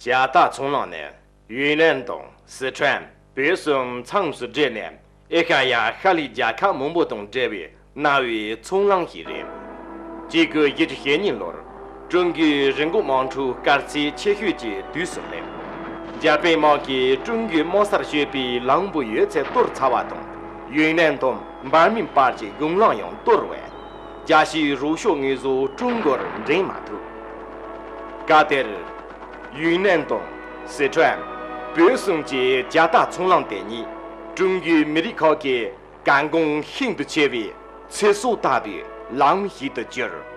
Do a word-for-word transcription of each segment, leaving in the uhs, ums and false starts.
ཇ་རྟ་ཚོང་ལམ་ནི་ཡུན་ནན་དང་སི་ཁྲོན། བོད་གསུམ་མཚམས་སུ་སྦྲེལ་ནས་ཨེ་ཤ་ཡ་ཤར་ལྷོའི་རྒྱལ་ཁབ་མང་པོ་དང་འབྲེལ་བའི་གནའ་བོའི་ཚོང་ལམ་ཞིག་རེད། གཅིག་དགུ་བཞི་བཅུ་ཞེ་གཉིས་ལོར་ཀྲུང་གོའི་རི་འགོག་དམག་འཁྲུག་དཀའ་ཚེགས་ཆེ་ཤོས་ཀྱི་དུས་སུ་སླེབས། འཇར་པན་དམག་གིས་ཀྲུང་གོའི་དམག་སར་སྐྱོད་པའི་ལམ་བུ་ཡོད་ཚད་གཏོར་ཚར་བ་དང་། ཡུན་ནན་དང་འབར་མའི་བར་གྱི་གཞུང་ལམ་ཡང་གཏོར་བས། རྒྱལ་སྤྱིའི་རོགས་སྐྱོར་དངོས་ཟོག་ཀྲུང་གོར་འདྲེན་མ་ཐུབ། སྐབས་དེར། ཡུན་ནན་དང་སི་ཁྲོན། བོད་གསུམ་གྱི་ཇ་རྟ་ཚོང་ལམ་དེ་ཉིད་ཀྲུང་གོའི་མི་རིགས་ཁག་གི་གལ་འགངས་ཤིན་ཏུ་ཆེ་བའི་ཚེ་སྲོག་ལྟ་བུའི་ལམ་ཞིག་ཏུ་གྱུར།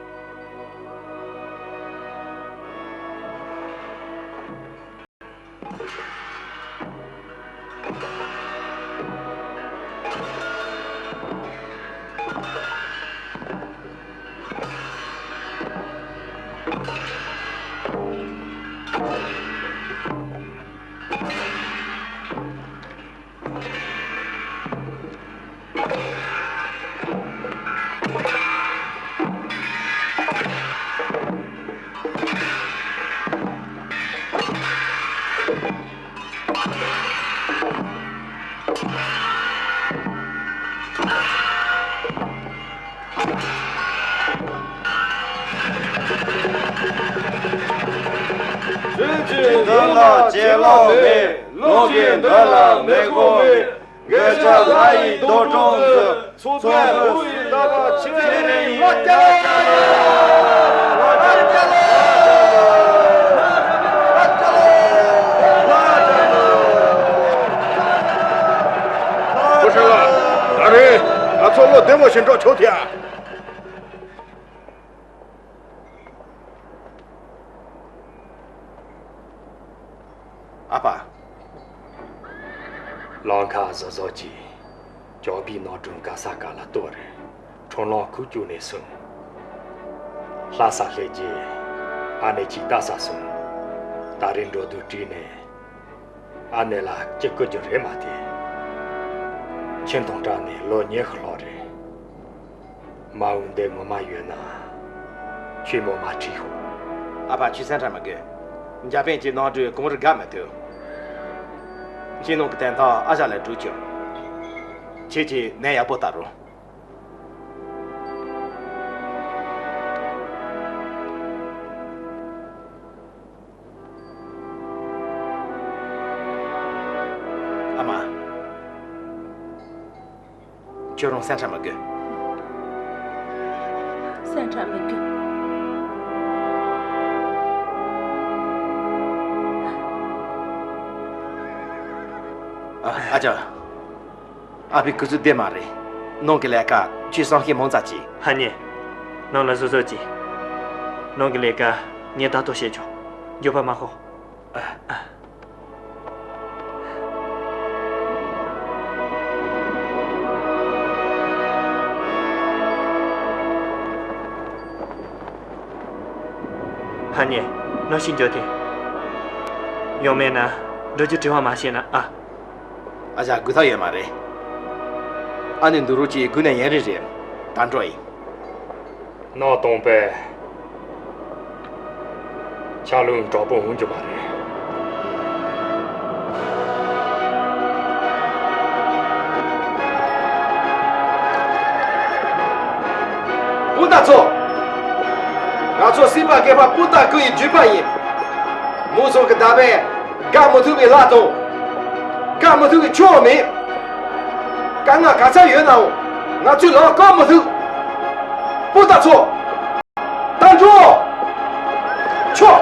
ཆོས་ཀྱི་མདུན་ལ་བྱིན་རླབས་མེད། ལུགས་ཀྱི་མདུན་ལ་མི་དགོས་མེད། འགོས་ཆ་ལྷ་ཡི་འདུ་ཁྲོམ་དུ། ཚོགས་པའི་ཧཱུྃ་ཡིག་བཏབ་པ་ཆེ་རིང་ཡིན། ཧུ་ཧྲི་ལ། ད་རེས་ང་ཚོ་བློ་བདེ་མོ་ཞིག་འགྲོ་ཆོག་ཐལ། ཨ་ཕ། ལམ་ཁ་བཟོ་བཟོ་གྱིས། ཇག་པའི་ནང་སྒྲུང་ག་ས་ག་ལ་གཏོར་རེ། ཁྲོམ་ལམ་ཁུག་བཅུག་ནས་སོང་། ལྷ་ས་སླེབས་རྗེས། ཨ་ནེ་གཅིག་ལྟ་ས་སོང་། ད་རེས་འགྲོ་དུས་བྲིས་ནས། ཨ་ནེ་ལ་ཅི་བསྐུར་རྒྱུ་རེད་མ་དེ། ཁྱིམ་དང་བྲལ་ནས་ལོ་ཉི་ཤུ་ལྷག་རེད། མ་འོངས་འདི་ངོ་མ་ཡོད་ན། ཁྱོད་མོ་མ་ཁྲིད་ཤོག་ཨ་ཕ། ཁྱོད་སེམས་ཁྲལ་མི་དགོས། འཇར་པན་གྱི་ནང་འགྲོས་གངས་རི་བརྒལ་མི་ཐུབ། ཁྱེད་ནང་གི་དོན་དག་ཨ་ཞང་ལ་སྒྲུབ་ཆོག་ཁྱེད་ཀྱིས་ནད་ཡག་པོ་ལྟ་རོགས། ཨ་མ། ཁྱོད་རང་སེམས་ཁྲལ་མི་དགོས། སེམས་ཁྲལ་མི་དགོས། ཨ། ཨ་ཅག་ཨ་ཕའི་སྐུ་གཟུགས་བདེ་མ་རེད། ནང་གི་ལས་ཀ་ཁྱོས་བསམ་ཤེས་མང་ཙམ་གྱིས། ཧ་ཉེ། ནང་ལ་བཟོད་བཟོད་གྱིས། ནང་གི་ལས་ཀ་ངས་ད་དུང་བྱེད་ཆོག་མགྱོགས་པ་མ་ཤོག་ཨ། ཨ། ཧ་ཉེ། ནང་ཞིག་འགྱོ་དེ། ཡང་མེད་ན་འགྲོ་རྒྱུ་དྲི་བ་མ་བྱེད་ན་ཨ། ཨ་ཅག་སྒུག་ཐབས་ཡོད་མ་རེད། ཨ་ནེ་འདུག་རོགས་གྱིས་སྒུག་ནས་ཡུན་རིང་རེད། ད་འགྲོ་ཡིན། ནང་དང་པོ། ཆ་ལུང་དྲག་པོ་འོང་རྒྱུ་མ་རེད། སྤུན་ཟླ་ཚོ། ང་ཚོ་སྲིད་པ་རྒས་པ་སྤུན་ཟླ་ཀུན་ཡི་བརྒྱུད་པ་ཡིན། མུ་ཟོ་གི་ཟླ་བས། བཀག་མི་ཐུབ་པའི་ལྷ་དང་། བཀག་མི་ཐུབ་པའི་ཆུ་བོ་མེད། དཀའ་ངལ་ག་ཚད་ཡོད་ནའང་། ང་ཚོའི་ལམ་བཀག་མི་ཐུབ། སྤུན་ཟླ་ཚོ། ད་འགྲོ། ཆོག་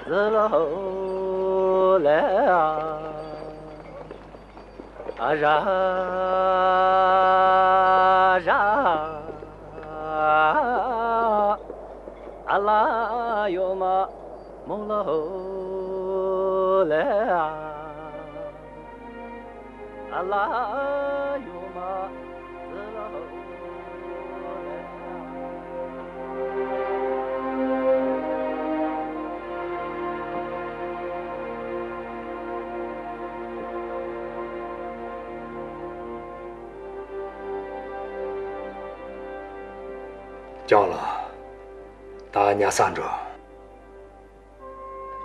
ཟི་ལོ་ལེ་ཨ་ར་ར་ཨ་ལ་ཡོ་མ་མོ་ལོ་ལེ་ཨ། ཨ་ལ་ཡོ་མ་ཟི་ལོ་ལེ། ཅང་ལགས། ད་ཉལ་ས་འགྲོ།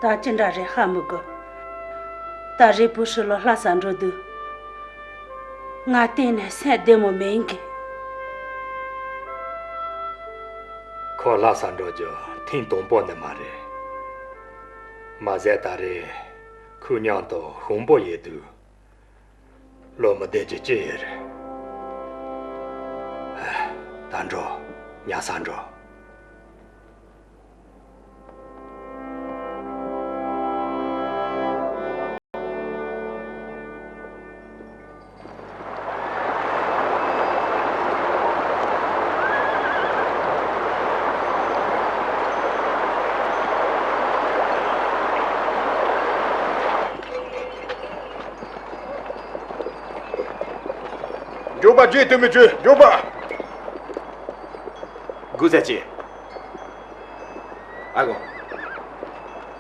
ད་ཅི་འདྲ་རེད་ཧ་མི་གོ། ད་རེས་བུ་ཧྲི་ལོ་ལྷ་ས་འགྲོ་དུས། ང་གཏན་ནས་སེམས་བདེ་མོ་མེད་གི། ཁོ་ལྷ་ས་འགྲོ་རྒྱུ་ཐེངས་དང་པོ་ནི་མ་རེད། མ་ཟད་ད་རེས་ཁོའི་མཉམ་དུ་ཞང་པོ་ཡོད་དུས། བློ་མི་བདེ་རྒྱུ་ཅི་ཡོད་རེད། ཨ། ད་འགྲོ། ཉལ་ས་འགྲོ། མགྱོགས་པ། རྗེས་དུ་མི་བྱོས། མགྱོགས་པ། སྒུག་ཟེར་གྱིས། ཨ་ཁུ།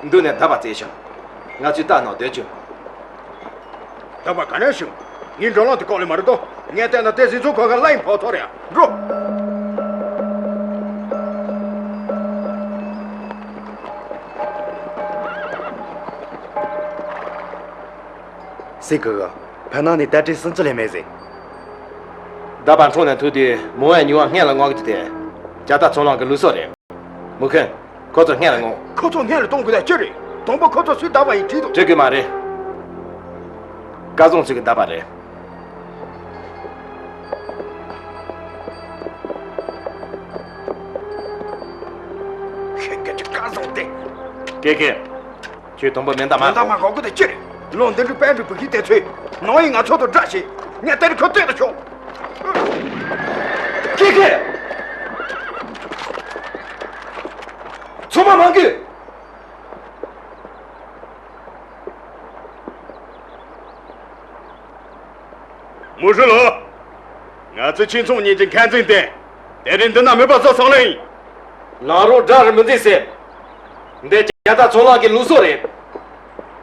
མདུན་ནས་རྟ་པ་བཙལ་ཤོག་ང་ཚོས་རྟ་ནང་སྡོད་རྒྱུ། རྟ་པ་ག་ནས་བྱུང་། ངའི་འགྲོ་ལམ་དེ་བཀག་ལེ་མ་རེད་དོ། ངས་བལྟས་ན་དེ་ཟིན་ཚོ་ཁ་ཁ་གླ་ཡིན་ཕོག་ཐོག་རེད། འགྲོ། སྲིད་གི་གི། བར་སྣང་ནས་རྟ་དྲེལ་སུམ་ཅུ་ལས་མེད་ཟེར། རྟ་པ་འཕྲང་ནས་ཐུག་དུས་མོ་ཡང་ཉུང་བ་སྔོན་ལ་མངགས་ཀྱི་དེ། ཇ་རྟ་ཚོང་ལམ་གྱི་ལུགས་སྲོལ་རེད། མུ་ཁན། ཁོ་ཚོ་སྔོན་ལ་མངགས། ཁོ་ཚོ་སྔོན་ལ་གཏོང་དགོས་ད་ཅི་རེད། དང་པོ་ཁོ་ཚོ་སུའི་རྟ་པ་ཡིན་དྲིས་དང་། དྲི་དགོས་མ་རེད། སྐལ་བཟང་ཚོ་གི་རྟ་པ་རེད། ཁྱེད་ཀྱི་སྐལ་བཟང་དེ། ཀེ་ཀེ། ཁྱོད་དང་པོ་མེ་མདའ་མ། མེ་མདའ་མ་འགོག་གི་དེ་ཅི་རེད། ལོ་འདི་འདྲའི་དཔལ་འབྲུ་བུ་ཤི་དེ་ཚོས་ནང་ཡིན་ང་ཚོ་དང་དགྲ་བྱེད། ངས་དེ་རིང་ཁོ་བཏོན་ན་ཆོག་ཀེ་ཀེ། ཚང་མ་མ་འགུལ། མུ་ཧྲི་ལོ། ང་ཚོ་ཁྱིམ་ཚང་གཉིས་ཀྱི་འཁོན་འཛིན་ཏེ། དེ་རིང་འདི་ན་མེད་པ་བཟོ་སོང་ལེ་ཡིན། ལམ་རོགས་དགྲ་རུ་མི་འཛིན་ཟེར། འདི་ཇ་རྟ་ཚོང་ལམ་གྱི་ལུགས་སྲོལ་རེད།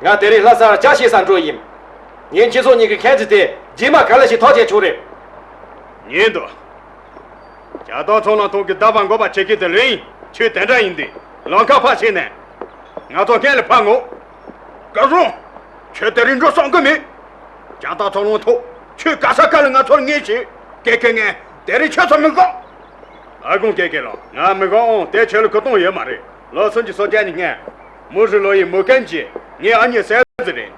ང་དེ་རིང་ལྷ་ས་ར་ཇ་བཞེས་ས་འགྲོ་ཡིན། ངའི་ཁྱིམ་ཚང་གཉིས་ཀྱི་འཁོན་འཛིན་དེ་རྗེས་མ་ག་ལེ་ཞིག་ཐག་བཅད་ཆོག་རེད། ཉན་དོ། ཇ་རྟ་ཚོང་ལམ་ཐོག་གི་རྟ་པ་འགོག་པ་བྱེད་མཁན་དེ་ལོས་ཡིན། ཁྱོད་དེ་འདྲ་ཡིན་དུས་ལམ་ཁ་ཕར་ཕྱེ་ནས། ང་ཚོ་སྔོན་ལ་ཕར་འོང་། སྐལ་བཟང་། ཁྱོད་དེ་རིང་འགྲོ་བསམ་གི་མེད། ཇ་རྟ་ཚོང་ལམ་ཐོག་ཁྱོད་ག་ས་ག་ལ་ང་ཚོར་ངེས་ཤིག་ཀེ་ཀེ། ངས་དེ་རིང་ཁྱོད་ཚོ་མི་དགོངས། ཨ་ཁུ་ཀེ་ཀེ་ལགས། ང་མི་དགོངས་འོང་། དེ་ཁྱོད་ལ་གོ་སྟངས་ཡོད་མ་རེད། ལོ་གསུམ་གྱི་སྲོལ་རྒྱུན་ནི་སྔོན། མུ་ཧྲི་ལོ་ཡི་མུ་ཁན་གྱིས་ངའི་ཨ་མྱེས་བསད་ཟིན་རེད།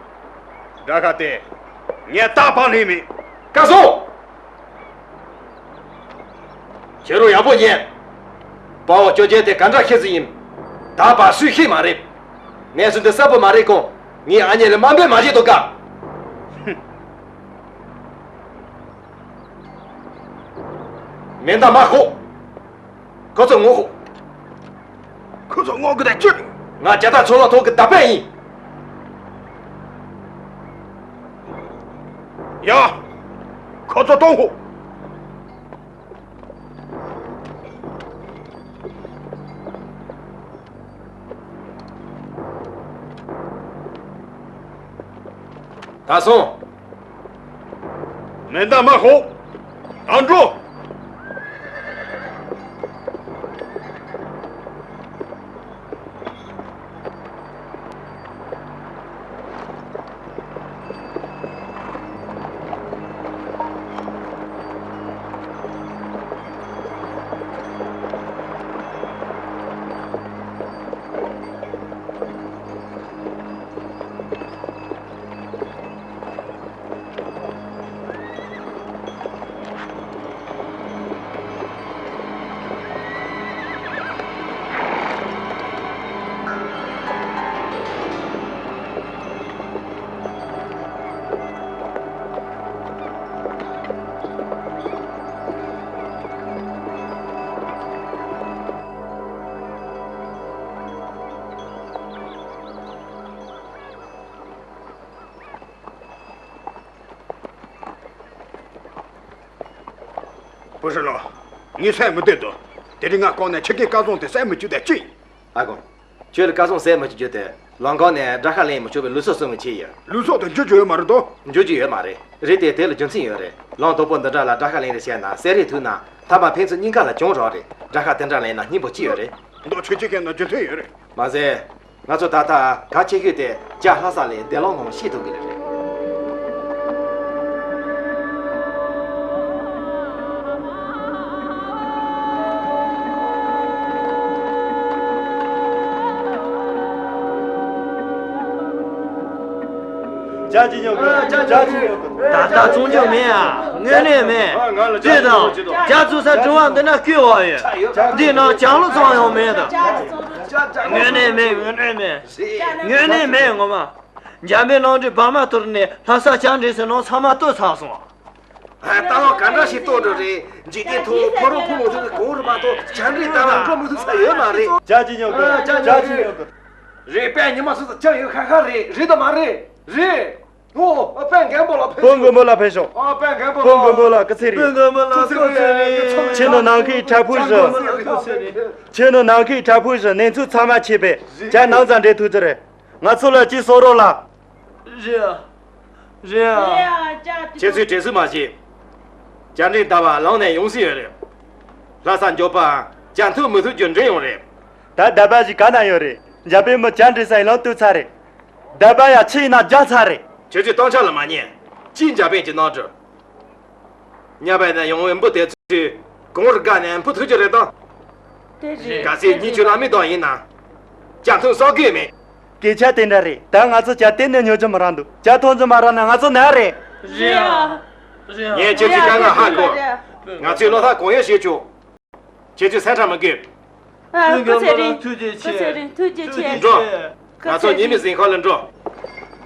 དགྲ་ཤ་དེ། ངས་རྟ་ཕར་ལེན་མེད། སྐལ་བཟང་། ཁྱེད་རང་ཡག་པོ་ཉན། དཔའ་བོ་སྐྱོ་རྒྱལ་དེ་ག་འདྲ་ཤི་ཟིན་ཡིན། ད་བར་སུས་ཤེས་མ་རེད། གནས་ཚུལ་འདི་གསལ་པོ་མ་རེད་གོང་། ངའི་ཨ་མྱེས་ལ་དམའ་འབེབས་མ་བྱེད་དོ་ཀ་མེ་མདའ་མར་ཤོག་ཁོ་ཚོ་ངོ་ཤོག་ཁོ་ཚོ་ངོ་གི་ད་ཅི་རེད། ང་ཇ་རྟ་ཚོང་ལམ་ཐོག་གི་རྟ་པ་ཡིན། ཡ། ཁོ་ཚོ་གཏོང་ཤོག་ད་སོང་། མེ་མདའ་མར་ཤོག་ད་འགྲོ། བུ་ཧྲི་ལོ། ངས་བསད་མི་བདེ་འདུག་དེ་རིང་ང་བཀག་ནས་ཁྱེད་ཀྱི་སྐལ་བཟང་དེ་བསད་མི་བཅུག་དེ་ཅི་ཡིན། ཨ་ཁུ། ཁྱོད་ལ་སྐལ་བཟང་བསད་མི་བཅུག་རྒྱུ་དེ་ལམ་ཁ་ནས་དགྲ་ཤ་ལེན་མི་ཆོག་པའི་ལུགས་སྲོལ་སྲུང་བའི་ཆེད་ཡིན། ལུགས་སྲོལ་དེ་འགྱུར་རྒྱུ་ཡོད་མ་རེད་དོ། འགྱུར་རྒྱུ་ཡོད་མ་རེད། རེད་དེ་དེ་ལ་རྒྱུ་མཚན་ཡོད་རེད། ལམ་དོག་པོ་འདི་འདྲ་ལ་དགྲ་ཤ་ལེན་རེས་བྱས་ན་བསད་རེས་ཐུག་ན་མཐའ་མ་ཕན་ཚུན་གཉིས་ཀ་ལ་གྱོང་རག་རེད། དགྲ་ཤ་དེ་འདྲ་ལེན་ན་སྙིང་པོ་ཅི་ཡོད་རེད། མདོ་ཆོས་སྐྱིད་མཁན་ན་རྒྱུ་མཚན་ཡོད་རེད། མ་ཟད། ང་ཚོ་ད་ལྟ་གལ་ཆེ་ཤོས་དེ་ཇ་ལྷ་ས་ལས་བདེ་ལམ་ངང་ཤེས་ཐུབ་ཀྱི་རེད། ཇ་ཅི་ཉོ་གི་ཇ་ཅི་ཉོ་གི་ད་ལྟ་བཙོང་རྒྱུ་མེད་ཨ། དངོས་གནས་མེད། ཨ། ང་ལ་ཇ་དེ་དང་ཇ་བཙོང་ས་དྲི་བ་འདི་ན་བསྐུལ་བ་ཡོད། འདི་ནང་ལྕང་ལོ་ཚང་ཡང་མེད་དང་། དངོས་གནས་མེད། དངོས་གནས་མེད། དངོས་གནས་མེད་ངོ་མ། འཇམ་པའི་ནང་དུ་བག་མ་གཏོར་ནས་ལྷ་ས་ཇ་འདྲེས་སའི་ནང་ཚང་མ་གཏོར་ཚར་སོང་། ཨ། ལྟ་བ་ག་འདྲ་ཞིག་གཏོར་འགྲོ་རེད། འཇིག་རྟེན་ཐོག་ཕོ་རོག་ཕོ་མོ་ཚོ་གི་གོང་རུ་མ་གཏོགས་ཇ་འདྲེས་ལྟ་བ་འགྲོ་མི་ཐུབ་ས་ཡོད་མ་རེད། ཇ་ཅི་ཉོ་གི་ཇ་ཅི་ཉོ་གི་རེད་པས། ཉི་མ་སོ་སོ་ཅང་ཡོད་ཁ་ཁ་རེད། རེད་དམ་མ་རེད། རེད། ཨོ། ཨ། དཔོན་མགོན་པོ་ལ་ཕེབས་དཔོན་མགོན་པོ་ལ་ཕེབས་ཤོག་ཨ། དཔོན་མགོན་པོ་ལ། དཔོན་མགོན་པོ་ལ་སྐུ་ཚེ་རིང་། དཔོན་མགོན་པོ་ལ་སྐུ་ཚེ་རིང་། ཁྱེད་ནི་ནམ་མཁའི་བྲག་ཕུག་བཞིན། ཁྱེད་ནི་ནམ་མཁའི་བྲག་ཕུག་བཞིན་གནས་ཚུལ་ཚང་མ་མཁྱེན་པས་ཇ་ནམ་ཙམ་འདྲེན་ཐུབ་ཀྱི་རེད། ང་ཚོ་ལ་ཅིག་གསུང་རོགས་ལ། རེད་ཨ། རེད་ཨ། ཁྱེད་ཚོས་དྲན་གསོ་མ་བྱེད། ཇ་འདྲེན་ལྟ་བ་ལམ་ནས་ཡོང་སྲིད་ཡོད་རེད། ལྷ་ས་མགྱོགས་པ་ཇ་འཐུང་མི་ཐུབ་རྒྱུ་འདྲེན་ཡོང་རེད། ད་སྡེ་པ་ཞིག་ག་ན་ཡོད་རེད། འཇམ་པའི་མི་ཇ་འདྲེན་ས་ཡི་ལམ་གཏོར་ཚར་རེད། སྡེ་པ་ཡ་ཆི་ཡིན་ན་རྒྱག་ཚར་རེད། ཁྱོད་ཚོས་གཏམ་ཆག་ལ་མ་ཉན། ཅིས་འཇམ་པའི་གྱི་ནང་དུ། ཉ་བའི་ནས་ཡོང་བའི་འབུ་དེ་ཚོས་གངས་རི་བརྒལ་ནས་འཕུར་ཐུབ་ཀྱི་རེད་དམ། དེ་རེད། གལ་སྲིད་ཉིན་བཅུ་ལ་མི་དང་ཡིན་ན། ཇ་འཐུང་ས་གི་མེད། སྐད་ཆ་དེ་འདྲ་རེད། ད་ང་ཚོ་ཇ་གཏན་ནས་ཉོ་རྒྱུ་མི་རག་འདུག་ཇ་འཐུང་རྒྱུ་མ་རག་ན་ང་ཚོ་ན་རེད། རེད་ཨ། རེད་ཨ། ངས་ཁྱེད་ཚོའི་དཀའ་ངལ་ཧ་གོ། ང་ཚོས་བློ་ཐག་གང་ཡོད་བྱེད་ཆོག་ཁྱེད་ཚོས་སེམས་ཁྲལ་མི་དགོས། ཨ། སྐུ་ཚེ་རིང་། ཐུགས་རྗེ་ཆེ། སྐུ་ཚེ་རིང་། ཐུགས་རྗེ་ཆེ། འགྲོ། ང་ཚོ་ཉི་མའི་གཟིམ་ཁང་ལ་འགྲོ།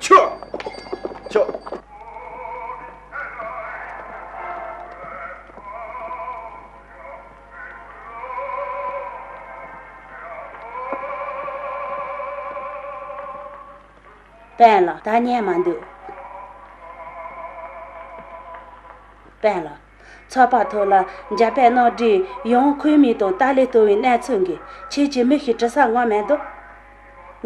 ཆོག་ཆོག་དཔོན་ལགས། ད་ཉན་མ་འདུག་དཔོན་ལགས། ཚགས་པར་ཐོག་ལ་འཇམ་དཔལ་གནམ་བགྲོས་ཡང་ཁུངས་མེད་དང་ལྟག་ལས་གཏོར་བའི་གནས་ཚུལ་གྱིས་ཁྱེད་ཀྱི་མི་ཞིག་གྲི་ས་ངོ་མེད་འདུག་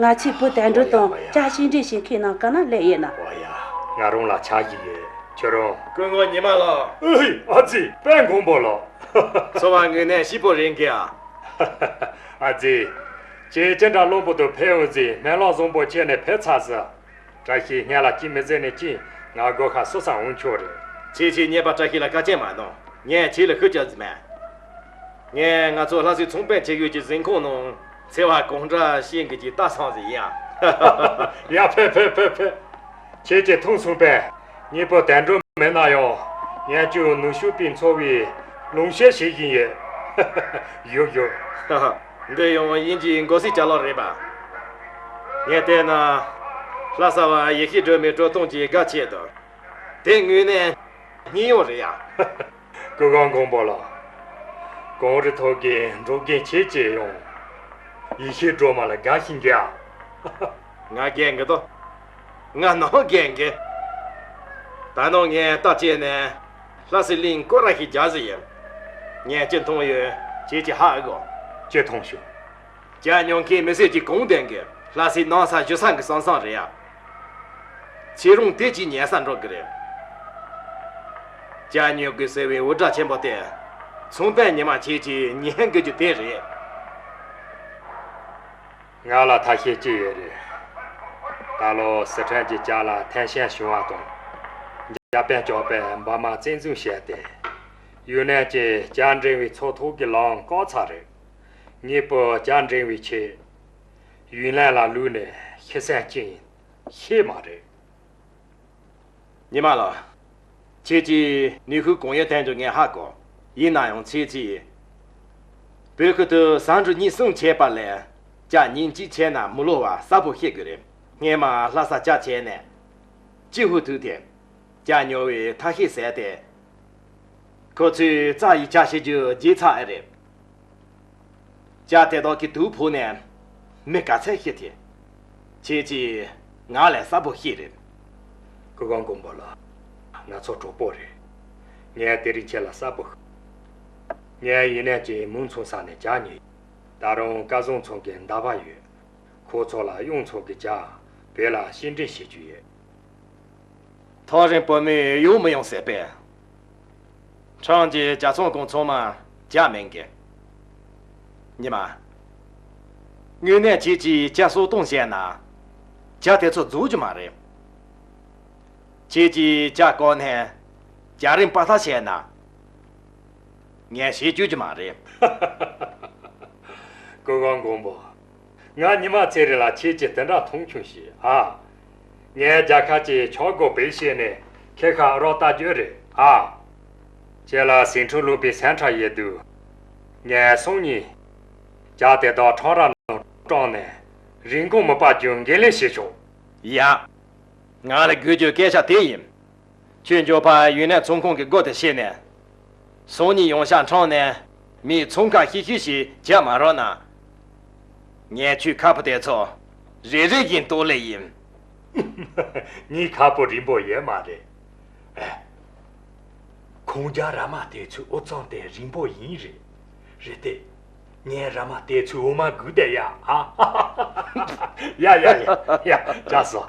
ང་ཚོའི་བུ་དོན་གྲུབ་དང་ཅག་ཤིང་འབྲས་ཞིག་ཁྱེད་རྣམས་ག་ན་སླེབས་ཡོད་ན། ཨོ་ཡ། ང་རང་ལ་ཆ་ཞིག་ཡོད། ཁྱོད་རང་། སྐུ་ངོ་ཉི་མ་ལགས། ཨུ་ཧི། ཨ་ཙི། དཔོན་མགོན་པོ་ལགས། འཚོ་བ་དངོས་གནས་སྐྱིད་པོ་རེད་འགི་ཨ། ཨ་ཙི། ཁྱེད་ཅི་འདྲ་གློ་བུར་དུ་ཕེབས་འོང་ཟེར་སྨོན་ལམ་བཟང་པོ་བྱས་ནས་ཕེབས་ཚར་ཟིག་བཀྲ་ཤིས་སྔོན་ལ་ཅི་མི་ཟེར་ནས་ཅི། ང་སྒོ་ཁ་སོ་སོ་འོང་ཆོག་རེད། ཁྱེད་ཀྱིས་ཉེས་པ་བཀྲ་ཤིས་ལ་བཀའ་བཀྱོན་མ་གནང་། ངས་ཁྱེད་ལ་ཤུགས་རྒྱབ་ཟིན་མེད། ངས་ང་ཚོ་ལྷ་སའི་ཚོང་དཔོན་ཆེ་ཡོད་ཀྱི་གཟིམ་ཁང་ནང་འཚོ་བ་གང་འདྲ་བྱེད་དགོས་ཀྱི་ལྟ་སོང་ཟིག་ཡིན་ཡ། ཡ། ཕེབས་ཕེབས་ཕེབས་ཕེབས། ཁྱེད་ཀྱིས་ཐུགས་སུན་པས། ངའི་བུ་དོན་གྲུབ་མེད་ན་ཡང་ངས་ཀྱང་ནུ་ཞོ་པའི་འཚོ་བའི་ལུང་བཤད་བྱེད་བཞིན་ཡོད། ཡོད་ཡོད། འདི་ཡང་དབྱིན་ཇིའི་མགོ་སེར་ཅ་ལག་རེད་པ། ངས་བལྟས་ན། ལྷ་ས་བ་ཡེ་ཤེས་སྒྲོལ་མའི་དཀྲོལ་གཏམ་གྱི་དགའ་ཆེད་དུ། དེ་དངོས་གནས་སྙན་དབྱངས་རེད་ཡ། སྐུ་ངོ་མགོན་པོ་ལགས། གངས་རི་ཐོག་གི་འབྲོག་རྒན་ཁྱེད་ཀྱིས་ཡང་ཡེ་ཤེས་སྒྲོལ་མ་ལ་དགའ་བཞིན་གྱི་ཨ། ང་རྒན་གྱི་དོ། ང་ནང་རྒན་གྱི། ད་ནངས་ངས་རྟ་བཅད་ནས་ལྷ་སའི་གླིང་སྐོར་ར་ཞིག་རྒྱག་ཟིག་ཡིན། ངས་ཅི་མཐོང་ཡོད་ཁྱེད་ཀྱིས་ཧ་གོ། ཅི་མཐོང་བྱུང་། ཇ་ཉོ་མཁན་མི་སེར་གྱི་གོང་ལྡན་གྱི་ལྷ་སའི་ནང་ས་ཞོལ་ས་གི་ཟང་ཟིང་རེད་ཡ། ཁྱེད་རང་དེ་ཅིག་ཉན་ས་འགྲོ་གི་རེད། ཇ་ཉོ་དགོས་ཟེར་བའི་འུར་སྒྲ་ཆེན་པོ་དེ་ཚོང་དཔོན་ཉི་མ་ཁྱེད་ཀྱིས་ཉན་དགོས་རྒྱུ་དེ་རེད། ང་ལ་ཐབས་ཤེས་ཅི་ཡོད་རེད། ད་ལོ་སི་ཁྲོན་གྱི་ཇ་ལ་ཐན་ཤན་བྱུང་བ་དང་། འཇར་པན་ཇག་པས་འབར་མ་བཙན་འཛུལ་བྱས་ཏེ། ཡུན་ནན་གྱི་ཇ་འདྲེན་པའི་མཚོ་ཐོག་གི་ལམ་བཀག་ཚར་རེད། ངའི་བུ་ཇ་འདྲེན་པའི་ཆེད་ཡུན་ནན་ལ་ལུས་ནས་ཤི་གསོན་ཅི་ཡིན་ཤེས་མ་རེད། ཉི་མ་ལགས། ཁྱེད་ཀྱིས་ནུས་ཤུགས་གང་ཡོད་བཏོན་རྒྱུ་ངས་ཧ་གོ། ཡིན་ན་ཡང་ཁྱེད་ཀྱིས། བོད་ཁུལ་དུ་ཟ་འབྲུ་གཉིས་གསུམ་བྱས་པ་ལས་ཇ་ཉིན་གཅིག་བྱས་ན་མི་ལོ་བ་གསལ་པོ་ཤེས་དགོས་རེད། སྔས་མ་ལྷ་ས་ཇ་བྱས་ནས་ཅི་ཧུ་ཐུག་སྟེ། ཇ་ཉོ་བའི་ཐབས་ཤེས་ཟད་དེ། ཁོ་ཚོས་རྩ་ཡི་ཇ་བྱེད་རྒྱུ་བརྗེད་ཚར་ཨེ་རེད། ཇ་དེ་དག་གི་དུག་ཕོག་ནས་མི་ག་ཚད་ཤི་ཐལ། ཁྱེད་ཀྱིས་ང་ལས་གསལ་པོ་ཤེས་རེད། སྐུ་ངོ་མགོན་པོ་ལགས། ང་ཚོ་གྲོགས་པོ་རེད། ངས་དེ་རིང་ཁྱེད་ལ་གསལ་པོ་ཤོད། ངས་ཡུན་ནན་གྱི་མུའུ་ཚོང་ས་ནས་ཇ་ཉོས་ཡོད། ད་རུང་སྐལ་བཟང་ཚང་གི་འདམ་བག་ཡོད། ཁོ་ཚོ་ལ་གཡང་ཚང་གི་ཇ་བོད་ལ་སྐྱེལ་འདྲེན་བྱེད་རྒྱུ་ཡོད། ཐང་རིང་བུ་མོས་ཡོང་མི་ཡོང་ཟེར་པས། ཁྲང་གི་ཇ་ཚོང་ཁང་ཚང་མ་ཇ་མེད་གི། ཉི་མ། དངོས་གནས་ཁྱེད་ཀྱིས་ཇ་གསོ་གཏོང་བྱས་ན། ཇ་དེ་ཚོ་རྫོགས་རྒྱུ་མ་རེད། ཁྱེད་ཀྱིས་ཇ་བཀག་ནས་ཇ་རིན་སྤར་ཐབས་བྱས་ན། ངས་བྱེད་བཅུག་རྒྱུ་མ་རེད། སྐུ་ངོ་མགོན་པོ། ང་ཉི་མ་ཚེ་རིང་ལ་ཁྱེད་ཀྱིས་དེ་འདྲ་མཐོང་ཆུང་བྱེད་ཨ། ངས་རྒྱལ་ཁབ་ཀྱི་ཆག་སྒོ་བེད་སྤྱད་ནས་ཁྱེད་ཁ་རོགས་ལྟ་རྒྱུ་རེད་ཨ། ཁྱེད་ལ་ཟིང་འཁྲུག་ལུག་པའི་སེམས་ཁྲལ་ཡོད་དུས། ངས་སང་ཉིན་ཇ་དེ་དག་ཁྲང་ར་ནང་དྲངས་ནས་རིན་གོང་མི་སྤར་རྒྱུ་འགན་ལེན་བྱེད་ཆོག་ཡ། ང་ལ་དགོས་རྒྱུ་སྐད་ཆ་དེ་ཡིན། ཁྱོད་མགྱོགས་པ་ཡུན་ནན་ཚོང་ཁང་གི་སྒོ་དེ་ཕྱེ་ནས། སང་ཉིན་ཡོང་ཤག་ཁྲང་ནས་མིའི་ཚོང་ཁང་ཤིག་ཤིག་ཞིག་རྒྱག་མ་རོགས་གནང་། ངས་ཁྱོའི་ཁ་སྤུ་དེ་ཚོ་རེ་རེ་བཞིན་བཏོག་ལེ་ཡིན། ངའི་ཁ་སྤུ་རིང་པོ་ཡོད་མ་རེད། ཨེ། ཁོང་རྒྱ་ར་མ་དེ་ཚོའི་དབུ་གཙང་དེ་རིང་པོ་ཡིན་རེད། རེད་དེ། ངས་ར་མ་དེ་ཚོའི་འོ་མ་སྒུག་བསྡད་ཡ་ཨ། ཡ་ཡ་ཡ་ཡ། ཇ་གསོ།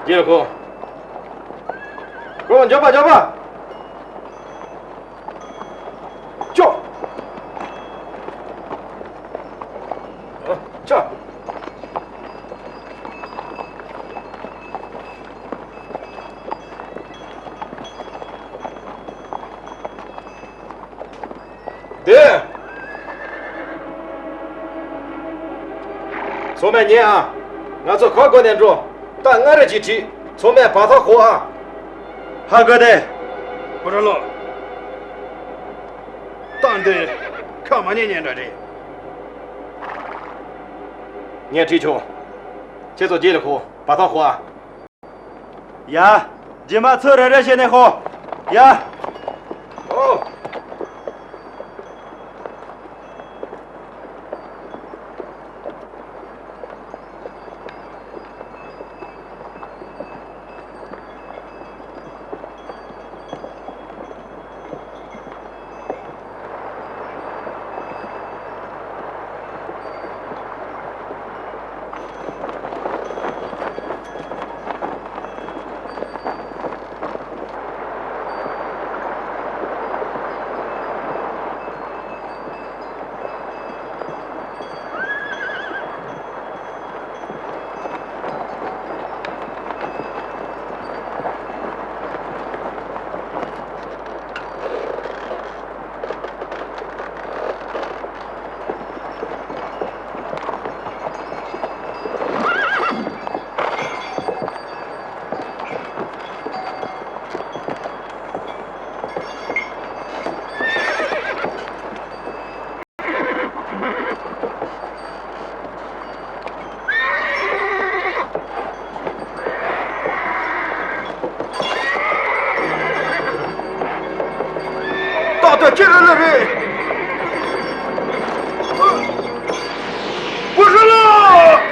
རྒྱལ་ཁོ། ཁོ་མགྱོགས་པ་མགྱོགས་པ། ཅོ། ཅོ། དེ། ཚང་མས་ཉན་ཨ། ང་ཚོ་ག་གོ་ནས་འགྲོ། ད་སྔ་རེ་ཅིག་ཁྲིད། ཚང་མས་བར་ཐག་ཧོ་ཨ། ཧ་གོ་དེ། བུ་ར་ལོ། ད་འདི་ཁ་མ་ཉན་ཉན་འདྲ་རེད། ངས་ཁྲིད་ཆོག་ཁྱེད་ཚོ་རྗེས་ལ་ཧོ། བར་ཐག་ཧོ་ཨ། ཡ། རྗེས་མ་ཚུར་རེ་རེ་བྱས་ནས་ཤོག་ཡ། ཨོ། ཏག་ཏག་ཁྱེད་ལ་རེད། བུ་ཧྲི་ལོ།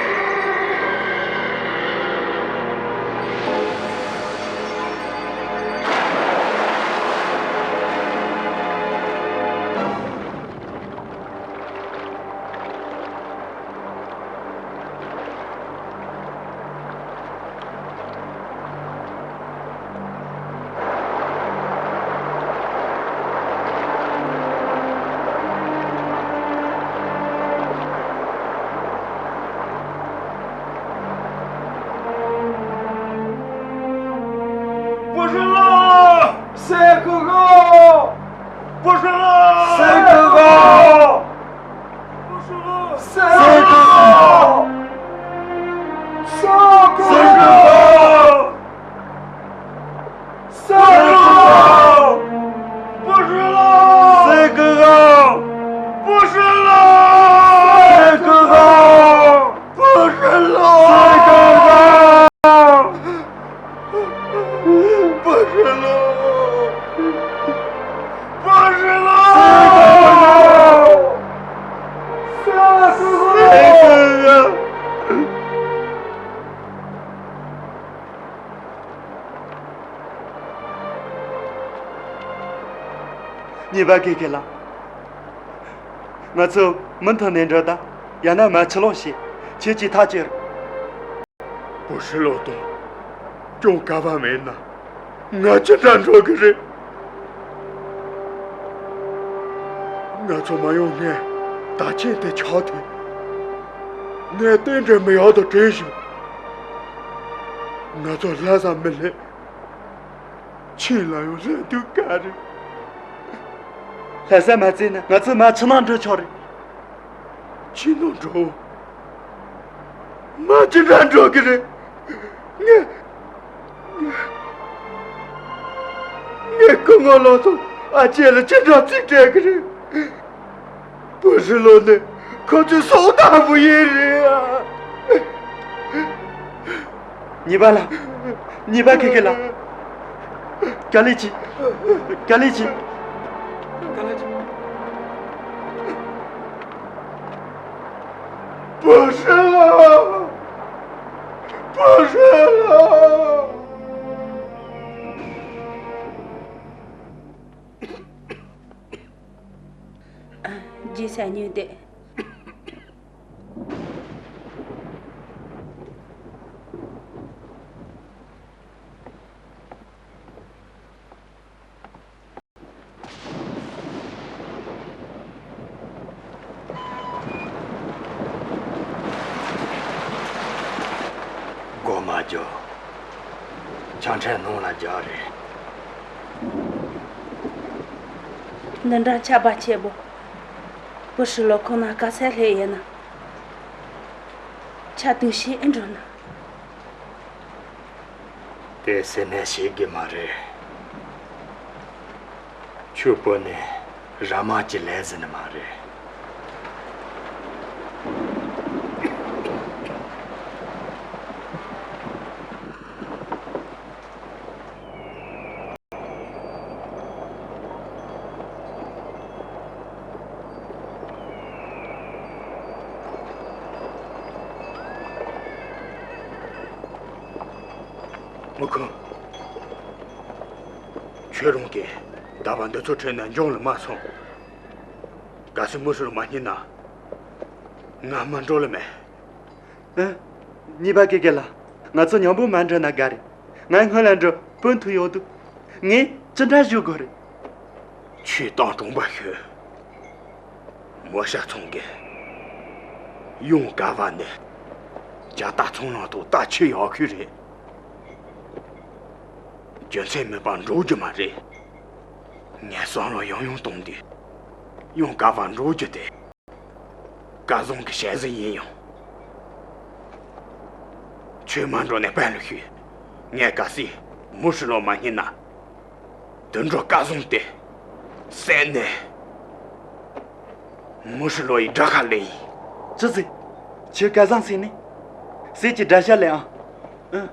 ཉེས་པ་གེ་གེ་ལགས། ང་ཚོ་མུ་མཐུད་ནས་འགྲོ་དང་། ཡང་ན་མར་ཕྱིར་ལོག་བྱེད། ཁྱེད་ཀྱིས་ཐག་གཅོད་རོགས། བུ་ཧྲི་ལོ་དང་ཅུང་དཀའ་བ་མེད་ན། ང་ཅི་འདྲ་འགྲོ་གི་རེད། ང་ཚོ་མ་ཡོང་སྔོན་དར་ཆེན་དེ་ཆག་ཐལ། ངས་རྟེན་འབྲེལ་མི་ཡག་ཏུ་དྲན་བྱུང་། ང་ཚོ་ལྷ་ས་མི་སླེབས། ཁྱིམ་ལ་ཡང་སླེབས་དུས་དཀའ་རེད། ལྷ་ས་མ་བརྩིས་ན་ང་ཚོ་མར་ཕྱི་ནང་འགྲོ་ཆོག་རེད། ཕྱི་ནང་འགྲོ། མར་ཅི་འདྲ་འགྲོ་གི་རེད། ངས། ངས་སྐུ་ངོ་ལགས་དང་ཨ་ཅེ་ལ་ཅི་འདྲ་རྩིས་སྤྲད་གི་རེད། བུ་ཧྲི་ལོ་ནི་ཁོ་ཚོའི་སྲོག་ལྟ་བུ་ཡིན་རེད་ཨ། ཉེས་པ་ལགས། ཉེས་པ་གེ་གེ་ལགས། ག་ལེ་གྱིས། ག་ལེ་གྱིས། ག་ལེ་གྱིས། བུ་ཧྲི་ལོ། བུ་ཧྲི་ལོ། རྗེས་ས་ཉོས་ཏེ། སྒོ་མ་རྒྱོབ། ཆང་ཁྲལ་ནང་ལ་རྒྱག་རེད། འདི་འདྲ་ཆར་པ་ཆེ་པོ། བུ་ཧྲི་ལོ་ཁོང་ན་དཀའ་ཚེགས་སླེབས་ཡོད་ན། ཆ་དུང་ཤེས་ཨེ་འགྲོ་ན། དེ་སེམས་ནད་བྱེད་དགོས་མ་རེད། ཁྱོད་བུད་ནས་ར་མ་གི་ལས་ཟིན་ནི་མ་རེད། མུ་ཁུན། ཁྱོད་རང་གིས་ཟླ་བ་འདི་ཚོ་ཁྲིད་ནས་འབྱོན་ལ་མ་སོང་། གལ་སྲིད་མུ་ཧྲི་ལོ་མ་རྙེད་ན། ང་མ་འགྲོ་ལེ་མེད། ཨེ། ཉེས་པ་གེ་གེ་ལགས། ང་ཚོ་མཉམ་པོ་མ་འགྲོ་ན་དགའ་རེད། ང་སྔོན་ལ་འགྲོ་སྤུན་ཐུག་ཡོང་དུས། ངས་ཅི་འདྲ་ཞུ་དགོས་རེད། ཆོས་གཏམ་དྲང་པོ་ཤོད། མོ་ཤ་ཚང་གི་ཡང་དགའ་བ་ནི་ཇ་རྟ་ཚོང་ལམ་དང་རྟ་ཁྱི་ཡག་ཤོས་རེད། རྒྱུ་མཚན་མེད་པར་འགྲོ་རྒྱུ་མ་རེད། ངས་བསམ་བློ་ཡང་ཡང་གཏོང་དུས། ཡང་དགའ་བ་འགྲོ་རྒྱུ་དེ། སྐལ་བཟང་གི་ཞལ་གཟིགས་ཡིན་ཡང་། ཁྱོད་མ་འགྲོ་ནས་དཔོན་ལ་ཞུས། ངས་གལ་སྲིད་མུ་ཧྲི་ལོ་མ་རྙེད་ན། དུད་འགྲོ་སྐལ་བཟང་དེ་བསད་ནས་མུ་ཧྲི་ལོ་ཡི་དགྲ་ཤ་ལེན་ཡིན། ཅི་ཟེར། ཁྱོད་སྐལ་བཟང་བསད་ནས་ཟས་ཀྱི་དགྲ་ཤ་ལེན་ཨང་། ཨང་།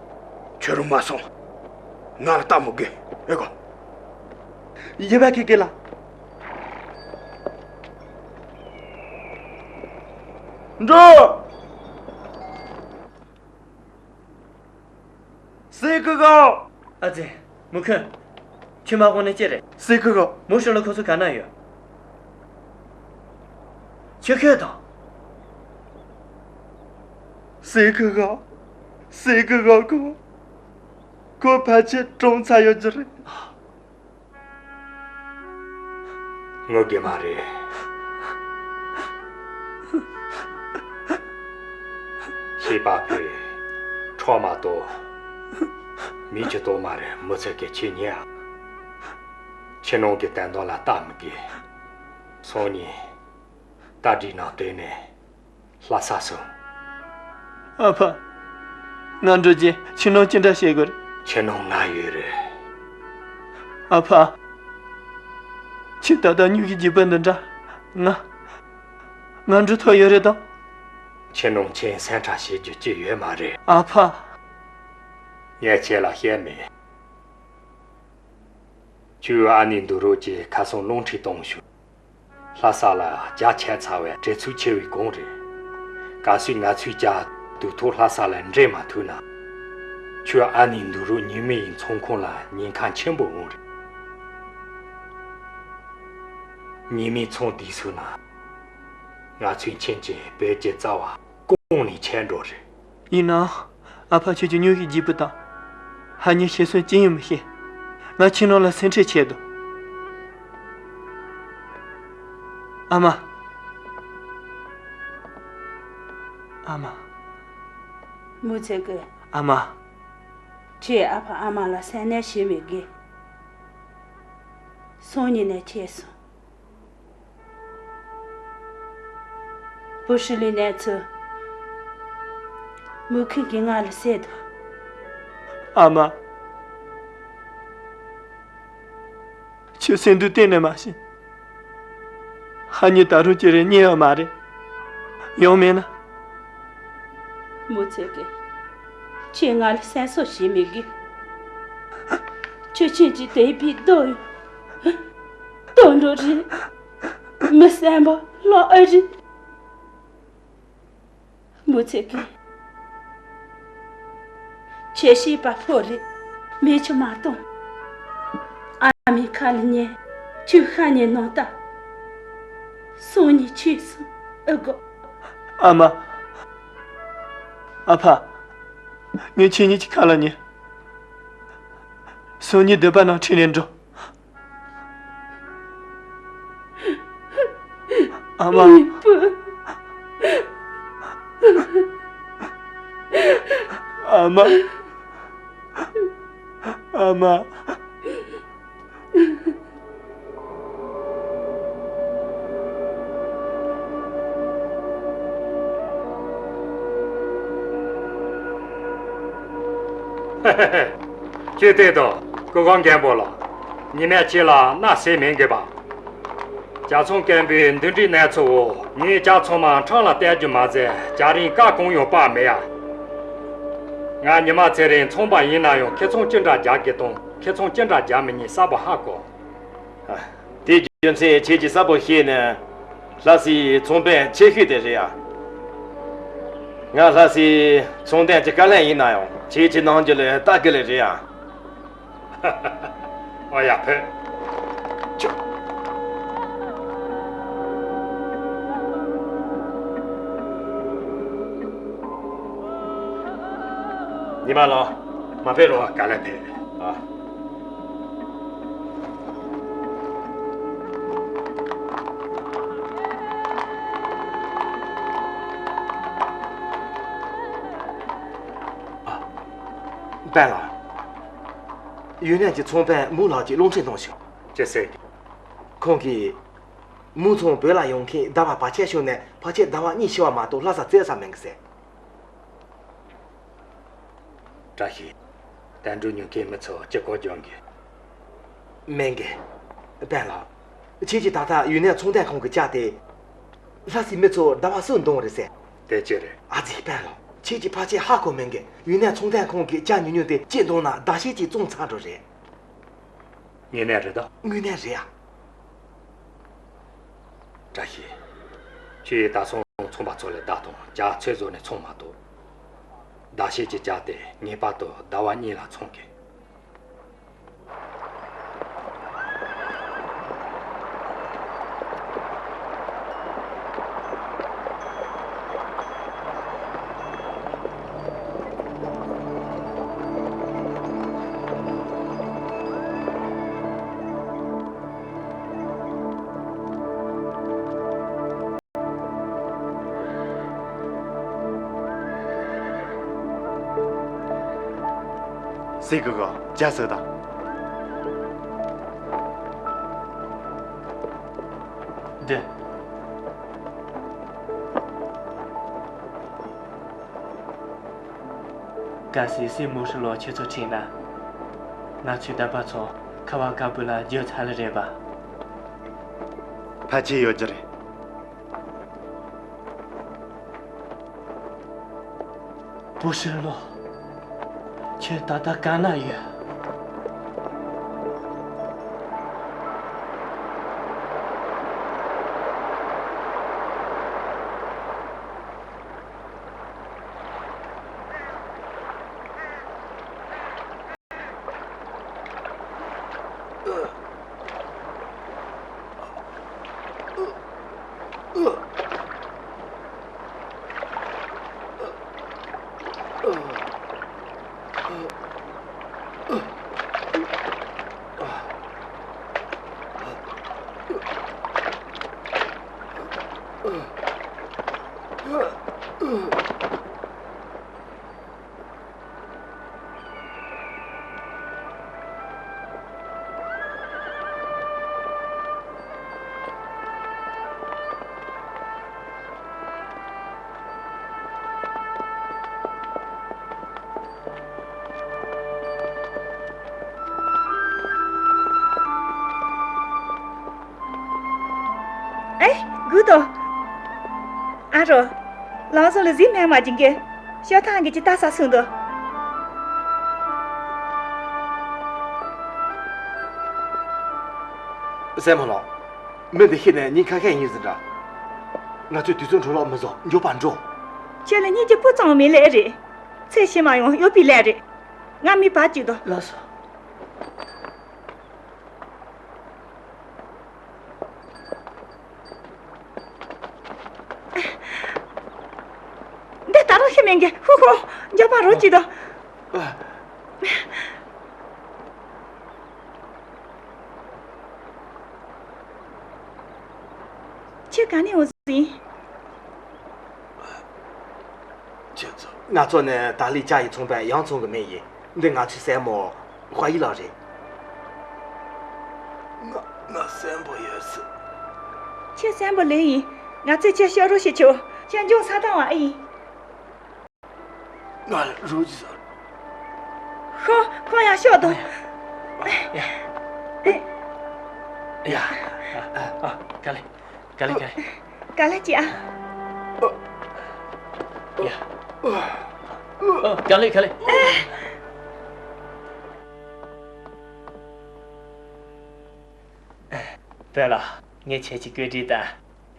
ཁྱོད་རང་མ་སོང་། ང་ལ་ལྟ་མི་དགོས། ཨེ་གོ། ཡིན་པ་གེ་གེ་ལགས། འགྲོ། སྲས་སྐུ་ངོ་། ཨ་ཙི། མུ་ཁུན། ཁྱོད་མ་གོ་ནི་ཅི་རེད། སྲས་སྐུ་ངོ་། མུ་ཧྲི་ལོ་ཁོ་ཚོ་ག་ན་ཡོད། ཁྱོད་ཤོད་དང་། སྲས་སྐུ་ངོ་། སྲས་སྐུ་ངོ་ཁོ། ཁོ་ཕལ་ཆེར་གྲོངས་ཚར་ཡོད་རྒྱུ་རེད། ངུ་དགོས་མ་རེད། སྐྱེས་པ་ཕོས་ཁྲག་མ་གཏོགས་མིག་ཆུ་གཏོང་མ་རེད། མི་ཚེ་གི་ཆེ་ཉེ་ཨ། ཕྱི་ནང་གི་དོན་དག་ལ་ལྟ་མི་དགོས། སང་ཉིན་རྟ་སྒྲིག་ནང་བསྡད་ནས་ལྷ་ས་སོང་། ཨ་ཕ། ང་འགྲོ་རྗེས་ཁྱིམ་ནང་ཅི་འདྲ་བྱེད་དགོས་རེད། ཁྱིམ་ནང་ང་ཡོད་རེད། ཨ་ཕ། ཁྱེད་ད་ལྟ་སྨྱུ་གུའི་རྒྱུ་སྤུན་འདི་འདྲ། ང་། ང་འགྲོ་ཐུབ་ཡོད་རེད་དམ། ཁྱིམ་ནང་ཁྱེད་སེམས་ཁྲལ་བྱེད་རྒྱུ་ཅི་ཡོད་མ་རེད། ཨ་ཕ། ངས་ཁྱེད་ལ་བཤད་མེད། ཁྱོའི་ཨ་ནེ་འདུག་རོགས་ཀྱིས་ཁ་སང་རླུང་འཕྲིན་བཏང་བྱུང་། ལྷ་ས་ལ་རྒྱ་ཆེ་ཚ་བའི་དྲེལ་ཚུགས་ཆེ་བའི་གོང་རེད། གལ་སྲིད་ང་ཚོས་ཀྱང་དུས་ཐོག་ལྷ་ས་ལ་འདྲེན་མ་ཐུབ་ན། ཁྱོའི་ཨ་ནེ་འདུག་རོགས་ཉི་མའི་ཚོང་ཁང་ལ་ཉེན་ཁ་ཆེན་པོ་འོང་རེད། ཉི་མའི་ཚོང་དེའི་ཟུར་ན་ང་ཚོའི་ཁྱིམ་གྱི་བོད་ཀྱི་རྩ་བ་གོང་ནས་ཆད་འགྲོ་རེད། ཡིན་ནའང་ཨ་ཕ་ཁྱོད་ཀྱི་སྙུང་གཞི་ལྗིད་པོ་དང་། ཕ་གཉིས་ཤི་གསོན་ཅི་ཡིན་མི་ཤེས། ང་ཁྱིམ་ནང་ལ་སེམས་ཁྲལ་ཆེ་འདུག་ཨ་མ། ཨ་མ། མུ་ཚེ་གི། ཨ་མ། ཁྱེད་ཨ་ཕ་ཨ་མ་ལ་སེམས་ནད་བྱེད་མི་དགོས། སང་ཉིན་ནས་ཁྱེད་སོང་། བུ་ཧྲི་ལི་ནས་ཚུར་མུ་ཁུན་གྱིས་ང་ལ་བཤད་དོ། ཨ་མ། ཁྱོད་སེམས་སྡུག་གཏན་ནས་མ་བྱེད། ཕ་གཉིས་ད་རུང་ཅི་རེད་རྙེད་ཡོད་མ་རེད། ཡང་མིན་ན། མུ་ཚེ་གི། ཁྱེད་ང་ལ་སེམས་གསོ་བྱེད་མི་དགོས། ཁྱོད་ཁྱིམ་གྱི་དད་པའི་རྡོ་ཡིན། དོན་འགྲུབ་རེད། མི་བསམ་པ་ལོག་ཨེ་རེད། མུ་ཚེ་གི། ཁྱེད་ཤེས་པ་ཕོ་རེད། མིག་ཆུ་མ་གཏོང་། ཨ་མའི་ཁ་ལ་ཉན། ཁྱོད་ཤ་ཉེ་ནང་ལྟ། སང་ཉིན་ཁྱོད་སོང་ཨེ་དགོས། ཨ་མ། ཨ་ཕ། ངས་ཁྱེད་གཉིས་ཀྱི་ཁ་ལ་ཉན། སང་ཉིན་སྡོད་པ་ནང་ཁྲིད་ནས་འགྲོ། ཨ་མ། ཨ་མ། ཨ་མ། ཁྱོད་བལྟས་དང་། སྐུ་ཁམས་མགོན་པོ་ལགས། ཉི་མས་ཁྱེད་ལ་མནའ་ཟེར་མི་དགོས་པ། ཇ་ཚོང་དཀོན་པོས་འདི་འདྲའི་གནས་ཚུལ་འོག་ངས་ཇ་ཚང་མ་འཕྲང་ལ་གཏད་རྒྱུ་མ་ཟད། ཇ་རིན་ཀ་གང་ཡང་སྤར་མེད་ཡ། ང་ཉི་མ་ཚེ་རིང་ཚོང་པ་ཡིན་ན་ཡང་ཁེ་བཟང་ཅི་འདྲ་རྒྱག་དགོས་དང་ཁེ་བཟང་ཅི་འདྲ་རྒྱག་མི་ཉན་གསལ་པོ་ཧ་གོ། ཨ། དེའི་རྒྱུ་མཚན་ཁྱེད་ཀྱིས་གསལ་པོ་ཤེས་ནས། ལྷ་སའི་ཚོང་དཔོན་ཆེ་ཤོས་དེ་རེད་ཡ། ང་ལྷ་སའི་ཚོང་དོན་གྱི་བཀའ་བློན་ཡིན་ན་ཡང་ཁྱེད་ཀྱི་ནང་རྒྱུ་ལ་ལྟ་དགོས་ལེ་རེད་ཡ། ཨོ་ཡ། ཕེབས། ཅོ། ཉི་མ་ལགས། མ་ཕེབས་རོགས། ག་ལེར་ཕེབས། ཨ། ཨ། དཔོན་ལགས། ཡུན་ནན་གྱི་ཚོང་དཔོན་མུའུ་ལགས་ཀྱིས་རླུང་འཕྲིན་བཏང་བྱུང་། ཅི་ཟེར། ཁོང་གིས། མུའུ་ཚང་བོད་ལ་ཡོང་མཁན་ཟླ་བ་བར་ཆད་བྱུང་ནས་ཕལ་ཆེར་ཟླ་བ་གཉིས་འཕྱི་བ་མ་གཏོགས་ལྷ་ས་བཙལ་ས་མེད་གི་ཟེར། བཀྲ་ཤིས། དལ་འགྲོ་ཉོ་མཁན་མི་ཚོ་ཅི་གོ་སྦྱོང་གི། མེད་གི། དཔོན་ལགས། ཁྱེད་ཀྱིས་ད་ལྟ་ཡུན་ནན་ཚོང་དོན་ཁང་གི་ཇ་དེ། ལྷ་སའི་མི་ཚོ་ཟླ་བ་གསུམ་འདང་རེད་ཟེར། དེ་ཅི་རེད། ཨ་ཙི་དཔོན་ལགས། ཁྱེད་ཀྱིས་ཕལ་ཆེར་ཧ་གོ་མེད་གི། ཡུན་ནན་ཚོང་དོན་ཁང་གི་ཇ་ཉུང་ཉུང་དེ་ཅི་འདང་ན་ཟླ་ཤས་ཀྱི་བཙོང་ཚར་འགྲོ་རེད། དངོས་གནས་རེད་ད། དངོས་གནས་རེད་ཨ། བཀྲ་ཤིས། ཁྱོས་ད་སོང་ཚོང་པ་ཚོ་ལ་བརྡ་བཏང་། ཇ་ཚོད་བཟོ་ནས་ཚོང་མ་གཏོགས། ཟླ་ཤས་ཀྱི་ཇ་དེ་ངེས་པར་དུ་ཟླ་བ་གཉིས་ལ་ཚོང་དགོས། སྲས་སྐུ་ངོ། ཇ་ཟོས་དང་། འདི། གལ་སྲིད་སྲས་མུའུ་ཧྲི་ལོ་ཁྱེད་ཚོ་ཁྲིད་ན། ང་ཚོའི་རྟ་པ་ཚོ་ཁ་བ་དཀར་པོ་ལ་བསྒྱུར་ཚར་ལེ་རེད་པ། ཕལ་ཆེར་ཡོད་རྒྱུ་རེད། བུ་ཧྲི་ལོ། ཁྱེད་ད་ལྟ་ག་ན་ཡོད། ཨེ། སྒུག་དང་། ཨ་རོ། ལམ་ཟུར་ལ་གཟིགས་མེད་མ་བྱིན་གི། ཤོག་ཐང་གི་ཅི་ལྟ་ས་སོང་དོ། སྲས་མོ་ལགས། མི་འདི་ཤི་ནས་ཉིན་ཁ་ཤས་ཡིན་ཟིན་འདྲ། ང་ཚོས་དུས་ཚོད་འཕྲོ་བརླག་མི་བཟོ། མགྱོགས་པར་འགྲོ། ཁྱེད་ལ་སྙིང་རྗེ་སྤུ་ཙམ་མེད་ལེ་རེད། ཚེ་ཕྱི་མ་ཡང་གཡོག་པའི་ལས་རེད། ང་མི་བར་གཅིག་དང་། ལགས་སོ། འདི་ད་རུང་ཤི་མེད་གི། ཧུ་ཧུ། མགྱོགས་པར་རོགས་གྱིས་དང་། ཁྱེད་ག་ནས་འོང་ཟིན། ཁྱེད་ཚོ། ང་ཚོ་ནི་ཏཱ་ལི་ཅཱ་ཡི་ཚོང་པ་ཡང་ཚང་གི་མི་ཡིན། འདི་ང་ཚོའི་སྲས་མོ་ཧྭ་ཡི་ལགས་རེད། ང་ང་གསོན་པོ་ཡོད་སྲིད། ཁྱེད་གསོན་པོ་ལོས་ཡིན། ང་ཚོས་ཁྱེད་ཤོག་རོགས་ཞིག་ཆོག་ཁྱེད་འབྱུང་ས་དང་བ་ཨེ་ཡིན། ང་ལ་རོགས་ཀྱིས་ཟེར། ཤོག་ཁོང་ཡར་ཤོག་དང་། ཡ། ཡ། ཨ། ཨ། ཨ། ག་ལེ། ག་ལེ། ག་ལེ། ག་ལེ་ཅི་ཨ། ཡ། ཨ། ག་ལེ། ག་ལེ། བོད་ལ། ངས་ཁྱེད་ཀྱི་བཀོད་སྒྲིག་དང་།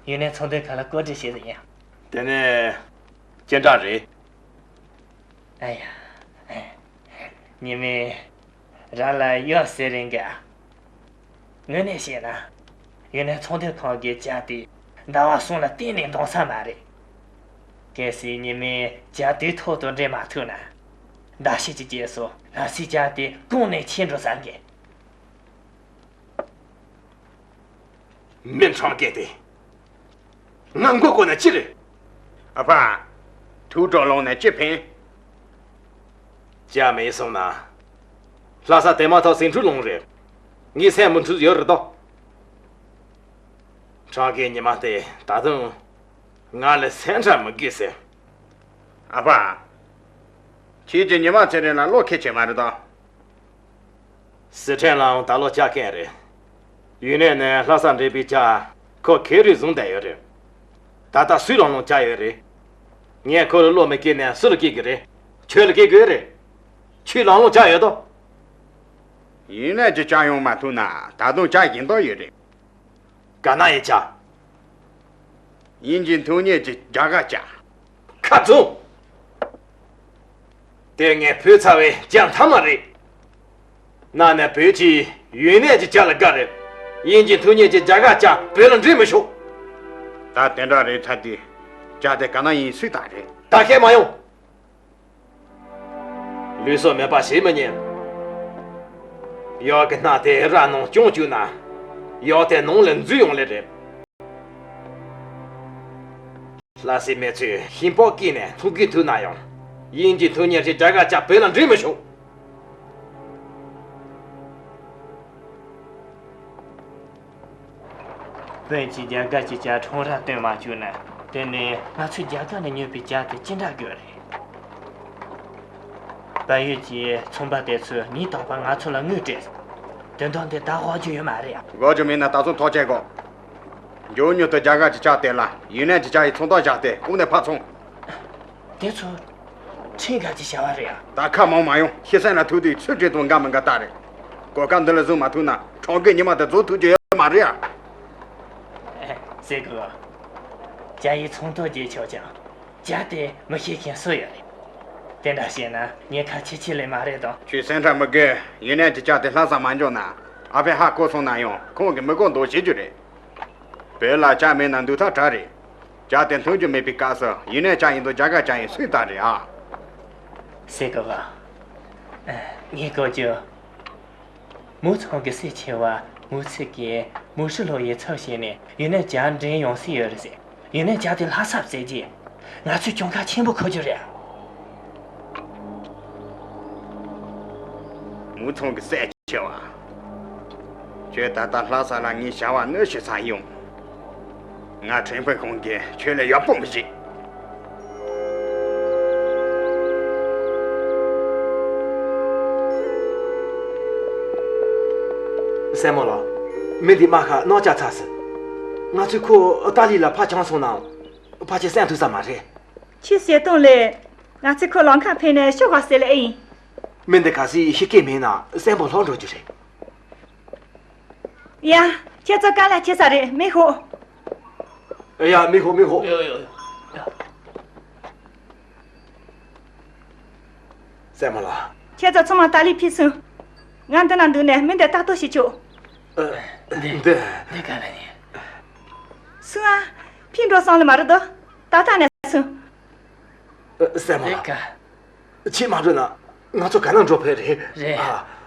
ཡུན་ནན་ཚོང་དོན་ཁང་ལ་བཀོད་སྒྲིག་བྱས་ཟིན་ཡང་། དེ་ནས། ཅི་འདྲ་རེད། ཨ་ཡ། ཉི་མས་རང་ལ་གཡོ་ཟེར་རིང་ག་དངོས་གནས་བཤད་ན། ཡུན་ནན་ཚོང་དོན་ཁང་གི་ཇ་དེ་ཟླ་བ་གསུམ་ལ་གཏན་ནས་འདང་ས་མ་རེད། གལ་སྲིད་ཉི་མས་ཇ་དེ་ཐོག་ཏུ་འདྲེན་མ་ཐུབ་ན། ཟླ་ཕྱེད་ཀྱི་རྗེས་སུ་ལྷ་སའི་ཇ་དེ་གོང་ནས་ཆད་འགྲོ་བསམ་གི། མི་འཕྲང་རྒན་དེ། ང་མགོ་བསྐོར་ན་ཅི་རེད། ཨ་ཕ། ཐུགས་སྤྲོ་ལངས་ན་ཅི་ཕན། ཇ་མེད་སོང་ན། ལྷ་ས་དེ་མ་ཐག་ཟིང་འཁྲུག་ལངས་རེད། ངའི་སེམས་མི་འཁྲུག་ཡོད་རེད་དོ། འཕྲང་རྒན་ཉི་མ་དེ་ད་དུང་ང་ལ་སེམས་ཁྲལ་མི་དགོས་ཟེར། ཨ་ཕ། ཁྱེད་ཀྱིས་ཉི་མ་ཚེ་རིང་ལ་བློ་ཁེལ་བྱེད་མ་རེད་དོ། སི་ཁྲོན་ལའང་ད་ལོ་ཇ་སྐམ་རེད། ཡུན་ནན་ནས་ལྷ་ས་འདྲེན་པའི་ཇ་ཁོ་ཁེ་རེ་བཟུང་བསྡད་ཡོད་རེད། ད་ལྟ་སུའི་ལག་ནང་ཇ་ཡོད་རེད། ངས་ཁོ་ལ་བློ་མི་སྐྱེ་ནས་སུ་ལ་སྐྱེ་གི་རེད། ཁྱོད་ལ་སྐྱེ་དགོས་རེད། ཁྱོའི་ལག་ནང་ཇ་ཡོད་དོ། ཡུན་ནན་གྱི་ཇ་ཡོང་མ་ཐུབ་ན་ད་དུང་ཇ་གཞན་དག་ཡོད་རེད། ག་ན་ཡི་ཇ། དབྱིན་ཇིའི་ཐོན་སྐྱེད་ཀྱི་རྒྱ་གར་ཇ། ཁ་བཙུམ། དེ་ངས་ཕུལ་ཚར་བའི་ཇ་མཐའ་མ་རེད། ན་ནས་བོད་ཀྱིས་ཡུན་ནན་གྱི་ཇ་ལ་དགའ་རེད། དབྱིན་ཇིའི་ཐོན་སྐྱེད་ཀྱི་རྒྱ་གར་ཇ་བོད་ལ་འདྲེན་མི་ཆོག་ད་དེ་འདྲ་རེད་ཚར་དུས། ཇ་དེ་ག་ན་ཡིན་སུས་བཏང་རེད། ད་བཤད་མ་ཡོང་། ལུས་སྲོག་མེད་པ་བྱེད་མི་ཉན། གཡག་གི་སྣ་དེ་ར་ནང་རྐྱང་བཅུག་ན། གཡག་དེ་ནང་ལ་འཛུལ་ཡོང་ལེ་རེད། ལྷ་སའི་མི་ཚོས་ཤིང་ལྤགས་བཀལ་ནས་ཚོང་ཁང་བཙུགས་ན་ཡང་། དབྱིན་ཇིའི་ཐོན་སྐྱེད་ཀྱི་རྒྱ་གར་ཇ་བོད་ལ་འདྲེན་མི་ཆོག་བོད་ཀྱིས་རྒྱ་གར་གྱི་ཇ་ཁྲོམ་ར་བཏོན་མ་བཅུག་ན། དེ་ནས་ང་ཚོས་རྒྱ་གར་ནས་ཉོས་པའི་ཇ་དེ་ཅི་འདྲ་དགོས་རེད། བལ་ཡུལ་གྱི་ཚོང་པ་དེ་ཚོས་ཉིན་རྟག་པར་ང་ཚོ་ལ་དངུལ་སྤྲད་སོང་། དོན་དག་འདི་ད་དགོས་རྒྱུ་ཡོད་མ་རེད། དགོས་རྒྱུ་མེད་ན་ད་གཟོད་ཐག་བཅད་དགོས། མགྱོགས་མྱུར་དུ་རྒྱ་གར་གྱི་ཇ་དེ་ལ་ཡུན་ནན་གྱི་ཇ་ཡི་ཚོང་རྟགས་བཞག་སྟེ་ཁོང་ནས་ཕར་ཚོང་། དེ་ཚོ་ཁྲིམས་འགལ་གྱི་བྱ་བ་རེད་ཨ། ད་ཁ་མང་མ་ཡོང་། ཤི་གསོན་ལ་ཐུག་དུས་ཚུར་སྤྲད་དང་འགལ་མི་འགལ་ལྟ་རེད། གོ་སྐབས་འདི་ལ་བཟུང་མ་ཐུབ་ན་འཕྲང་རྒན་ཉི་མ་དེ་རྫོགས་ཐུབ་རྒྱུ་ཡོད་མ་རེད་ཨ། ཨེ། སྲས་སྐུ། ཇ་ཡི་ཚོང་རྟགས་བརྗེ་ཆོག་ཀྱང་། ཇ་དེ་མི་ཤེས་མཁན་སུ་ཡོད་རེད། དེ་འདྲ་བྱས་ན་ཉེན་ཁ་ཆེ་ཆེ་ལས་མ་རེད་དམ། ཁྱོད་སེམས་ཁྲལ་མི་དགོས། ཡུན་ནན་གྱི་ཇ་དེ་ལྷ་ས་མ་འབྱོར་ན། ཨ་ཕས་ཧ་གོ་སོང་ན་ཡང་ཁོང་གིས་མི་གོ་མདོག་བྱེད་རྒྱུ་རེད། བོད་ལ་ཇ་མེད་ན་འདུག་ཐབས་བྲལ་རེད། ཇ་དེ་འཐུང་རྒྱུ་མེད་པའི་སྐབས་སུ་ཡུན་ནན་ཇ་ཡིན་དང་རྒྱ་གར་ཇ་ཡིན་སུས་བལྟས་རེད་ཨ། སྲས་སྐུ་ངོ་། ངས་གོ་རྒྱུ། མུའུ་ཚང་གི་སྲས་ཆེ་བ་མུའུ་ཚི་གིས་མུའུ་ཧྲི་ལོ་ཡི་ཚབ་བྱས་ནས་ཡུན་ནན་ཇ་འདྲེན་ཡོང་སྲིད་ཡོད་རེད་ཟེར། ཡུན་ནན་ཇ་དེ་ལྷ་ས་བཙལ་རྗེས། ང་ཚོས་གྱོང་ཁ་ཆེན་པོ་འཁུར་རྒྱུ་རེད། མུའུ་ཚང་གི་སྲས་ཆེ་བ། ཁྱོད་ད་ལྟ་ལྷ་ས་ལ་ངས་བྱ་བ་གནོད་བྱེད་ས་ཡོང་། ང་ཁྲེང་ཕུ་ཁོང་གིས་ཁྱོད་ལ་ཡག་པོ་མི་བྱེད། སྲས་མོ་ལགས། མི་འདི་རྨ་ཁ་རྣག་ཆགས་ཚར་སོང་། ང་ཚོས་ཁོ་ཏཱ་ལི་ལ་ཕར་འཁྱམས་སོང་ནའང་ཕལ་ཆེར་གསོན་ཐུབ་ས་མ་རེད། ཁྱེད་བཤད་སྟངས་ལས། ང་ཚོས་ཁོ་ལམ་ཁ་འཕེན་ནས་ཤོག་ག་ཟེར་ལེ་ཨེ་ཡིན། མི་འདི་གལ་སྲིད་ཤི་སྐད་མེད་ན་གསོན་པོ་ལྷག་འགྲོ་རྒྱུ་རེད། ཡ། ཁྱེད་ཚོ་དཀའ་ལས་ཁྱེད་ས་རེད་མི་ཤོག་ཡ། མི་ཤོག་མི་ཤོག་ཡ་ཡ་ཡ། སྲས་མོ་ལགས། ཁྱེད་ཚོ་ཚང་མ་ཏཱ་ལི་ཕེབས་སོང་། ང་འདི་ན་འདུག་ནས་མི་འདི་ལྟ་རྟོག་བྱེད་ཆོག་ཨ། འདི། འདི་ག་ལ་ཡིན། སོང་ཨ། ཕེབས་འགྲོ་སོང་ལེ་མ་རེད་དོ། ཏག་ཏག་ནས་སོང་། ཨ། སྲས་མོ་ལགས། འདི་ག་ཁྱེད་མ་འགྲོ་ན་ང་ཚོ་ག་ན་འགྲོ་ཕོད་རེད། རེད། ཨ།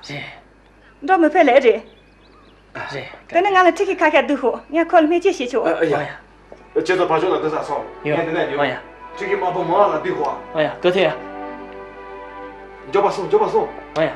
རེད། འགྲོ་མི་ཕོད་ལེ་རེད། རེད། དེ་ནི་ང་ལ་ཁྲིད་ཀྱི་ཁ་ཤས་འདུག་ཤོག་ངས་ཁོ་ལ་སྨན་བཅོས་བྱེད་ཆོག་ཨ། ཡ། ཨ་ཡ། ཁྱེད་ཚོ་བ་ཕྱོགས་ལ་འདུག་ས་སོང་། ཡོ། ངས་འདི་ནས་ཡོད། ཨ་ཡ། ཁྲིད་ཀྱི་མ་པོ་མོ་ལ་འདུག་ཤོག་ཨ་ཡ། གོ་ཐལ་ཡ། མགྱོགས་པ་སོང་། མགྱོགས་པ་སོང་། ཨ་ཡ།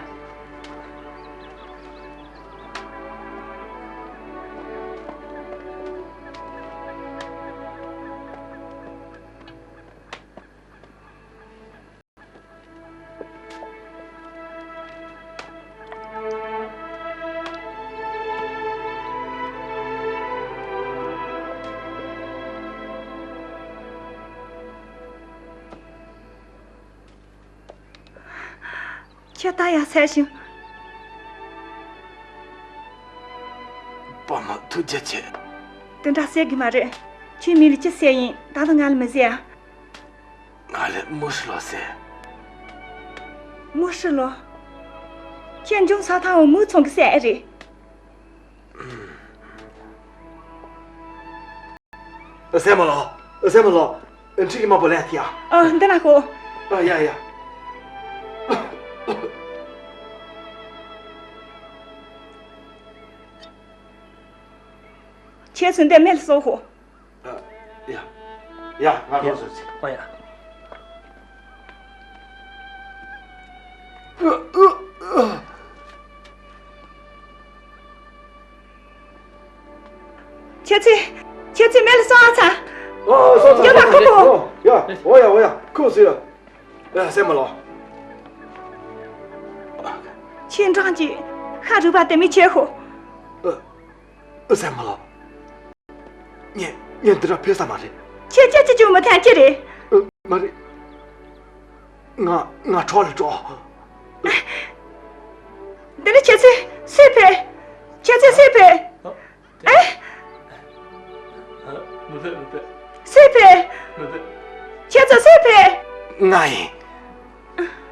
ཁྱེད་ད་ཡ་སེ་ཞིང་། པ་མ་ཐུགས་རྗེ་ཆེ། དེ་འདྲ་ཟེར་གི་མ་རེད། ཁྱོད་མིང་ལ་ཅི་ཟེར་ཡིན་ད་དུང་ང་ལ་མི་ཟེར་ཨ། ང་ལ་མུ་ཧྲི་ལོ་ཟེར། མུ་ཧྲི་ལོ། ཁྱེད་འབྱུང་ས་ཐང་བོ་མུ་ཚང་གི་སྲས་ཨེ་རེད། སྲས་མོ་ལགས། སྲས་མོ་ལགས། ཁྲིད་ཀྱི་མ་པོ་ལེན་ཐི་ཡ། ཨ། འདི་ན་ཤོག་ཨ། ཡ་ཡ། ཁྱེད་ཚོ་འདི་མེ་ལ་གསོ་ཤོག་ཨ། ཡ། ཡ། ང་རོགས་བཟོ་ཚེ། ཨོ་ཡ། ཁྱེད་ཚོས། ཁྱེད་ཚོས་མེ་ལ་གསོ་ཨ་ཚ། ཨོ། གསོ་ཚ། ཡ། ད་ཁོ་ཁོ། ཡ། ཨོ་ཡ། ཨོ་ཡ། ཁོ་སུ་ཡ། ཨ། སྲས་མོ་ལགས། ཁྱེད་འབྲང་གི་ཤ་རུས་པ་དེ་མི་ཁྱེར་ཤོག་ཨ། སྲས་མོ་ལགས། ངས་ངས་འདི་འདྲ་ཕེབས་ས་མ་རེད། ཁྱེད་ཅི་ཅི་བྱུང་མི་ཐན་ཅི་རེད། ཨ། མ་རེད། ང་ང་འཕྲོག་ལ་འགྲོ། འདི་ནི་ཁྱེད་ཚོས་སུས་ཕེབས། ཁྱེད་ཚོས་སུས་ཕེབས། ཨ། ཨེ། མི་ཕེབས། མི་ཕེབས། སུས་ཕེབས། མི་ཕེབས། ཁྱེད་ཚོས་སུས་ཕེབས། ང་ཡིན།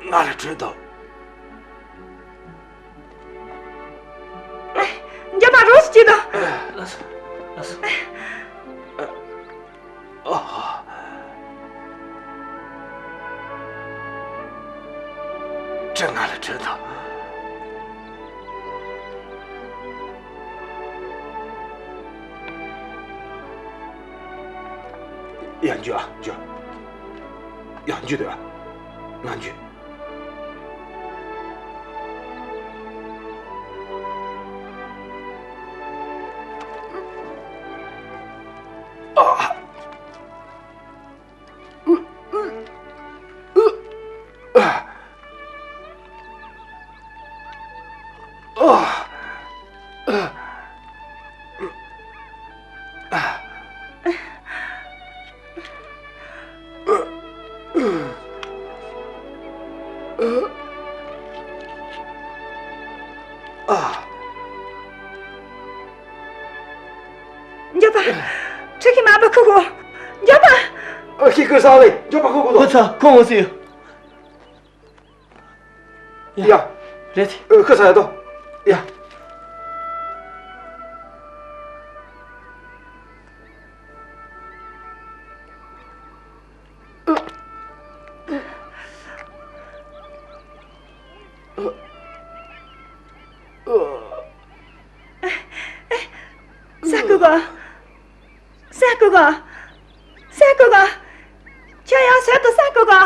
ང་ལ་བྲོས་འདུག་འགྱོད་པ་རོགས་སུ་བྱེད་དང་། ལགས་སོ། ལགས་སོ། ཨ། ཁྲི་ང་ལ་བྲོས་དང་། ཡ། འགྱོ་ཨ། འགྱོ། ཡ། འགྱོ་དེ་ཨ། ང་འགྱོ། ཨ། འགྱོད་པ། ཁྲི་ཁི་མ་པ་ཁུ་ཁུ། འགྱོད་པ། ཨ། ཁི་ཁུ་ས་ལེ། འགྱོད་པ་ཁུ་ཁུ་ལོ། ཁོ་ཚ་ཁོ་ངོ་སི་ཡོད། ཡ། རེད། ཨ། ཁུ་ས་ཡ་དོ། ཡ། སྲས་སྐུ་ངོ། སྲས་སྐུ་ངོ། ཁྱོད་ཡང་བྱོས་དང་སྲས་སྐུ་ངོ།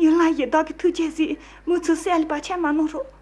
ཡུལ་ལྷ་ཡི་བདག་གི་ཐུགས་རྗེས་གཟིགས། མོ་ཚོའི་སྲས་ལ་བར་ཆད་མ་གནང་རོགས།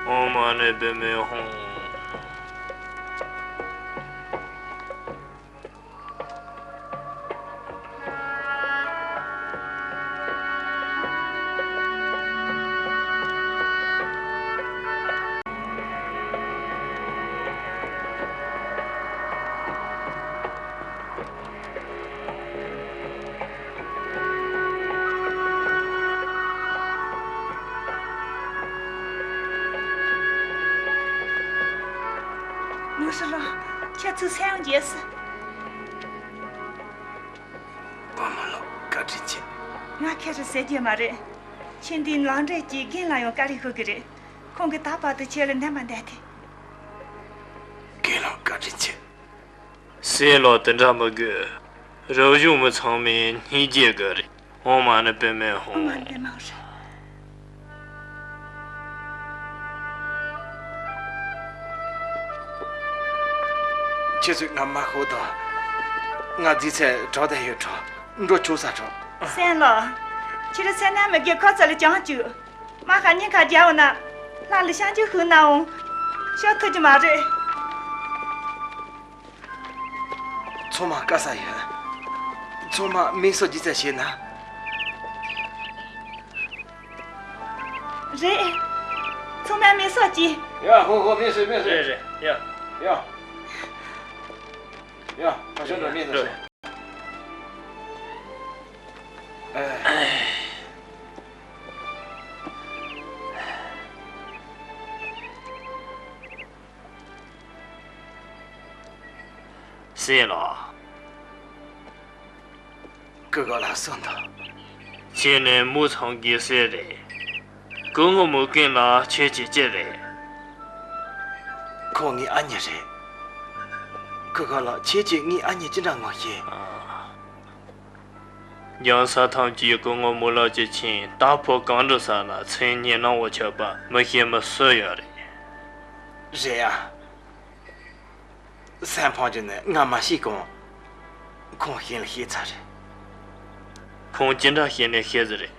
ཨོཾ་མ་ཎི་པདྨེ་ཧཱུྃ། མུ་ཧྲི་ལོ། ཁྱེད་ཚོའི་སྲས་ཡང་རྒྱལ་སྲིད། བུ་མོ་ལགས། བཀའ་དྲིན་ཆེ། ང་ཁྱེད་རང་ཟེར་རྒྱུ་མ་རེད། ཁྱེད་འདིའི་ལམ་འབྲས་ཀྱི་རྒན་ལ་ཡང་བཀའ་དྲིན་ཞུ་གི་རེད། ཁོང་གིས་ད་བར་དུ་ཁྱེད་ལ་འདེམས་པ་འདེམས་ཏེ། རྒན་ལགས་བཀའ་དྲིན་ཆེ། སྲས་ལགས་དེ་འདྲ་མི་དགོས། རབ་བྱུང་མི་ཚང་མས་སྙིང་རྗེ་དགོས་རེད། ཨོཾ་མ་ཎི་པདྨེ་ཧཱུྃ། ཨོཾ་མ་ཎི་པདྨེ་ཧཱུྃ། ཁྱེད་ཚོས་ང་མ་ཤོད་དང་། ང་རྫིག་ཚད་དྲག་དང་ཡོད་དྲག་འགྲོ་ཆོག་ས་དྲག་སྲས་ལགས། ཁྱེད་རང་སེམས་ནང་མི་དགེ་ཁ་ཚ་ལ་བྱང་བཅུག་མ་ཁ་སྙིང་ཁ་རྒྱལ་བ་ན། ལྷ་ལ་བྱང་ཆུབ་ཤོག་ན་འོང་། ཤོག་ཐུབ་ཀྱི་མ་རེད། ཚང་མ་དཀའ་ས་ཡོད། ཚང་མ་མིག་སོ་ཅི་ཙམ་བྱས་ན། རེད། ཚང་མ་མིག་སོ་ཅི། ཡ་ཧོ་ཧོ། མིག་སོ་མིག་སོ། རེད་རེད། ཡ། ཡ། ཡ། ཕ་ཤོ་འགྲོ་མིག་སོ་ཅི། ཨེ། སྲས་ལགས། སྐུ་གོ་ལ་གསུངས་དང་། ཁྱེད་ནི་མུ་ཚང་གི་སྲས་རེད། སྐུ་ངོ་མུ་གེ་ལགས་ཁྱེད་ཀྱི་ཅི་རེད། ཁོང་ངའི་ཨ་མྱེས་རེད། སྐུ་གོ་ལགས། ཁྱེད་ཀྱིས་ངའི་ཨ་མྱེས་ཅི་འདྲ་ངོ་ཤེས། ཨ། རྒྱང་ས་ཐམས་ཅད་སྐུ་ངོ་མུ་ལགས་ཀྱི་ཆེད་རྟ་ཕོ་གང་འགྲོ་ས་ལ་མཚན་སྙན་སྣང་བ་ཆགས་པ་མི་ཤེས་མི་སུ་ཡོད་རེད། རེད་ཡ། སེམས་ཕམ་གྱི་ནི་ང་མ་ཤེས་གོང་། ཁོང་ཤེས་ལ་ཤེས་ཚར་རེད། ཁོང་ཅི་འདྲ་ཤེས་ནས་ཤེས་ཟི་རེད།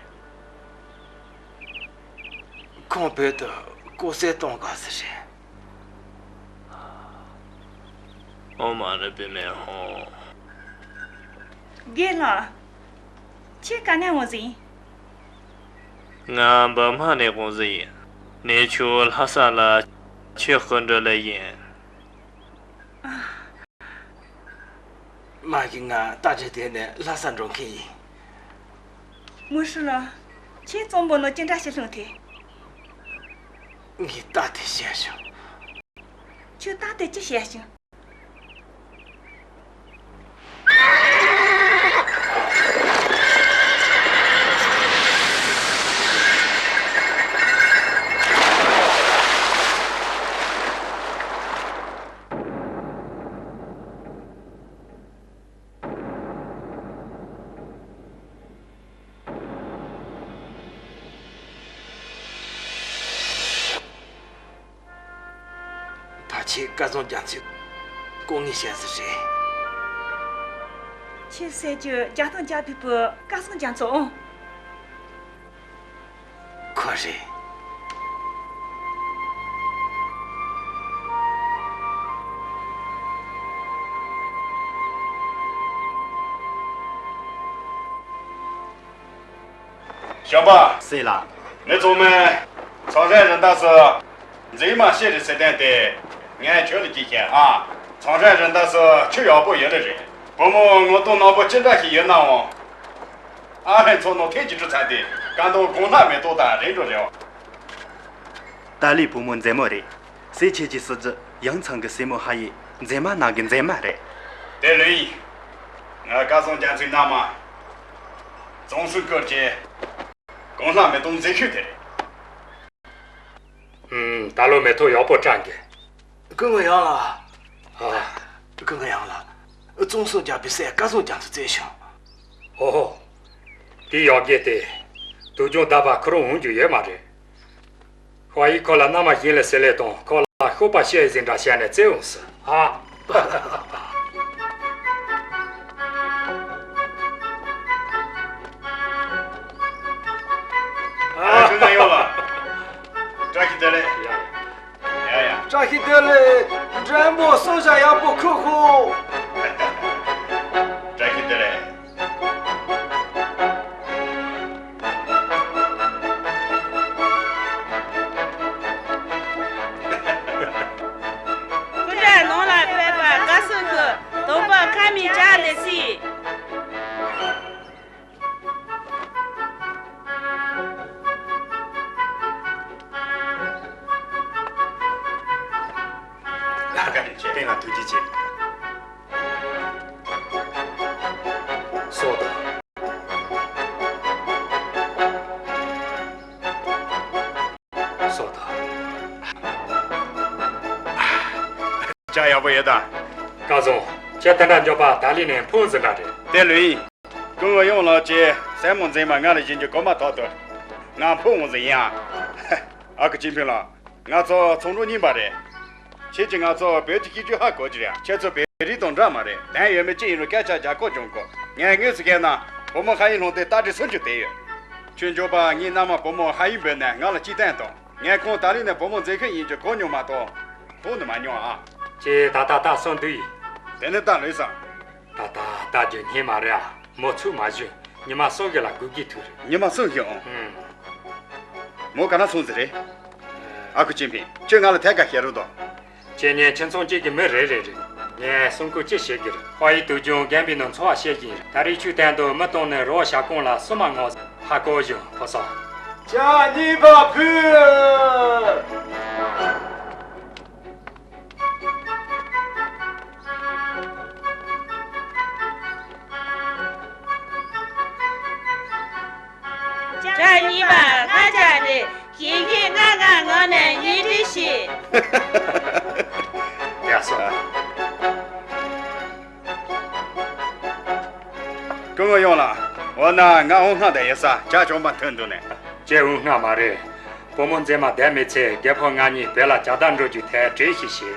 ཁོང་བོད་དུ་སྐུ་སྲས་གཏོང་དགོས་ཟེར་རེད། ཨོཾ་མ་ཎི་པདྨེ་ཧཱུྃ། རྒན་ལགས། ཁྱེད་ག་ནས་འོང་ཟིན། ང་འབར་མ་ནས་འོང་ཟིན་ཡིན། གནས་མཆོག་ལྷ་ས་ལ་ཆོས་སྐོར་འགྲོ་ལེ་ཡིན། ཨ། མ་གཞི་ང་རྟ་དྲེལ་དེད་ནས་ལྷ་ས་འགྲོ་མཁན་ཡིན། མུ་ཧྲི་ལོ། ཁྱེད་གཙང་པོ་ནང་ཅི་འདྲ་ཞིག་ལྷུང་ཐལ། ངས་རྟ་དེ་བཤས་བྱུང་། ཁྱོད་རྟ་དེ་ཅི་བཤས་བྱུང་། ད་ཁྱེད་སྐལ་བཟང་རྒྱ་མཚོའི་སྐུ་ངོ་བཤད་ཟིན་རེད། ཁྱེད་ཟེར་རྒྱུ་རྒྱ་ཐང་རྒྱ་བོད་པའི་སྐལ་བཟང་རྒྱ་མཚོ་ཨང་། ཁོ་རེད། ཇོ་བ། སྲས་ལགས། མི་ཚང་མས་ཚང་ཧྲན་རི་འདབས་སུ་མཛེས་མ་ཤེས་རེད་ཟེར་དོན་དེ་ངས་ཁྱོད་ལ་གཅིག་བཤད་ཨ། ཚང་ཧྲན་རི་འདབས་སུ་ཆུ་ཡག་པོ་ཡོད་ལེ་རེད། བུ་མོ་ངོ་གདོང་ནག་པོ་ཅི་འདྲ་ཞིག་ཡོད་ནའང་། ཨ་ཧན་ཚོ་ནང་ཐེངས་གཅིག་འགྲོ་ཚར་དུས་དཀར་མདོག་གངས་ལྷ་མེ་ཏོག་དང་རིགས་འགྲོ་རེད། ཏཱ་ལའི་བུ་མོ་མཛེས་མོ་རེད། སྲས་ཁྱེད་ཀྱི་སྲིད་ཇུས་ཡང་ཚང་གི་སྲས་མོ་ཧ་ཡི་མཛེས་མ་ནང་གི་མཛེས་མ་རེད། དེ་ལོས་ཡིན། ང་སྐལ་བཟང་རྒྱ་མཚོའི་མནའ་མ་ཙོང་སུན་ཀུ་གྱི་གངས་ལྷ་མེ་ཏོག་མཛེས་ཤོས་དེ་རེད། ཨུམ། ད་ལོ་མེ་ཏོག་ཡག་པོ་བཀྲ་འགི། སྐུ་ངོ་ཡང་ལགས། ཨ། སྐུ་ངོ་ཡང་ལགས། ཙོང་སུན་རྒྱལ་པོའི་སྲས་སྐལ་བཟང་རྒྱ་མཚོ་བཙལ་བྱུང་། ཨོ་ཧོ། དེ་ཡག་གི་སྟེ། དུས་རྒྱུན་རྟག་པར་ཁོ་རང་འོང་རྒྱུ་ཡོད་མ་རེད། ཧྭ་ཡིས་ཁོ་ལ་མནའ་མ་བྱིན་ལེ་ཟེར་ལེ་དང་ཁོ་ལ་ཤོབ་པ་བཤད་ཟིན་འདྲ་བྱས་ནས་བཙལ་འོང་ཟེར་ཨ། ཨ། ཁྱོད་ན་ཡོད་ལ། བཀྲ་ཤིས་བདེ་ལེགས། ཡ་ཡ། བཀྲ་ཤིས་བདེ་ལེགས། མགྲོན་པོ་གསོལ་ཇ་ཡག་པོ་ཁུར་ཤོག་བཀྲ་ཤིས་བདེ་ལེགས། སྐུ་དྲག་ནང་ལ་ཕེབས་པར་དགའ་བསུ་ཞུ། དང་པོ་ཁ་མིག་ལྕགས་ལས་སྲིད། བཀའ་དྲིན་ཆེ། བསྟན་ལ་ཐུགས་རྗེ་ཆེ། སོ་དང་། སོ་དང་། ཇ་ཡག་པོ་ཡོད་ད། སྐལ་བཟང་། ཁྱེད་དེ་འདྲ་མགྱོགས་པ་ད་ལི་ནས་འཕོ་ཟིན་འདྲ་རེད། དེ་ལོས་ཡིན། སྐུ་ངོ་ཡང་ལགས་ཀྱིས་སྲས་མོ་མཛེས་མ་ང་ལ་བྱིན་རྒྱུ་གོ་མ་ཐག་ཏུ་ང་འཕོ་འོང་ཟིན་ཡིན་ཨ། ཨ་ཁུ་ཅིན་ཕིང་ལགས། ང་ཚོ་ཚོང་འབྲོག་རྙིང་པ་རེད། ཁྱེད་ཀྱིས་ང་ཚོ་བོད་ཀྱི་གཤིས་རྒྱུད་ཧ་གོ་གི་རེད། ཁྱེད་ཚོ་བོད་རིགས་དང་འདྲ་མ་རེད། དོན་ཡོད་མེད་ཅི་ཡིན་རུང་སྐད་ཆ་རྒྱག་སྐོར་སྦྱོང་དགོས། ངས་དངོས་སུ་བཤད་ན་བུ་མོ་ཧ་ཡི་སློང་དེ་ལྟ་འདྲི་སུན་འཇུག་བསྡད་ཡོད། ཁྱོད་མགྱོགས་པ་ངའི་མནའ་མ་བུ་མོ་ཧ་ཡི་འབོད་ནས་ང་ལ་ཅིག་བསྟན་དང་། ངས་ཁོང་ཏཱ་ལི་ནས་བུ་མོ་མཛེས་མཁན་ཡིན་རྒྱུ་གོ་མྱོང་མ་གཏོགས་མཐོང་ནི་མ་མྱོང་ཨ། ཁྱེད་ད་ལྟ་ལྟ་སོང་དུས་ཡིན། དེ་ནི་ལྟ་ལོས་སམ། ད་ལྟ་ལྟ་རྒྱུ་སྙིང་མ་རེད་ཨ། མོ་ཚུགས་མ་བཞུ། ཉི་མ་གསུམ་གི་ལ་སྒུག་གི་ཐུག་རེད། ཉི་མ་གསུམ་གི་ཨང་། ཨུམ། མོ་ག་ན་སོང་ཟེར་རེད། ཨ་ཁུ་ཅིན་ཕིང་། ཁྱོད་ང་ལ་ཐད་ཀ་བཤད་རོགས་དང་། ཁྱེད་ངའི་ཁྱིམ་ཚང་གཅིག་གི་མི་རེད་རེད་རེད། ངས་སེམས་ཁུར་ཅི་བྱེད་གི་རེད། ཧྭ་ཡི་དུས་རྒྱུན་རྒན་པའི་ནང་འཚོ་བ་བྱེད་ཀྱི་ཡིན། ད་རེས་ཆུ་སྟེང་དུ་མི་གཏོང་ནས་རོ་བ་བྱ་གོང་ལ་སུ་མ་ངོ་ཧ་གོ་བཞིན་ཕོ་སོང་། ཇ་གཉིས་པ་ཕུལ། ཇ་གཉིས་པ་ལྔ་ཇ་རེད། གཞན་གྱིས་ལྔ་ལྔ་ངོ་ནས་ཉིས་ཁྲི་ཞིག་ཡ་སོ། སྐུ་ངོ་ཡོང་ལགས། འོ་ན་ང་འོང་སྔ་བསྡད་ཡོད་ས། ཇ་ཆོག་མ་ཐོན་འདུག་ནས། ཁྱེད་འོང་སྔ་མ་རེད། བུ་མོ་མཛེས་མ་བསྡད་མེད་ཚེ་རྒད་པོ་ང་གཉིས་བོད་ལ་ཇ་དར་འགྲོ་རྒྱུ་དེ་གྲོས་ཤིག་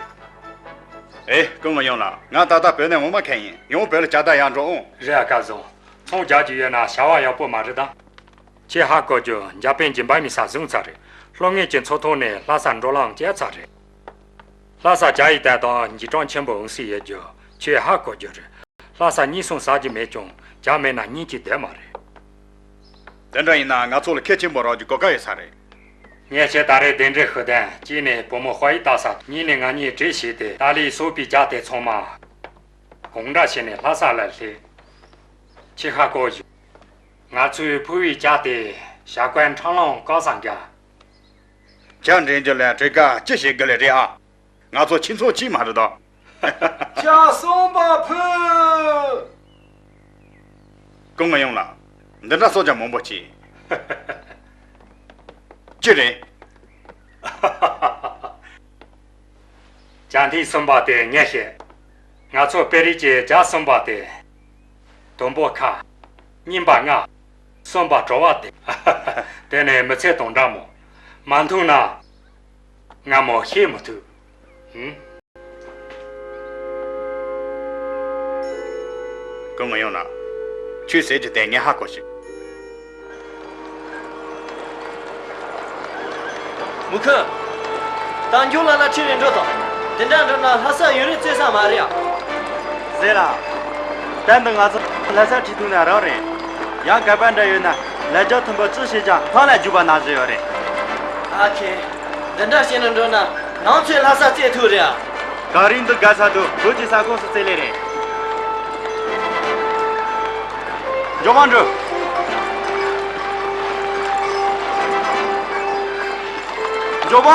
བྱེད། ཨེ། སྐུ་ངོ་ཡོང་ལགས། ང་ད་ལྟ་བོད་ནས་འོང་མ་ཁད་ཡིན། ཡང་བོད་ལ་ཇ་དར་ཡར་འགྲོ་འོང་། རེད་ཨ། སྐལ་བཟང་། ཚོང་རྒྱག་རྒྱུ་ཡོད་ན་བྱ་བ་ཡག་པོ་མ་རེད་ད། ཁྱེད་ཧ་གོ་རྒྱུ། འཇར་པན་གྱི་འབངས་མི་ས་བཟུང་ཚར་རེད། ལྷོ་ངོས་ཀྱི་མཚོ་ཐོག་ནས་ལྷ་ས་འགྲོ་ལམ་བཅད་ཚར་རེད། ལྷ་ས་ཇ་ཡི་དར་དང་འཇིགས་སྐྲག་ཆེན་པོ་འོང་སྲིད་ཡོད་རྒྱུ་ཁྱེད་ཧ་གོ་རྒྱུ་རེད། ལྷ་ས་གཉིད་སོང་ཟ་རྒྱུ་མེད་ཀྱང་ཇ་མེད་ན་གཉིད་ཀྱིས་བསྡད་མ་རེད། དེ་འདྲ་ཡིན་ན་ང་ཚོ་ལ་ཁེ་ཆེན་པོ་རག་རྒྱུ་གོ་སྐབས་ཡོད་ས་རེད། ངས་ཁྱེད་ད་རེས་གདན་འདྲེན་ཞུ་དོན་གཅིག་ནས་བུ་མོ་ཧྭ་ཡི་ལྟ་ས། གཉིས་ནས་ང་གཉིས་གྲོས་བྱས་ཏེ་ཏཱ་ལིས་གསོག་པའི་ཇ་དེ་ཚང་མ་གང་འདྲ་བྱས་ནས་ལྷ་ས་ལ་སླེབས། ཁྱེད་ཧ་གོ་རྒྱུ། ང་ཚོས་ཕུལ་བའི་ཇ་དེ་ཞྭ་གོན་འཕྲང་ལུང་བཀག་ས་འགའ། ཇ་འདྲེན་རྒྱུ་ལ་གྲོས་ཀ་ཅི་བྱེད་དགོས་ལེ་རེད་ཨ། ང་ཚོ་ཁྱིམ་ཚང་གཅིག་མ་རེད་དོ། ཇ་གསུམ་པ་ཕུལ། སྐུ་ངོ་ཡོང་ལགས། འདི་འདྲ་གསོལ་ཇ་མང་པོ་ཅིག་ཅི་རེད། ཇ་འཐེན་གསུམ་པ་དེ་ངས་བཤད། ང་ཚོ་དཔོན་རིགས་ཀྱི་ཇ་གསུམ་པ་དེ། དང་པོ་ཁ། གཉིས་པ་རྔ། གསུམ་པ་བྲོ་བ་དེ། དེ་ནི་མི་ཚེ་དང་འདྲ་མོ། མ་འཐུང་ན། སྔ་མོ་ཤེས་མི་ཐུབ། ཧུམ། སྐུ་ངོ་ཡོང་ལགས། ཁྱོད་ཟེར་རྒྱུ་དེ་ངས་ཧ་གོ་ཞིག་མུ་ཁུ། ད་མགྱོགས་ལ་ལ་ཁྲིད་རེ་འགྲོ་དང་། དེ་འདྲ་འགྲོ་ན་ལྷ་ས་ཡུན་རིང་བཙལ་ས་མ་རེད་ཨ། ཟེར་ལ། ད་འདི་ང་ཚོ་ལྷ་ས་ཁྲིད་ཐུབ་ན་རག་རེད། ཡང་ག་པར་འདྲ་ཡོད་ན། ལ་རྒྱ་མཐུན་པོ་ཅི་བྱེད་ཀྱང་ཐང་ལ་རྒྱུག་པ་ན་བཞིན་ཡོད་རེད། ཨ་ཁེ། འདི་འདྲ་བྱས་ནས་འགྲོ་ན་ནང་ཚོས་ལྷ་ས་བཙལ་ཐུབ་རེད་ཨ། ག་རེ་འདུག་དགའ་ས་འདུག་བོད་ཀྱི་ས་ཁོངས་སུ་བཙལ་ལེ་རེད། མགྱོགས་པ་འགྲོ། མགྱོགས་པ།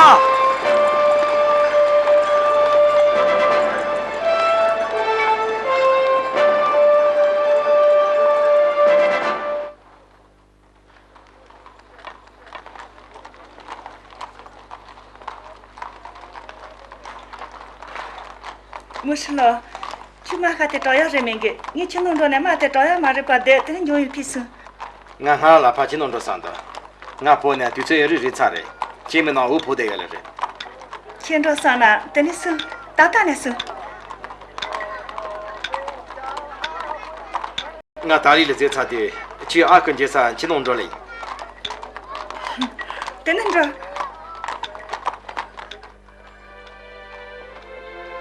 མུ་ཧྲི་ལོ། ཁྱོད་རྨ་ཁ་དེ་དྲག་ཡག་རེད་མིན་གི། ངས་ཁྱིམ་ནང་འགྲོ་ནས་རྨ་དེ་དྲག་ཡག་མ་རེད་པ། དེ་དེ་ནས་འབྱུང་ཡོད་ཕུད་སོང་། ང་སྔ་ལ་ཕར་ཁྱིམ་ནང་འགྲོ་བསམ་འདུག་ང་སྤོ་ནས་དུས་ཚོད་ཡུན་རིང་རེད་ཚར་རེད། ཁྱིམ་མི་ནང་འུ་ཕོག་བསྡད་ཡོད་ལེ་རེད། ཁྱེད་འགྲོ་བསམ་ན་དེ་ནས་སོང་། ད་ལྟ་ནས་སོང་། ང་ཏཱ་ལི་ལ་བཙལ་ཚར་དུས་ཁྱོའི་ཨ་ཁུ་མཇལ་སར་ཁྱིམ་ནང་འགྲོ་ལེ་ཡིན། དེ་ནས་འགྲོ།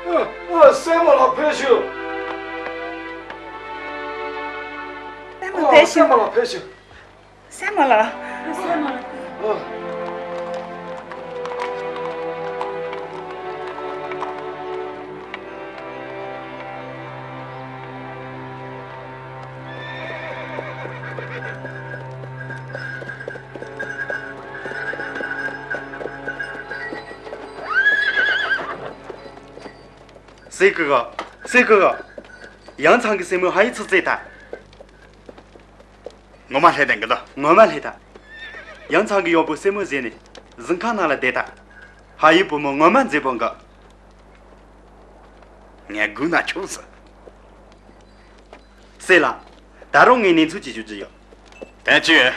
ཨ། ཨ། སྲས་མོ་ལགས་ཕེབས་ཤོག་སྲས་མོ་ཨ། ཕེབས་སྲས་ཤོག་མོ་ལགས་ཕེབས་ཤོག་སྲས་མོ་ལགས། སྲས་མོ་ལགས། ཨ། སྲས་སྐུ་ངོ། སྲས་སྐུ་ངོ། ཡང་ཚང་གི་སྲས་མོ་ཧ་ཡི་ཚུར་བཙལ་ཐལ། ངོ་མ་སླེབས་དང་གི་ད། ངོ་མ་སླེབས་ཐལ། ཡང་ཚང་གི་གཡོག་པོ་སྲས་མོ་བཟས་ནས་གཟིམ་ཁང་ནང་ལ་བསྡད་ཐལ། ཧ་ཡི་བུ་མོ་ངོ་མ་མཛེས་པོ་འགའ། ངས་སྒུག་ན་ཆོག་ཟེར། སྲས་ལགས། ད་རུང་ངས་གནས་ཚུལ་ཅིག་ཞུ་རྒྱུ་ཡོད། དེ་ཅི་ཡོད།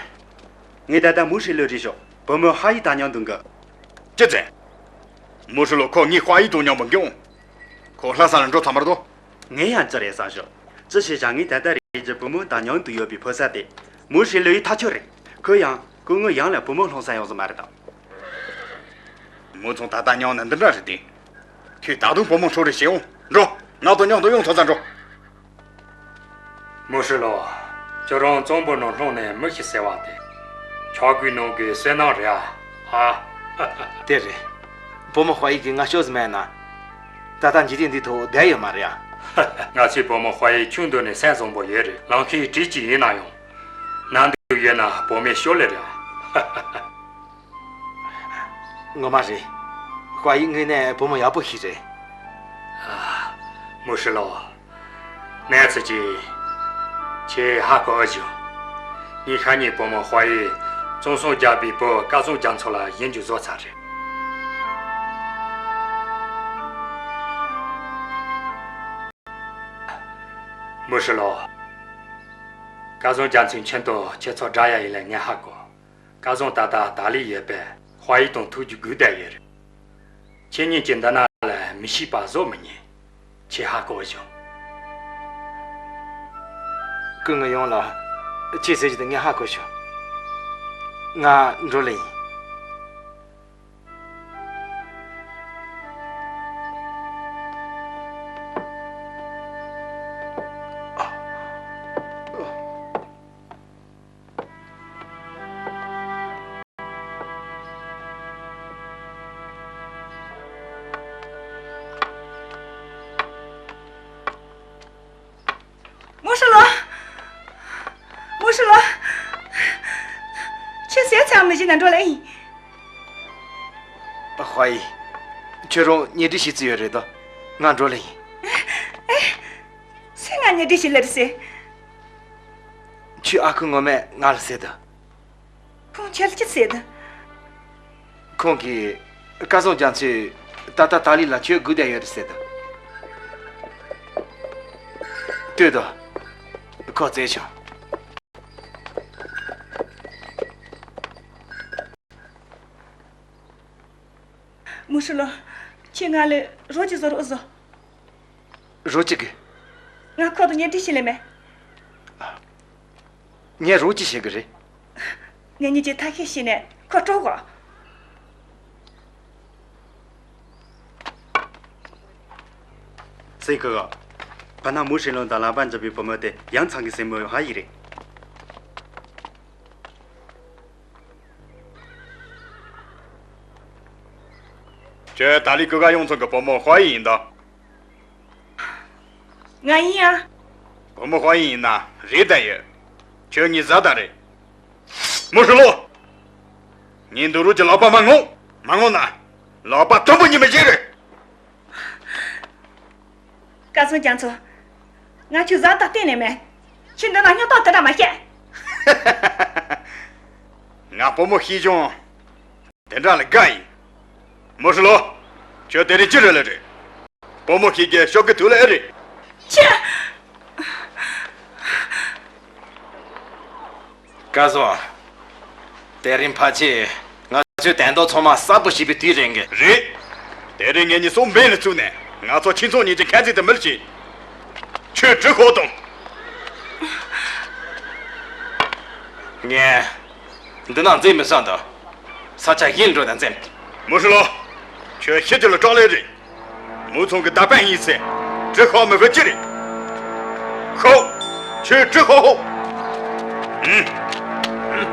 ངས་ད་ལྟ་མུ་ཧྲི་ལོ་རིག་ཤོག་བུ་མོ་ཧ་ཡི་དང་མཉམ་དུ་འགྱོ། ཅི་ཟེར། མུ་ཧྲི་ལོ་ཁོ་ངའི་ཧ་ཡི་དང་མཉམ་པོ་འགྱོ། ཁོ་ལྷ་ས་ལ་འགྲོ་ཚར་མ་རེད་དོ། ངས་ཡང་ཅི་རེད་བསམ་ཤོག་ཅི་ཞིག་བྱ། ངས་ད་ལྟ་རིག་རྒྱུ་བུ་མོ་དང་མཉམ་དུ་ཡོད་པའི་ཕོ་གསར་དེ་མུ་ཧྲི་ལོ་ཡི་ཐག་ཆོད་རེད། ཁོས་ཡང་སྐུ་ངོ་ཡང་ལ་བུ་མོ་སློང་ས་ཡོང་ས་མ་རེད་དམ། མུ་ཚང་ད་ལྟ་མྱོང་ན་འདི་འདྲ་རེད་དེ། ཁོས་ད་དུང་བུ་མོ་འཚོལ་རེས་བྱེད་འོང་། འགྲོ། ང་དང་མཉམ་དུ་ཡོང་ཐུབ་ཙམ་འགྲོ། མུ་ཧྲི་ལོ། ཁྱོད་རང་གཙང་པོ་ནང་ལྷུང་ནས་མི་ཤི་ཟེར་བ་དེ། ཆག་སྒོའི་ནང་གི་བསོད་ནམས་རེད་ཨ། ཨ། དེ་རེད། བུ་མོ་ཧྭ་ཡི་གིས་ང་སྐྱོབ་ཟིན་མེད་ན། ད་ལྟ་འཇིག་རྟེན་འདིའི་ཐོག་བསྡད་ཡོད་མ་རེད་ཨ། ང་ཚོའི་བུ་མོ་ཧྭ་ཡི་ཆུང་དུས་ནས་སེམས་བཟང་པོ་ཡོད་རེད། ལམ་ཁའི་བྲིས་གཅིག་ཡིན་ན་ཡང་། ན་འདུག་ཡོད་ན་བུ་མོས་ཤོར་ལེ་རེད་ཨ། ངོ་མ་རེད། ཧྭ་ཡི་དངོས་གནས་བུ་མོ་ཡག་པོ་ཞིག་རེད། ཨ། མུ་ཧྲི་ལོ། གནས་ཚུལ་ཅིག་ཁྱེད་ཧ་གོ་བ་བྱུང་། ངའི་ཤ་ཉེ་བུ་མོ་ཧྭ་ཡིས་བཙོན་སྲུང་རྒྱག་པའི་བུ་སྐལ་བཟང་རྒྱ་མཚོ་ལ་གཞན་རྒྱུ་བཟོ་ཚར་རེད། མུ་ཧྲི་ལོ། སྐལ་བཟང་རྒྱ་མཚོའི་ཁྱིམ་དུ་ཁྱེད་ཚོ་དགྲ་ཡ་ཡིན་ལ་ངས་ཧ་གོ། སྐལ་བཟང་ད་ལྟ་ཏཱ་ལི་ཡོད་པས་ཧྭ་ཡི་དང་ཐུག་རྒྱུ་སྒུག་བསྡད་ཡོད་རེད། ཁྱེད་གཉིས་ཀྱིས་འདི་ན་ལ་མི་ཤེས་པ་བཟོ་མི་ཉན། ཁྱེད་ཧ་གོ་བྱུང་། སྐུ་ངོ་ཡང་ལགས། ཁྱེད་ཟེར་གྱི་འདུག་ངས་ཧ་གོ་བྱུང་། ང་འགྲོ་ལེ་ཡིན། མུ་ཧྲི་ལོ། མུ་ཧྲི་ལོ། ཁྱེད་ཟས་ཚང་མི་བཞེས་ན་འགྲོ་ལེ་ཡིན། ཧྭ་ཡི། ཁྱོད་རང་གཉེན་སྒྲིག་བྱེད་རྩིས་ཡོད་རེད་དོ། ང་འགྲོ་ལེ་ཡིན། ཨེ། སུས་ང་གཉེན་སྒྲིག་བྱེད་ལེ་རེད་ཟེར། ཁྱོའི་ཨ་ཁུ་ངོ་མས་ང་ལ་ཟེར་དོ། ཁོང་ཁྱེད་ལ་ཅི་ཟེར་དོ། ཁོང་གིས་སྐལ་བཟང་རྒྱ་མཚོས་ད་ལྟ་ཏཱ་ལི་ལ་ཁྱོད་སྒུག་བསྡད་ཡོད་རེད་ཟེར་དོ། ལྟོས་དང་། ཁོ་བཙལ་བྱུང་། མུ་ཧྲི་ལོ། ཁྱེད་ང་ལ་རོགས་ཅིག་བཟོ་རོགས་བཟོ། རོགས་ཅིག་གི། ང་ཁོ་དང་གཉེན་སྒྲིག་བྱེད་ལེ་མེད། ངས་རོགས་ཅིག་བྱེད་གི་རེད། ངེད་གཉིས་ཀྱིས་ཐབས་ཤེས་བྱས་ནས་ཁོ་དཀྲོག་གོ། སྲས་སྐུ་ངོ། བར་ན་མུ་ཧྲི་ལོ་དང་ལག་པ་འཇབ་པའི་བུ་མོ་དེ་ཡང་ཚང་གི་སྲས་མོ་ཧྭ་ཡི་རེད། ཁྱོད་ཏཱ་ལི་ཀུ་ག་ཡོང་ཚང་གི་བུ་མོ་ཧྭ་ཡི་ཡིན་ད། ང་ཡིན་ཡ། བུ་མོ་ཧྭ་ཡི་ཡིན་ན་རེད་ད་ཡོད། ཁྱོད་ངའི་བཟའ་ཟླ་རེད། མུ་ཧྲི་ལོ། ངའི་འདུག་རོགས་ཀྱི་ལག་པ་མ་བསྔོག་མ་བསྔོག་ན། ལག་པ་དུམ་བུ་གཉིས་མེད་ཅིག་རེད། སྐལ་བཟང་རྒྱ་མཚོ། ང་ཁྱོད་བཟའ་ཟླ་གཏན་ནས་མིན། ཁྱོད་འདི་ན་སྨྱོ་རྟགས་དེ་འདྲ་མ་བཤད། ང་བུ་མོ་ཤེས་བྱུང་དེ་འདྲ་ལ་དགའ་ཡིན། མུ་ཧྲི་ལོ། ཁྱོད་དེ་རིང་ཅི་རེད་ལ་རེད། བུ་མོ་ཤེས་ཀྱི་ཤོག་གི་དུས་ལ་ཨེ་རེད། ཁྱོད། སྐལ་བཟང་། དེ་རིང་ཕལ་ཆེར་ང་ཚོའི་དན་ཏོག་ཚང་མ་གསལ་པོ་ཞིག་པའི་དུས་རེད་གི། རེད། དེ་རིང་ངེད་གཉིས་སྲོག་འབེན་ལ་བཙུགས་ནས་ང་ཚོ་ཁྱིམ་ཚང་གཉིས་ཀྱི་ཁ་འཛིན་དུ་མིར་བྱེད། ཁྱོད་གྲི་ཤོག་དང་། ངས་འདི་ན་འཛེམ་མི་ས་འདུག་ས་ཆ་གཞན་འགྲོ་དང་འཛེམ། མུ་ཧྲི་ལོ། ཁྱོད་ཤི་རྒྱུ་ལ་སྐྲག་ལེ་རེད། མུ་ཚང་གི་རྟ་པན་ཡིན་ཚེ། གྲི་ཤོག་མི་དགོས་ཅི་རེད། ཤོག་ཁྱོད་གྲི་ཤོག་ཧོ། ཨུམ། ཨུམ།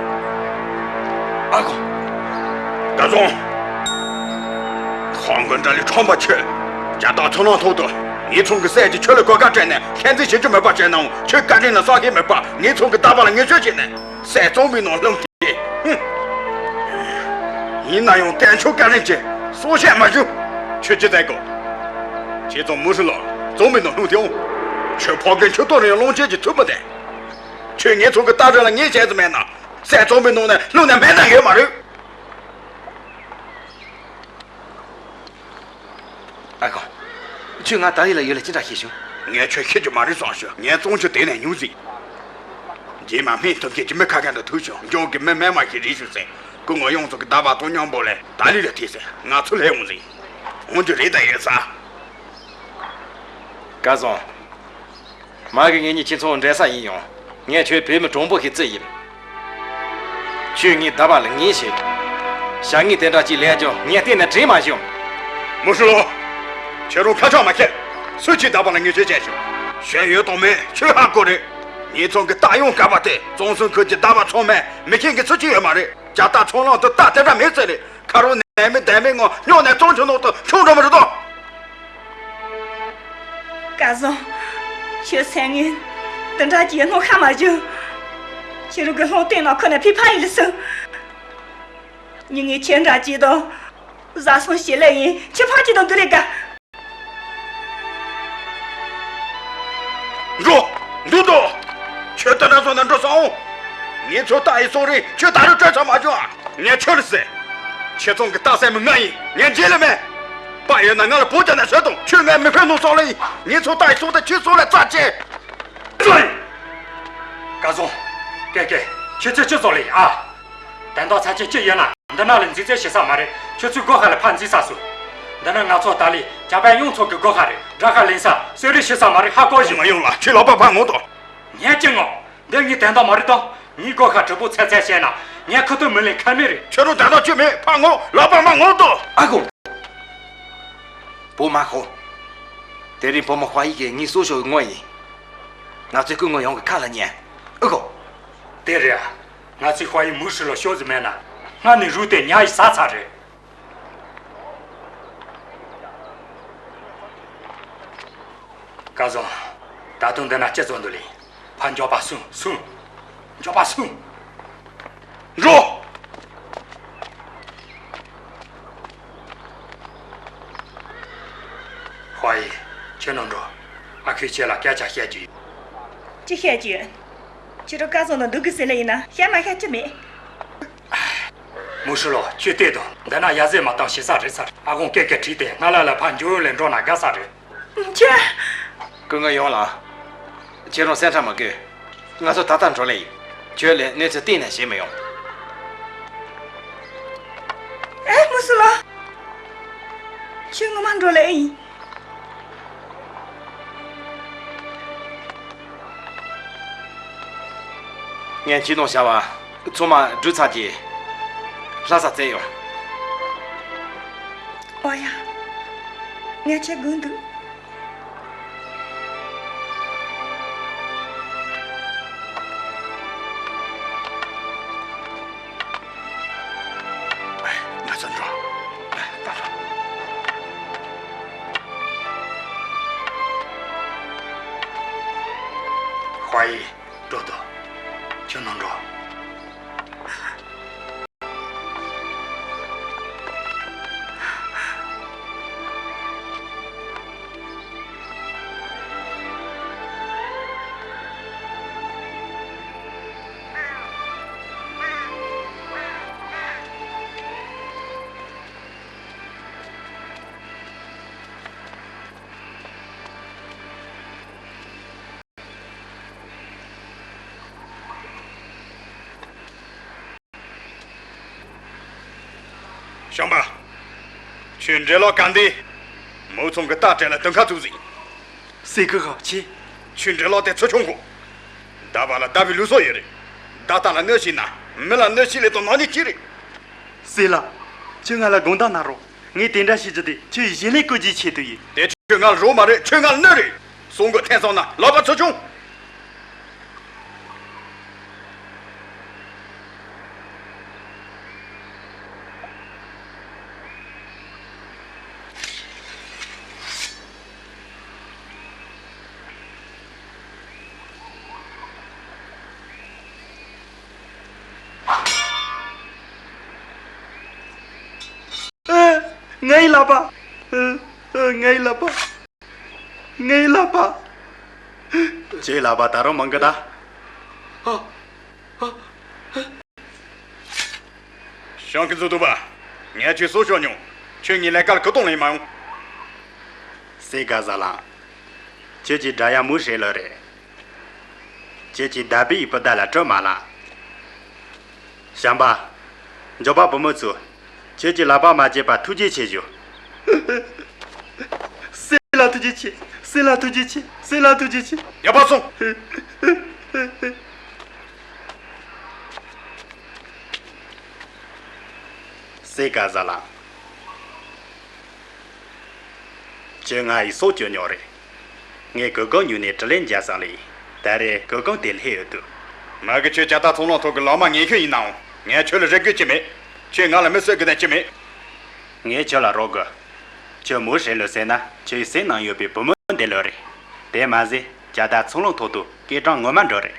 ཨ་ཁུ། ད་བཟུང་། ཁོང་གི་འདྲ་ལས་ཁྲོམ་པ་ཁྱོད། རྒྱ་སྟག་ཚོ་ནང་ཐོག་ཏུ། ངེད་ཚང་གི་སྲས་ཀྱིས་ཁྱོད་ལ་གོ་སྐབས་སྤྲད་ནས་ཁ་འཛིན་བྱེད་རྒྱུ་མེད་པ་བྱས་ནའང་ཁྱོད་བཀའ་དྲིན་ལ་བསམ་ཤེས་མེད་པ། ངེད་ཚང་གི་རྟ་པ་ལ་ངན་བྱུས་བྱས་ནས་སྲས་བཙོང་བའི་ནང་ལྷུང་སྟེ། ཧུམ། ཡིན་ན་ཡང་དཀོན་མཆོག་བཀའ་དྲིན་གྱིས་སྲོག་ཤོར་མ་བྱུང་། ཁྱོད་ཅི་ཟེར་གོ། ཁྱེད་ཚོ་མུ་ཧྲི་ལོ་བཙོང་བའི་ནང་ལྷུང་སྟེ་འོང་། ཁྱོད་ཕོ་རྒན་ཁྱོད་དོ་རེ་ཡང་སློང་བྱེད་ཀྱི་ཚུལ་མི་ལྡན། ཁྱོད་ངེད་ཚང་གི་རྟ་དྲེལ་ལ་ངན་བྱས་ཙམ་མེད་ན། སྲས་བཙོང་བའི་ནང་ནས་ལྷུང་ནས་མེད་ན་ཡོད་མ་རེད། ཨ་ཁུ། ཁྱོས་ང་ཏཱ་ལི་ལ་ཡོད་ལ་ཅི་འདྲ་ཤེས་བྱུང་། ངས་ཁྱོད་ཤི་རྒྱུ་མ་རེད་བསམ་བྱུང་། ངས་བཙོང་རྒྱུ་དེ་ནས་ཉུང་ཟིག་རྗེས་མ་སྨན་ཐུབ་མཁན་གྱི་མི་ཁ་ཁ་འདྲ་ཐུག་བྱུང་། འཇོག་གི་མི་མེད་མ་ཤི་རེ་ཞུ་ཟེར། སྐུ་ངོ་ཡོངས་རྫོགས་ཀྱི་ཟླ་བ་དང་མཉམ་པོ་ལས་ཏཱ་ལི་ལ་ཐེ་ཟེར། ང་ཚུར་ལེན་འོང་ཟིག་འོང་རྒྱུ་རེད་ད་ཡོད་ས། སྐལ་བཟང་། མ་གི་ངེད་གཉིས་ཁྱིམ་ཚང་འབྲེལ་ས་ཡིན་ཡང་། ངས་ཁྱོད་བོད་མི་དྲང་པོ་ཞིག་བརྩི་ཡིན། ཁྱོས་ངའི་ཟླ་བ་ལ་ངན་བྱས། བྱ་ངན་དེ་འདྲ་ཅིག་ལས་རྒྱུ་ངས་གཏན་ནས་དྲན་མ་བྱུང་། མུ་ཧྲི་ལོ། ཁྱོད་རང་ཁ་ཆག་མ་བྱེད། སུས་ཁྱོའི་ཟླ་བ་ལ་ངན་བྱུས་བྱས་བྱུང་། ཤེས་ཡོད་དང་མེད་ཁྱོད་ཧ་གོ་རེད། ངེད་ཚང་གི་རྟ་གཡང་དཀར་པོ་དེ་བཙོང་སོང་ཁུལ་གྱི་ཟླ་བ་ཚང་མས་མི་ཤེས་གི་ཚུལ་ཅིག་ཡོད་མ་རེད། རྒྱ་སྟག་ཚོང་ལམ་དུ་རྟ་དེ་འདྲ་མེད་ཟེར་རེད། ཁ་རོག་ནད་མེད་ལྡན་མེད་ངང་སྨྱོ་ནས་བཙོང་ཆུ་ནང་དུ་ཤོང་འགྲོ་མི་རུང་དོ། སྐལ་བཟང་། ཁྱོད་སེམས་ངན་འདི་འདྲ་གྱིས་སྣང་ཤར་མ་བྱུང་། ཁྱེད་རང་གི་ལྷུང་བསྟན་ནང་ཁུལ་ནས་ཕེབས་ཕ་ཡིན་ལ་སོང་། མྱི་ངན་ཁྱེད་འདྲ་གྱིས་དང་། བཟའ་ཚང་ཞེ་ལས་ཡིན་ཁྱེད་ཕ་གྱིས་དང་འདུག་ལས་དགའ། འགྲོ། འདུག་འདུག་ཁྱོད་དེ་འདྲ་སོང་ན་འགྲོ་སོང་། ངེད་ཚོ་རྟ་ཡི་སོང་རིང་ཁྱོད་ད་རུང་བྲོས་ཚར་མ་བྱུང་ཨ། ངས་ཁྱོད་ལ་ཟེར། ཁྱེད་ཚང་གི་རྟ་སྲས་མོ་ང་ཡིན། ངས་འཇལ་ལེ་མེད། དཔའ་ཡོད་ན་ང་ལ་བོ་རྒྱག་ན་བཟོད་དང་། ཁྱོད་ངའི་མི་ཕན་ནོ་སོང་ལེ་ཡིན། ངེད་ཚོ་རྟ་ཡི་སོང་དེ་ཁྱོད་སོང་ལེ་རྩ་ཆེ། ཀ་ཟོང་། ཀེ་ཀེ། ཁྱོད་ཚོས་ཅི་བཟོ་ལེ་ཡིན་ཨ། དན་ཏོག་ཚ་ཆེན་ཅི་ཡོད་ན་འདི་ན་ལ་འཛིན་རྩོད་བྱེད་ས་མ་རེད། ཁྱོད་ཚོའི་སྒོ་ཁ་ལ་ཕར་འཛིན་ས་སོང་། འདི་ན་ང་ཚོ་ད་ལས་ཇ་པན་ཡོང་ཚོགས་ཀྱི་སྒོ་ཁ་རེད། དགྲ་ཁ་ལེན་ས་གསོད་རེས་བྱེད་ས་མ་རེད། ཧ་གོ་ཞིག་མ་ཡོང་ལ་ཁྱོད་ལག་པ་ཕར་ངོ་དོ། ངས་ཅི་ངོ་། འདི་ངའི་དན་ཏོག་མ་རེད་དོ། ངའི་སྒོ་ཁ་གྲི་པོ་ཚད་ཚད་བཤད་ན་ངས་ཁུ་ཐུག་མི་ལེན་ཁ་མེད་རེད། ཁྱོད་རང་དན་ཏོག་ཅི་མེད་ཕར་ངོ་ལག་པ་མ་ངོ་དོ། ཨ་ཁུ། བུ་མ་ཁོ། དེ་རིང་བུ་མོ་ཧྭ་ཡི་གིས་ངའི་སྲོག་ཤོར་བའི་ངོ་ཡིན། ང་ཚོའི་སྐུ་ངོ་ཡོང་གི་ཁ་ལ་ཉན། ཨ་ཁུ། དེ་རེད་ཨ། ང་ཚོའི་ཧྭ་ཡི་མུ་ཧྲི་ལོ་ཤོར་ཟིན་མེད་ན། སྔ་ནས་རུལ་ཏེ་ཉ་ཡིས་ཟ་ཚར་རེད། སྐལ་བཟང་། ད་དུང་འདི་ན་ཅི་བཟོ་འདུག་ལེ། ཕར་མགྱོགས་པ་སོང་སོང་། མགྱོགས་པ་སོང་། འགྲོ། ཧྭ་ཡི། ཁྱོད་རང་འགྲོ། ཨ་ཁུས་ཁྱེད་ལ་སྐད་ཆ་བཤད་རྒྱུ་ཡོད། ཅི་བཤད་རྒྱུ་ཡོད། ཁྱེད་རང་སྐལ་བཟང་དང་འདུག་གི་ཟེར་ལེ་ཡིན་ན་བཤད་མ་བཤད་ཅི་མེད། མུ་ཧྲི་ལོ། ཁྱོད་བལྟས་དང་། འདི་ན་ཡ་ཟེར་མ་བཏང་ཞེ་ས་རེད་ས། ཨ་ཁུ་ཀེ་ཀེ་ཁྲིད་དེ་ང་ལ་ལ་ཕར་འཇོ་ཡོང་ལས་འགྲོ་ན་དགའ་ས་རེད། ཁྱོད། སྐུ་ངོ་ཡོང་ལ། ཁྱེད་རང་སེམས་ཁྲལ་མ་དགོས། ང་ཚོ་ད་ལྟ་འགྲོ་ལེ་ཡིན། ཁྱོད་ལ་གནས་ཚུལ་གཏན་ནས་བཤད་མི་ཡོང་། ཨེ་མུ་ཧྲི་ལོ། ཁྱོད་ངོ་མ་འགྲོ་ལེ་ཡིན། ངས་ཁྱིམ་ནང་བྱ་བ་ཚང་མ་བསྒྲུབས་ཚར་རྗེས་ལྷ་ས་བཙལ་ཡོང་། ཨོ་ཡ། ངས་ཁྱེད་སྒུག་འདུག་ང་ཚོ་འགྲོ། ད་ལོ། ཡེ། འགྲོ་དོ། ཁྱོད་ནང་འགྲོ། ཞང་པ། ཁྱོད་འདྲེ་ལོག་ག་འདི། མུ་ཚང་གི་རྟ་དྲེལ་ལ་དུང་ཁ་བཙུགས་ཟིན། སྲས་སྐུ་ཁ་ཆེ། ཁྱོད་འདྲེ་ལོག་དེ་ཚུར་མཆོང་དགོས། བདག་པ་ལ་བདག་པའི་ལུགས་སྲོལ་ཡོད་རེད། བདག་རྟ་ལ་གནོད་བྱས་ན་མི་ལ་གནོད་བྱས་ལས་དང་ནག་ཉེས་ཅི་རེད། སྲས་ལགས། ཁྱོད་ང་ལ་དགོངས་དག་གནང་རོགས། ངས་དེ་འདྲ་བྱེད་རྒྱུ་དེ་ཁྱོད་ཡི་གཞན་ལས་བཀོད་རྒྱུའི་ཆེད་དུ་ཡིན། དེ་ཁྱོད་ང་ལ་རོགས་མ་རེད། ཁྱོད་ང་ལ་གནོད་རེད། སྲུང་གི་འཐེན་སོང་ན་ལག་པ་ཚུར་མཆོང་། ཨ། ངའི་ལག་པ། ཨ། ཨ། ངའི་ལག་པ། ངའི་ལག་པ། ཁྱེད་ལག་པ་ད་རུང་མང་གི་ད། ཨ། ཨ། ཞང་ཁི་ཛུ་དུ་པ། ངས་ཁྱོད་སྲོག་སྐྱོབ་མྱོང་། ཁྱོད་ངའི་ལས་ཀ་ལ་ཁུ་སྟོང་ལེན་མ་ཡོང་། སྲས་སྐལ་བཟང་ལགས། ཁྱེད་ཀྱི་དགྲ་ཡ་མུ་ཧྲེ་ལོ་རེད། ཁྱེད་ཀྱི་དད་པའི་སྤུན་ཟླ་ལ་སྤྲོད་མ་ལ། ཞང་པ། མགྱོགས་པ་བུ་མོ་ཚོ། ཁྱེད་ཀྱི་ལག་པ་མ་བཅད་པར་ཐུགས་རྗེ་ཆེ་ཞུ། སྲས་ལ་ཐུགས་རྗེ་ཆེ། སྲས་ལ་ཐུགས་རྗེ་ཆེ། སྲས་ལ་ཐུགས་རྗེ་ཆེ། ཡག་པོ་སོང་། སྲས་སྐལ་བཟང་ལགས། ཁྱོད་ང་ཡི་སྲོག་སྐྱོབ་མྱོང་རེད། ངས་གོ་སྐབས་ཉུང་ནས་དྲིན་ལན་འཇལ་བསམ་ལས། ད་རེས་གོ་སྐབས་དེ་སླེབས་ཡོད་དུས། མ་གི་ཁྱོད་ཇ་རྟ་ཚོང་ལམ་ཐོག་གི་ལག་དམར་ངན་ཤོས་ཡིན་ནའང་། ངས་ཁྱོད་ལ་རེ་དགོས་ཀྱི་མེད། ཁྱོད་ང་ལ་མི་གསོད་དགོས་དོན་ཅི་མེད། ངས་ཁྱོད་ལ་རོགས་དགོས། ཁྱོད་མུ་ཧྲེ་ལོ་བསད་ན་ཁྱོད་ཡི་སེམས་ནང་ཡོད་པའི་བུ་མོ་འདི་ལོས་རེད། དེ་མ་ཟད་ཇ་རྟ་ཚོང་ལམ་ཐོག་ཏུ་སྐད་གྲགས་ངོ་མ་འགྲོ་རེད།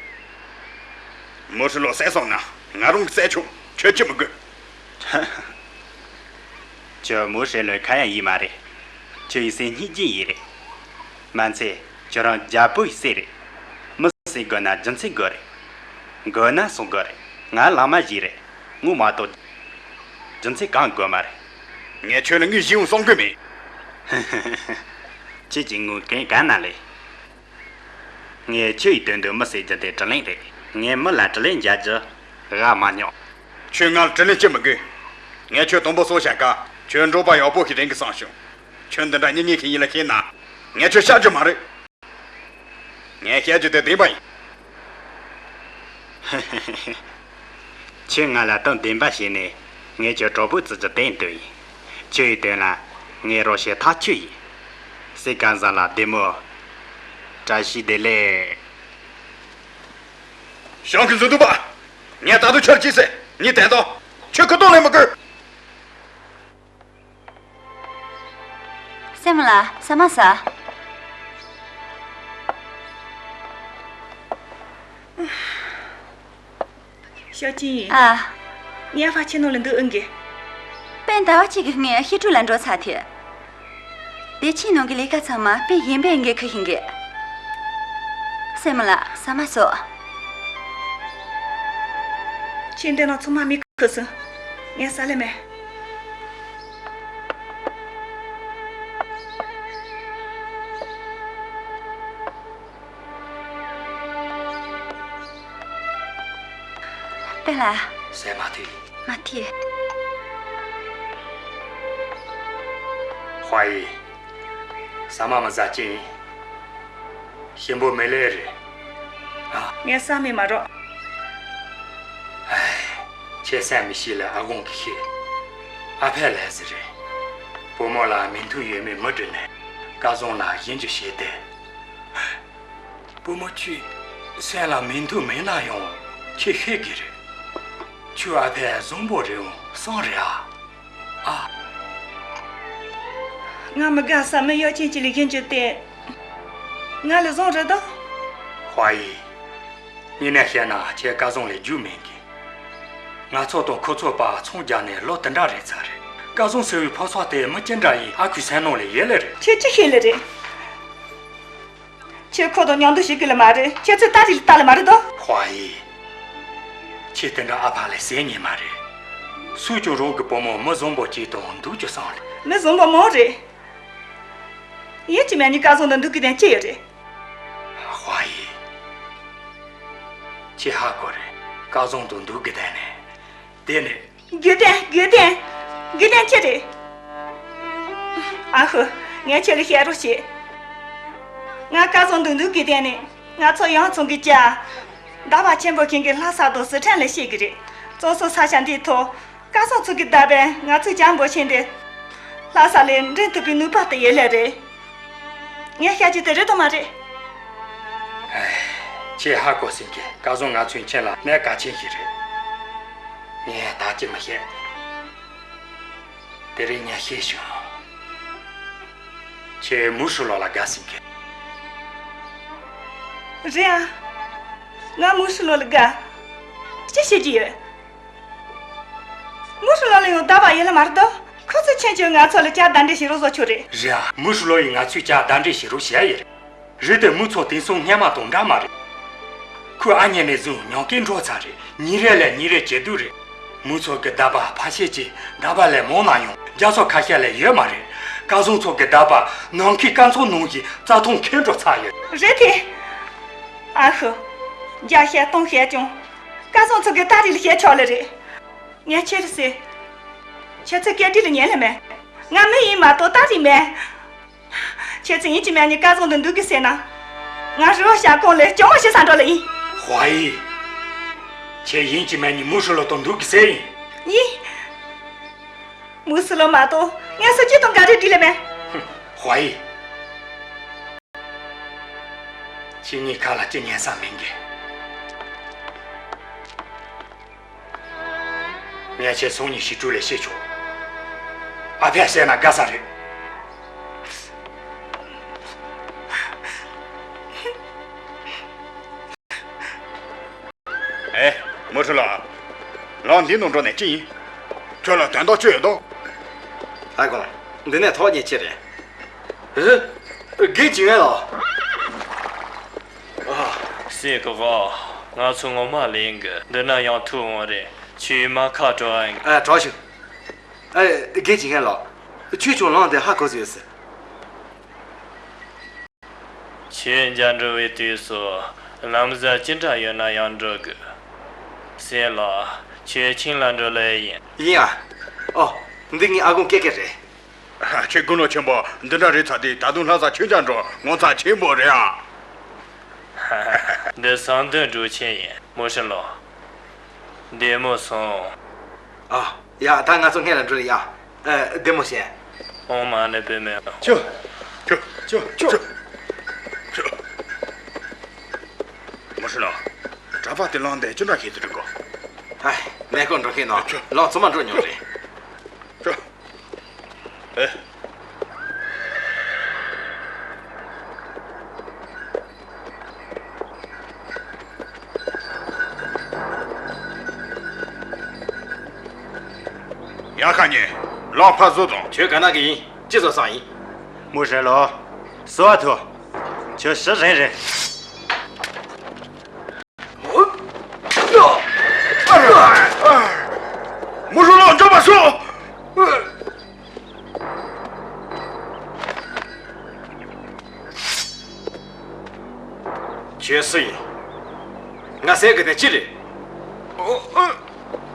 མུ་ཧྲེ་ལོ་བསད་སོང་ན་ང་རང་གིས་བསད་ཆོག་ཁྱོད་ཅི་མི་དགོས། ཁྱོད་མུ་ཧྲེ་ལོའི་ཁ་ཡ་ཡིན་མ་རེད། ཁྱོད་ཡི་སེམས་སྙིང་རྗེ་ཡིན་རེད། མ་ཚད་ཁྱོད་རང་རྒྱལ་པོ་ཡི་སྲས་རེད། མི་གསོད་དགོས་ན་རྒྱུ་མཚན་དགོས་རེད། དགོས་ན་གསུང་དགོས་རེད། ང་ལག་དམར་ཞིག་རེད། ངོ་མ་གཏོགས་རྒྱུ་མཚན་གང་དགོས་མ་རེད། ངས་ཁྱོད་ལ་དངུལ་བཞེས་འོང་བསམ་གི་མེད། ཁྱེད་ཀྱིས་དངུལ་གན་ག་ན་ལེན། ངས་ཁྱོད་ཡི་དོན་དུ་མི་གསོད་རྒྱུ་དེ་དྲིན་ལན་རེད། ངས་མི་ལ་དྲིན་ལན་འཇལ་རྒྱུ་དགའ་མ་མྱོང་། ཁྱོད་ང་ལ་དྲིན་ལན་བསྐྱལ་མི་དགོས། ངས་ཁྱོད་དང་པོ་གསོ་བྱ་དཀའ། ཁྱོད་འབྲོག་པ་ཡག་པོ་ཞིག་རེད་གི་བསམ་བྱུང་། ཁྱོད་འདི་འདྲ་གཉེན་ཉེ་ཞིག་ཡིན་ལ་ཤེས་ན། ངས་ཁྱོད་བཤད་རྒྱུ་མ་རེད། ངས་བཤད་རྒྱུ་དེ་བདེན་པ་ཡིན། ཁྱོད་ང་ལ་དོན་བདེན་པ་བྱས་ནས་ངས་ཁྱོད་གྲོགས་པོ་བརྩི་རྒྱུ་དེ་འདོད་ཡིན། ཁྱོད་ཡི་དོན་ལ་ངས་རོགས་བྱེད་ཐག་ཆོད་ཡིན། སྲས་སྐལ་བཟང་ལགས་བདེ་མོ། བཀྲ་ཤིས་བདེ་ལེགས། ཞང་གི་འཛུལ་འདུག་པ། ངས་ད་དུང་ཁྱོད་ཅི་ཟེར། ངས་དན་ཏོ། ཁྱོད་ཁུ་ཏོག་ལེན་མི་དགོས། སྲས་མོ་ལགས། ཟ་མ་ཟ། ཞའོ་ཅིན། ཨ། ངས་ཕ་ཁྱིམ་ནང་ལ་འདུག་ཨེ་འགི། དཔོན་ཟླ་བ་གཅིག་གི་སྔོན་ཤི་ཀྲུའུ་ལ་འགྲོ་ཚར་ཐལ། དེ་ཁྱིམ་ནང་གི་ལས་ཀ་ཚང་མ་དཔོན་གཞོན་པས་འགན་འཁུར་བཞིན་གི། སྲས་མོ་ལགས་ཟ་མ་ཟོ། ཁྱིམ་དེ་ནང་ཚང་མ་མི་ཁུག་སོང་། ངས་ཟ་ལེ་མེད། དཔོན་ལགས། ཟས་མ་ཐུབ། མ་ཐུབ། ཧྭ་ཡི། ཟ་མ་མི་ཟ་ཅིང་། ཞིམ་པོ་མི་ལེ་རེད། ཨ། ངས་ཟ་མི་མ་རོགས། ཨེ། ཁྱེད་བསམ་མི་ཤེས་ལ་ཨ་དགོང་གི་ཤེས། ཨ་ཕས་ལས་ཟེར་རེད། བུ་མོ་ལ་མི་མཐུན་ཡོད་མེད་མི་དྲི་ནས་སྐལ་བཟང་ལ་གཞན་གྱི་བྱས་ཏེ། བུ་མོ་ཁྱོད་སེམས་ལ་མི་མཐུན་མེད་ན་ཡང་ཁྱེད་ཤེས་གི་རེད། ཁྱོད་ཨ་ཕས་བཟང་པོ་རེད་འོང་བསམ་རེད་ཨ། ཨ། ང་མི་དགའ་ས་མི་གཡོ་ཅན་གྱི་ལས་གཞན་གྱི་སྟེ། ང་ལ་བཟང་རེད་དོ། ཧྭ་ཡི། དངོས་གནས་བཤད་ན་ཁྱེད་སྐལ་བཟང་ལས་རྒྱུས་མེད་གི། ང་ཚོ་དང་ཁོ་ཚོ་བར་ཚོང་རྒྱག་ནས་ལོ་དེ་འདྲ་རེད་ཚར་རེད། སྐལ་བཟང་ཟེར་བའི་ཕོ་སོག་དེ་མི་ཅི་འདྲ་ཡིན་ཨ་ཁུའི་སེམས་ནང་ལ་ཡོད་ལེ་རེད། ཁྱེད་ཅི་ཤེས་ལེ་རེད། ཁྱེད་ཁོ་དང་མཉམ་དུ་བྱེད་གི་ལེ་མ་རེད། ཁྱེད་ཚོས་ཏ་རི་ལ་ལྟ་ལེ་མ་རེད་དོ། ཧྭ་ཡི། ཁྱེད་དེ་འདྲ་ཨ་ཕ་ལས་ཟེར་ཉན་མ་རེད། སུས་ཀྱང་རང་གི་བུ་མོ་མི་བཟང་པོ་ཅིག་དང་འདུག་རྒྱུ་བསམ་ལེ། མི་བཟང་པོ་མང་རེད། ཡིན་གཅིག་མིན་གཉིས་སྐལ་བཟང་དང་འདུག་གི་དོན་ཅི་ཡོད་རེད། ཧྭ་ཡི། ཁྱེད་ཧ་གོ་རེད། སྐལ་བཟང་དང་འདུག་གི་དོན་ནི། དེ་ནི། རྒྱུ་དོན། རྒྱུ་དོན། རྒྱུ་དོན་ཅི་རེད། ཨ་ཧུ། ངས་ཁྱེད་ལ་བཤད་རོགས་བྱེད། ང་སྐལ་བཟང་དང་འདུག་གི་དོན་ནི། ང་ཚོ་ཡང་ཚང་གི་ཅག་རྟ་པ་ཆེན་པོ་ཁྱེད་ཀྱི་ལྷ་ས་དང་སི་ཁྲོན་ལ་བཤད་གི་རེད། གཙང་གསུམ་ས་ཆ་འདིའི་ཐོག་སྐལ་བཟང་ཚོ་གི་རྟ་པས་ང་ཚོའི་ཇ་འབོར་ཆེན་དེ་ལྷ་ས་ལས་འདྲེན་ཐུབ་པའི་ནུས་པ་དེ་ཡོད་ལེ་རེད། ངས་བཤད་རྒྱུ་དེ་རེད་དམ་མ་རེད། ཨེ། ཁྱེད་ཧ་གོ་ཟིན་གི། སྐལ་བཟང་ང་ཚོའི་ཁྱིམ་ལ་གནད་འགག་ཆེན་ཞིག་རེད། ངས་བདག་གཅིག་མི་བཤད། དེ་རིང་ངས་ཤེས་བྱུང་། ཁྱེད་མུ་ཧྲི་ལོ་ལ་དགའ་ཟིན་གི། རེད་ཨ། ང་མུ་ཧྲི་ལོ་ལ་དགའ། ཅི་བྱེད་རྒྱུ་ཡོད། མུ་ཧྲི་ལོ་ལ་ཡང་རྟ་པ་ཡོད་ལེ་མ་རེད་དོ། ཁོ་ཚོས་ཆུང་ཆུང་ང་ཚོ་ལ་ཇ་བདག་འདྲེན་བྱེད་རོགས་བཟོ་ཆོག་རེད། རེད་ཨ། མུ་ཧྲི་ལོ་ཡིས་ང་ཚོའི་ཇ་བདག་འདྲེན་བྱེད་རོགས་བྱས་ཡོད་རེད། རེད་དེ་མུ་ཚང་དེང་སང་སྔོན་མ་དང་འདྲ་མ་རེད། ཁོས་ཨ་མྱེས་ནས་བཟུང་ཉམས་རྒུད་འགྲོ་ཚར་རེད། ཉིན་རེ་ལས་ཉིན་རེ་ཇེ་སྡུག་རེད། མུ་ཚང་གི་རྟ་པ་ཕལ་ཆེར་གྱི་རྟ་པ་ལས་མང་ན་ཡང་རྒྱ་ས་ཁ་ཤས་ལས་ཡོད་མ་རེད། སྐལ་བཟང་ཚང་གི་རྟ་པ་ནམ་མཁའི་སྐར་ཚོགས་ནང་བཞིན་རྩྭ་ཐང་ཁེངས་འགྲོ་ཚར་ཡོད། རེད་དེ། ཨ་ཧུ། བརྒྱ་བཤད་སྟོང་བཤད་ཀྱང་། སྐལ་བཟང་ཚང་གི་ཏ་རི་ལ་བཤད་ཆོག་ལེ་རེད། ངས་ཁྱེད་ལ་ཟེར། ཁྱེད་ཚོས་སྐད་འདི་ལ་ཉན་ལེ་མེད། ང་མི་ཡིན་མ་གཏོགས་ཏ་རི་མེད། ཁྱེད་ཚོས་ཡིན་གཅིག་མིན་གཉིས་སྐལ་བཟང་དང་འདུག་གི་ཟེར་ན། ང་རི་བོ་ཞྭ་གོང་ལས་གྱོང་མ་ཤི་ས་འགྲོ་ལེ་ཡིན། ཧྭ་ཡི། ཁྱེད་ཡིན་གཅིག་མིན་གཉིས་མུ་ཧྲི་ལོ་དང་འདུག་གི་ཟེར་ཡིན། ཡིན། མུ་ཧྲི་ལོ་མ་གཏོགས་ངས་སུ་གཅིག་དང་དགའ་རོགས་འགྲིག་ལེ་མེད། ཧུམ། ཧྭ་ཡི། ཁྱེད་གཉིས་ཁ་ལ་ཅི་ཉན་ས་མིན་གི། ངས་ཁྱེད་ཚོ་གཉིས་ཞི་ཁྲོ་ལས་བཤད་ཆོག། ཨ་ཕས་བཤད་ན་དགའ་ས་རེད། ཨེ། མུ་ཧྲི་ལོ། ལམ་འདི་ནང་འགྲོ་ནས་ཅི་ཡིན། ཁྱོད་ལ་དོན་དག་ཅི་ཡོད་དོ། ཨ་ཁུ། འདི་ནས་ཐོག་ཉེ་ཆེ་རེད། ཨེ། དགེ་ཅི་ངན་ལོ། ཨ། སྲས་སྐུ་ངོ། ང་ཚོ་ངོ་མ་ལེན་གི། འདི་ན་ཡང་ཐུག་འོང་རེད། ཁྱོས་མ་ཁ་དྲོ་ཨང་། ཨ། དྲོ་ཞིག། ཨ། དགེ་ཅི་ངན་ལོ། ཁྱོད་ཀྱང་ལམ་དེ་ཧ་གོ་ཟིག་ཡོད་ཟེར། ཁྱོད་འཇར་འགྲོ་བའི་དུས་སུ་ལམ་གཟར་ཅི་འདྲ་ཡོད་ན་ཡང་འགྲོ་དགོས། སྲས་ལགས། ཁྱོད་ཁྱིམ་ལ་འགྲོ་ལེ་ཡིན། ཡིན་ཨ། ཨོ། འདི་ངའི་ཨ་ཁུ་ཀེ་ཀེ་རེད། ཁྱེད་དགུང་ལོ་ཆེན་པོ་འདི་འདྲ་རེད་ཚར་དུས་ད་དུང་ལྷ་ས་ཆོས་རྒྱལ་འགྲོ་ངོ་མཚར་ཆེན་པོ་རེད་ཨ། འདི་བསམ་དོན་འགྲུབ་ཆེན་ཡིན། མུ་ཧྲི་ལོ། བདེ་མོ་སོང་། ཨ། ཡ། ད་ང་ཚོ་སྔོན་ལ་འགྲོ་ལེ་ཡ། ཨ། བདེ་མོ་བྱོས། ཨོཾ་མ་ཎི་པདྨེ། ཆོ། ཆོ། ཆོ། ཆོ། ཆོ། མུ་ཧྲི་ལོ། གྲྭ་པ་དེ་ལམ་དེ་ཅི་འདྲ་ཁྱེད་ཚོས་འགྲོ་གོ། ཧའི། མེ་འཁོར་འགྲོ་མཁན་ནང་ལམ་ཚང་མ་འགྲོ་མྱོང་རེད། ཆོ། ཨེ། ཡ། ཁ་ཉན། ལམ་ཕར་བཟོ་དང་། ཁྱོད་ག་ན་གི་ཡིན། ཅི་བཟོ་བསམ་ཡིན། མུ་ཧྲི་ལོ། སོ་བ་ཐུ། ཁྱོད་ཤི་རན་རེད། མུ་ཧྲི་ལོ། མགྱོགས་པར་སོང་། ཁྱོད་སུ་ཡིན། ང་ཟེར་གི་དེ་ཅི་རེད། ཨོ། ཨོ།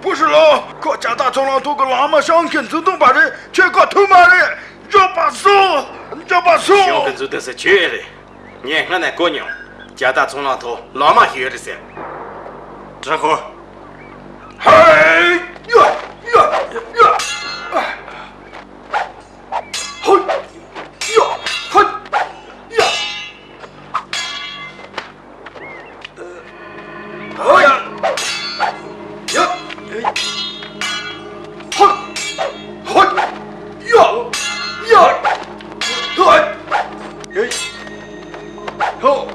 མུ་ཧྲི་ལོ། ཁོ་ཇ་རྟ་ཚོང་ལམ་ཐོག་གི་ལམ་མ་ཤང་གི་འཛུལ་སྟངས་པ་རེད། ཁྱོད་ཁོ་ཐུབ་མ་རེད། མགྱོགས་པར་སོང་། མགྱོགས་པར་སོང་། ཤང་གི་འཛུལ་སྟངས་ཟེར་ཁྱོད་རེད། ངས་སྔ་ནས་གོ་མྱོང་། ཇ་རྟ་ཚོང་ལམ་ཐོག་ལམ་མ་ཞིག་ཡོད་རེད་ཟེར། དྲག་གོ། ཧེ། ཡ། ཡ། ཡ། ཧོ། ཡ། ཧོ། ཡ། ཧོ། ཡ། ཡ། ཧོ། ཧོ། ཡ། ཡ། ཧོ།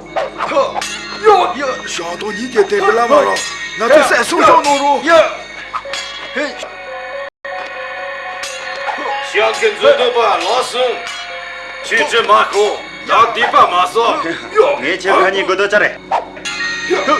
ཧོ། ཧོ། ཡོ། ཡོ། ཞང་དོ་ཉིད་ཀྱི་དེ་གི་བླ་མ་ལ་ང་ཚོ་སྲོག་སྐྱོབ་གནང་རོགས། ཡོ། ཧེ། ཞང་གི་མཛོད་བདུན་པ་ལགས་སོ། ཁྱེད་ཀྱིས་མ་ཤོག་ད་སྡིག་པ་མ་གསོག་ཡོ། ངས་ཁྱེད་ཁ་ཉིན་དགོས་དོ་ཅི་རེད། ཡོ། ཡ།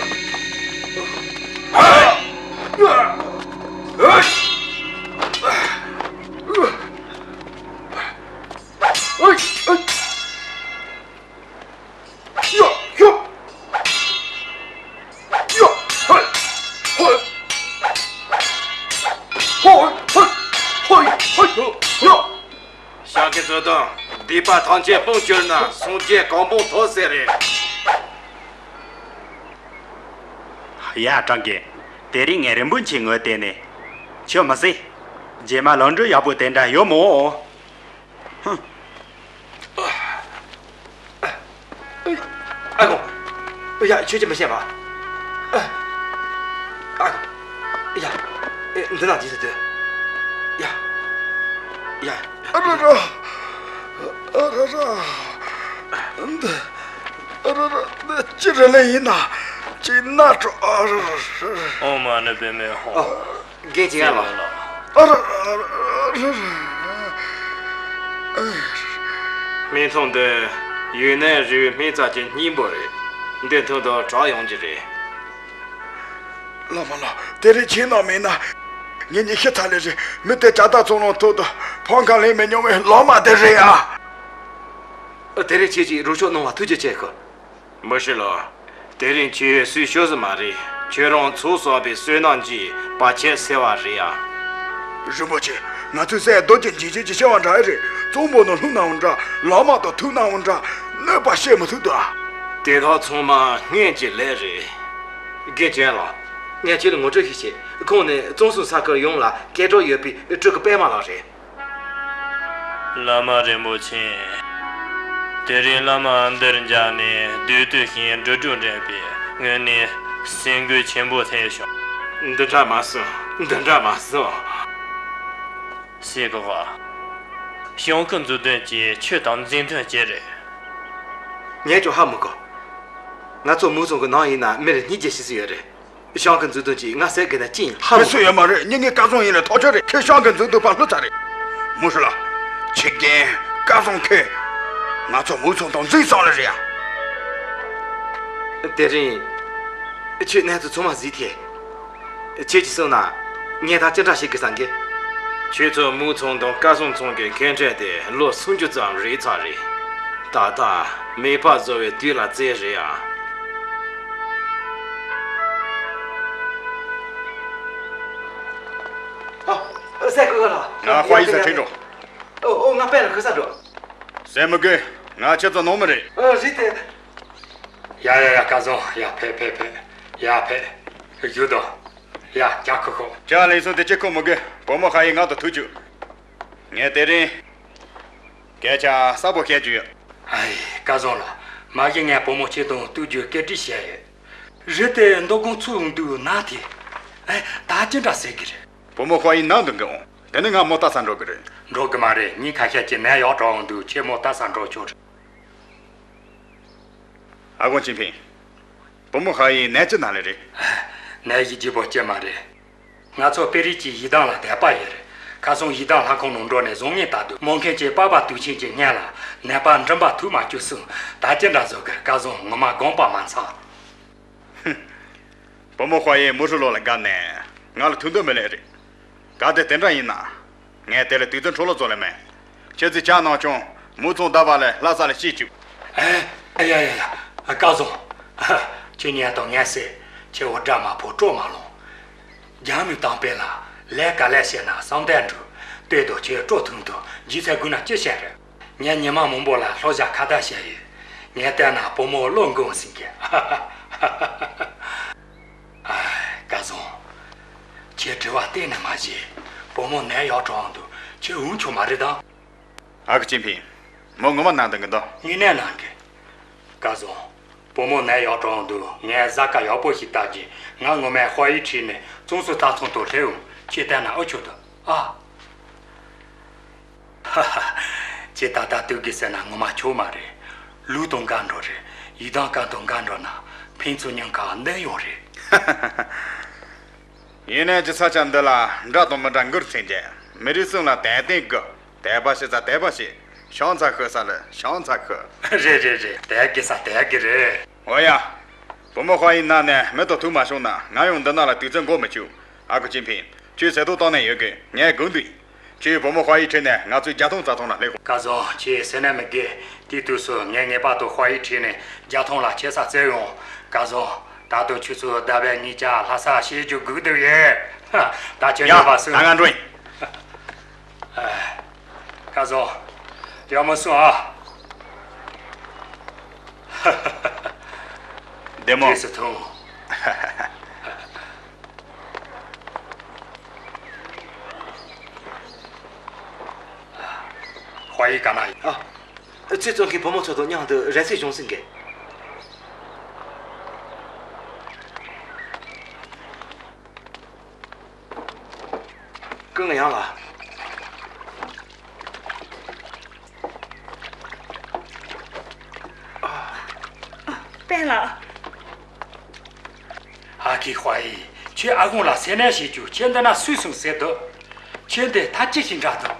ཡ། ཞང་གི་མཛོད་དུ་སྡིག་པ་ཐམས་ཅད་སྤོང་གྱུར་ན་སངས་རྒྱས་གོ་འཕང་ཐོབ་ཟེར་རེད། ཡ། སྤྲང་རྒན། དེ་རིང་ངས་རིན་པོ་ཆེ་ངོ་བལྟས་ནས། ཁྱོད་མི་གསོད། རྗེས་མ་ལམ་འགྲོ་ཡག་པོ་དེ་འདྲ་ཡོང་མི་འོང་། ཧུམ། ཨ་ཁུ། ཡ། ཁྱོད་ཀྱིས་མི་ཤེས་པ། ཨ་ཁུ། ཡ། འདི་ན་འདི་ཟེར་དུས། ཡ། ཡ། ཨ་ར་ར། ཨ་ར་ར། འདི། ཨ་ར་ར། འདི་ཅི་རེད་ལེ་ཡིན་ན། ཅི་ན་འགྲོ། ཨ་ར་ར། ཨོཾ་མ་ཎི་པདྨེ་ཧཱུྃ། རྒན་ཅི་ཡང་ལ། ཨ་ར་ར་ར་ར། སྨན་ཐུང་འདི་ཡུན་ནན་རི་བོའི་སྨན་རྩྭ་གི་སྙིང་པོ་རེད། འདི་འཐུང་དུས་དྲག་ཡོང་གི་རེད། བླ་མ་ལགས། དེ་རིང་ཁྱེད་རྣམས་མེད་ན། ངེད་གཉིས་ཤི་ཚར་ལེ་རེད། མི་དེ་ཇ་རྟ་ཚོང་ལམ་ཐོག་ཏུ་ཕམ་ཁ་ལེན་མི་མྱོང་བའི་ལག་དམར་དེ་རེད་ཨ། དེ་རིང་ཁྱེད་ཀྱིས་རོགས་སྐྱོར་གནང་བ་ཐུགས་རྗེ་ཆེ་ཞུ། མུ་ཧྲི་ལོ། དེ་རིང་ཁྱོད་སུའི་ཕྱོགས་སུ་མ་རེད། ཁྱོད་རང་ཚོགས་གསོག་པའི་བསོད་ནམས་ཀྱིས་བར་ཆད་སེལ་བ་རེད་ཡ། རིན་པོ་ཆེ། ང་ཚོའི་སྲས་རྡོ་རྗེ་འཇིགས་བྱེད་ཀྱི་ཆེ་བ་འདྲ་རེད། གཙང་པོ་ནང་ལྷུང་ནའང་འདྲ། ལག་དམར་དང་ཐུག་ནའང་འདྲ། གནོད་པ་བྱེད་མི་ཐུབ་དོ། དེ་དག་ཚང་མ་སྔོན་གྱི་ལས་རེད། དགེ་ཅན་ལགས། ངས་ཁྱེད་ལ་ངོ་སྤྲོད་ཞིག་བྱེད། ཁོང་ནི་གཙང་གསུམ་ས་ཁུལ་ཡོངས་ལ་སྐད་གྲགས་ཡོད་པའི་སྤྲུལ་སྐུ་པད་མ་ལགས་རེད། བླ་མ་རིན་པོ་ཆེ། དེ་རིང་བླ་མ་འདིར་མཇལ་ནས་བདུད་བཏུལ་ཞིང་འགྲོ་དྲུག་འདྲེན་པས་ངོས་ནས་སེམས་འགུལ་ཆེན་པོ་ཐེབས་བྱུང་། འདི་འདྲ་མ་གསུང་། འདི་འདྲ་མ་གསུང་། སྲས་སྐུ་ངོ་། ཞང་གི་མཛུབ་སྟོན་གྱིས་ཁྱོད་དང་མཛའ་མཐུན་བྱས་རེད། ངས་ཀྱང་ཧ་མི་གོ། ང་ཚོ་མུའུ་ཚང་གི་ནང་ཡིན་ན་མི་རེ་གཉིས་ཀྱི་ཤི་སྲིད་ཡོད་རེད། ཞང་གི་མཛུབ་སྟོན་གྱིས་ང་བསད་དགོས་ན་ཅི་ཡིན་ཧ་མི་གོ། མི་སུ་ཡོད་མ་རེད། ཉིན་ངའི་སྐལ་བཟང་ཡིན་ལ་ཐག་ཆོད་རེད། ཁྱེད་ཞང་གི་མཛུབ་སྟོན་པ་བསླུ་ཚར་རེད། མུ་ཧྲི་ལ། ཁྱི་རྒན། སྐལ་བཟང་ཁྱོད། ང་ཚོ་མུའུ་ཚང་དང་འཛིང་ས་ལ་རེད་ཡ། དེ་རིང་། ཁྱོད་གནས་ཚུལ་ཚང་མ་གཟིགས་ཐལ། ཁྱེད་ཀྱིས་གསུངས་ན། ངས་ད་ཅི་འདྲ་བྱེད་དགོས་བསམ་གི། ཁྱོད་ཚོ་མུའུ་ཚང་དང་སྐལ་བཟང་ཚང་གི་མཁན་ཆེན་དེ་ལོ་སུམ་ཅུ་ཙམ་རེད་ཚར་རེད། ད་ལྟ་མེས་པོ་བཟོ་བའི་དུས་ལ་བརྩིས་རེད་ཨ། ཨ། སྲས་སྐུ་ངོ་ལགས། ང་དཔའ་ཡི་ཟེར་ཁྲིད་འགྲོ། ཨོ་ཨོ། ང་པད་ལ་ཁུ་ས་འགྲོ། ཟེར་མི་དགོས། ང་ཁྱེད་ཚོ་ནང་མི་རེད། ཨ། རེད་དེ། ཡ་ཡ་ཡ། སྐལ་བཟང་། ཡ་ཕེབས་ཕེབས་ཕེབས། ཡ་ཕེབས། བཞུགས་དང་། ཡ། ཇ་ཁོ་ཁོ། ཇ་ལེགས་སོང་དེ་ཅི་ཁོ་མི་དགོས། བུ་མོ་ཧྭ་ཡི་ངག་ཏུ་ཐུག་བཅུག་ངས་དེ་རིང་སྐད་ཆ་གསལ་པོ་བཤད་རྒྱུ་ཡོད། ཨ་ཡེ། སྐལ་བཟང་ལགས། མ་གཞི་ངས་བུ་མོ་ཁྱེད་དང་གཏུག་རྒྱུའི་བཀོད་སྒྲིག་བྱས་ཡོད། རེད་དེ་མདང་དགོང་ཚུར་འོང་དུས་ན་ཐལ། ཨེ། ད་ཅི་འདྲ་ཟེར་གི་རེད། བུ་མོ་ཧྭ་ཡི་ན་འདུག་གི་འོང་། དེ་ནས་ང་མོ་ལྟ་ས་འགྲོ་གི་རེད། འགྲོ་གི་མ་རེད། ཉིན་ཁ་ཤས་ཀྱི་ནད་ཡག་དྲག་འོང་དུས་ཁྱེད་མོ་ལྟ་ས་འགྲོ་ཆོག་རེད། ཨ་ཁུ་ཅིན་ཕིང་། བུ་མོ་ཧྭ་ཡི་ནད་ཅི་ན་ལེ་རེད། ནད་གཞི་ལྗིད་པོ་ཅི་མ་རེད། ང་ཚོ་པེ་རིགས་ཀྱི་ཡི་དམ་ལ་དད་པ་ཡོད་རེད། ཁ་སང་ཡི་དམ་ལྷ་ཁང་ནང་འགྲོ་ནས་བཟང་ངན་ལྟ་དུས་མོ་མཁན་གྱིས་པ་ཕ་དུས་ཆེན་གྱི་སྔོན་ལ་ནད་པ་མགྲིན་པ་ཐུག་མ་བཅུག་གསུངས། ད་ཅི་འདྲ་བཟོ་དགོས། སྐལ་བཟང་། ངོ་མ་དགོངས་པ་མ་ཚོམ། བུ་མོ་ཧྭ་ཡི་མུ་ཧྲི་ལོ་ལ་དགའ་ནས་ང་ལ་ཐུག་འདོད་མེད་ལེ་རེད། གལ་ཏེ་དེ་འདྲ་ཡིན་ན། ངས་དེ་ལ་དུས་ཚོད་འཕྲོ་བརླག་བཟོ་ལེ་མེད། ཁྱེད་ཚོས་ཇ་ནང་ཆུང་། མུའུ་ཚང་བདག་པོ་ལ་ལྷ་ས་ལ་སྐྱེལ་བཅུག་ཨེ། ཡ་ཡ་ཡ། སྐལ་བཟང་། ཁྱེད་ཉལ་དང་། ངས་ཟེར། ཁྱེད་འུར་སྒྲ་མ་ཕོག་སྤྲོ་མ་ལངས། རྒྱ་མི་དང་པོ་ལ་ལས་ཀ་ལས་བྱས་ན་བསམ་དོན་འགྲུབ། ལྟོས་དང་། ཁྱེད་སྤྲོ་ཐུང་དང་། རྗེས་ཚད་དགོས་ན་ཅི་བྱེད་རེད། ངས་ཉི་མ་མང་པོ་ལ་ལྷོད་བཞག་ཁ་བརྡ་བྱས་ཡོད། ངས་བལྟས་ན་བུ་མོ་བློ་འགུམ་ཟིན་གི། ཨ། སྐལ་བཟང་། ཁྱེད་དྲི་བ་གཏན་ནས་མ་བྱེད། བུ་མོ་ནད་ཡག་དྲག་འོང་དུས་ཁྱེད་འོང་ཆོག་མ་རེད་དམ། ཨ་ཁུ་ཅིན་ཕིང་། མོ་ངོ་མ་ན་འདུག་གི་འདུག་དངོས་གནས་ན་གི། སྐལ་བཟང་། བུ་མོ་ནད་ཡག་དྲག་འོང་དུས་ངས་གཟའ་སྐར་ཡག་པོ་ཞིག་བལྟས་རྗེས་ང་ངོ་མས་ཧྭ་ཡི་ཁྲིད་ནས་ཙུང་སུ་སྟག་ཚང་དུ་སླེབས་འོང་། ཁྱེད་བལྟས་ན་ཨེ་ཆོག་འདུག་ཨ། ཧ་ཧ། ཁྱེད་ད་ལྟ་ལྟོས་གི་ཟེར་ན་ངོ་མ་ཆོག་མ་རེད། ལུགས་དང་འགལ་འགྲོ་རེད། ཡི་དམ་དཀར་པོ་འགའ་འགྲོ་ན་ཕན་ཚུན་མཉམ་ཁ་འདི་ཡོང་རེད། ཡིན་ནའི་ཅི་ས་ཆ་འདི་ལ་འདྲ་དང་མི་འདྲ་འགུལ་ཚད་འདྲ། མི་རིགས་གསུམ་ལ་དད་ལྡན་དགོས། དད་པ་བྱེད་ས་དད་པ་བྱེད། ཤང་ཚ་ཤི་ས་ལ་ཤང་ཚ་ཤི། རེད་རེད་རེད། དད་དགོས་ས་དད་དགོས་རེད། འོ་ཡ། བུ་མོ་ཧྭ་ཡི་ན་ནས་མེ་ཏོག་ཐུག་མ་བྱུང་ན་ང་ཡང་འདི་ན་ལ་དུས་ཚོད་འགོར་མི་བཅུག་ཨ་ཁུ་ཅིན་ཕིང་། ཁྱོད་ཟས་ཐོ་བཏང་ནས་ཡོད་དགོས། ངས་སྒུག་འདུག་ཁྱོད་བུ་མོ་ཧྭ་ཡི་ཁྲིད་ནས་ང་ཚོའི་རྒྱལ་ཐང་རྩྭ་ཐང་ལ་སླེབས་དགོས། སྐལ་བཟང་། ཁྱོད་ཟེར་ན་མི་དགོས། དེའི་དུས་སུ་ངས་ངེས་པར་དུ་ཧྭ་ཡི་ཁྲིད་ནས་རྒྱལ་ཐང་ལ་ཁྱེད་ས་བཙལ་ཡོང་། སྐལ་བཟང་། ད་དུང་ཁྱོད་ཚོ་ཟླ་བའི་ཉིན་ཆ་ལྷ་ས་བྱེད་རྒྱུ་སྒུག་འདུག་ཡོད། ད་ཁྱོད་ཡ། འགྲོ་བ་སོང་། ད་ང་འགྲོ་ཡིན། སྐལ་བཟང་། ཡག་མོ་སོང་ཨ། བདེ་མོ། རྗེས་སུ་མཐོང་། ཧྭ་ཡི་ག་ན་ཡིན། ཨ། ཚེ་བཙོན་གྱི་བུ་མོ་ཚོ་དང་མཉམ་དུ་ར་སའི་གཞུང་སྲིད་འགལ། ཀུན་ཡང་ལ། པན་ལགས། ཨ་ཁུ་ཧྭ་ཡི། ཁྱོད་ཨ་ཁུ་ལ་སེར་སྣ་བྱེད་རྒྱུ། ཁྱོད་འདི་ན་སུས་སོང་ཟེར་འདུག་ཁྱོད་འདི་ཐབས་ཅི་ཞིག་འདྲ་འདུག་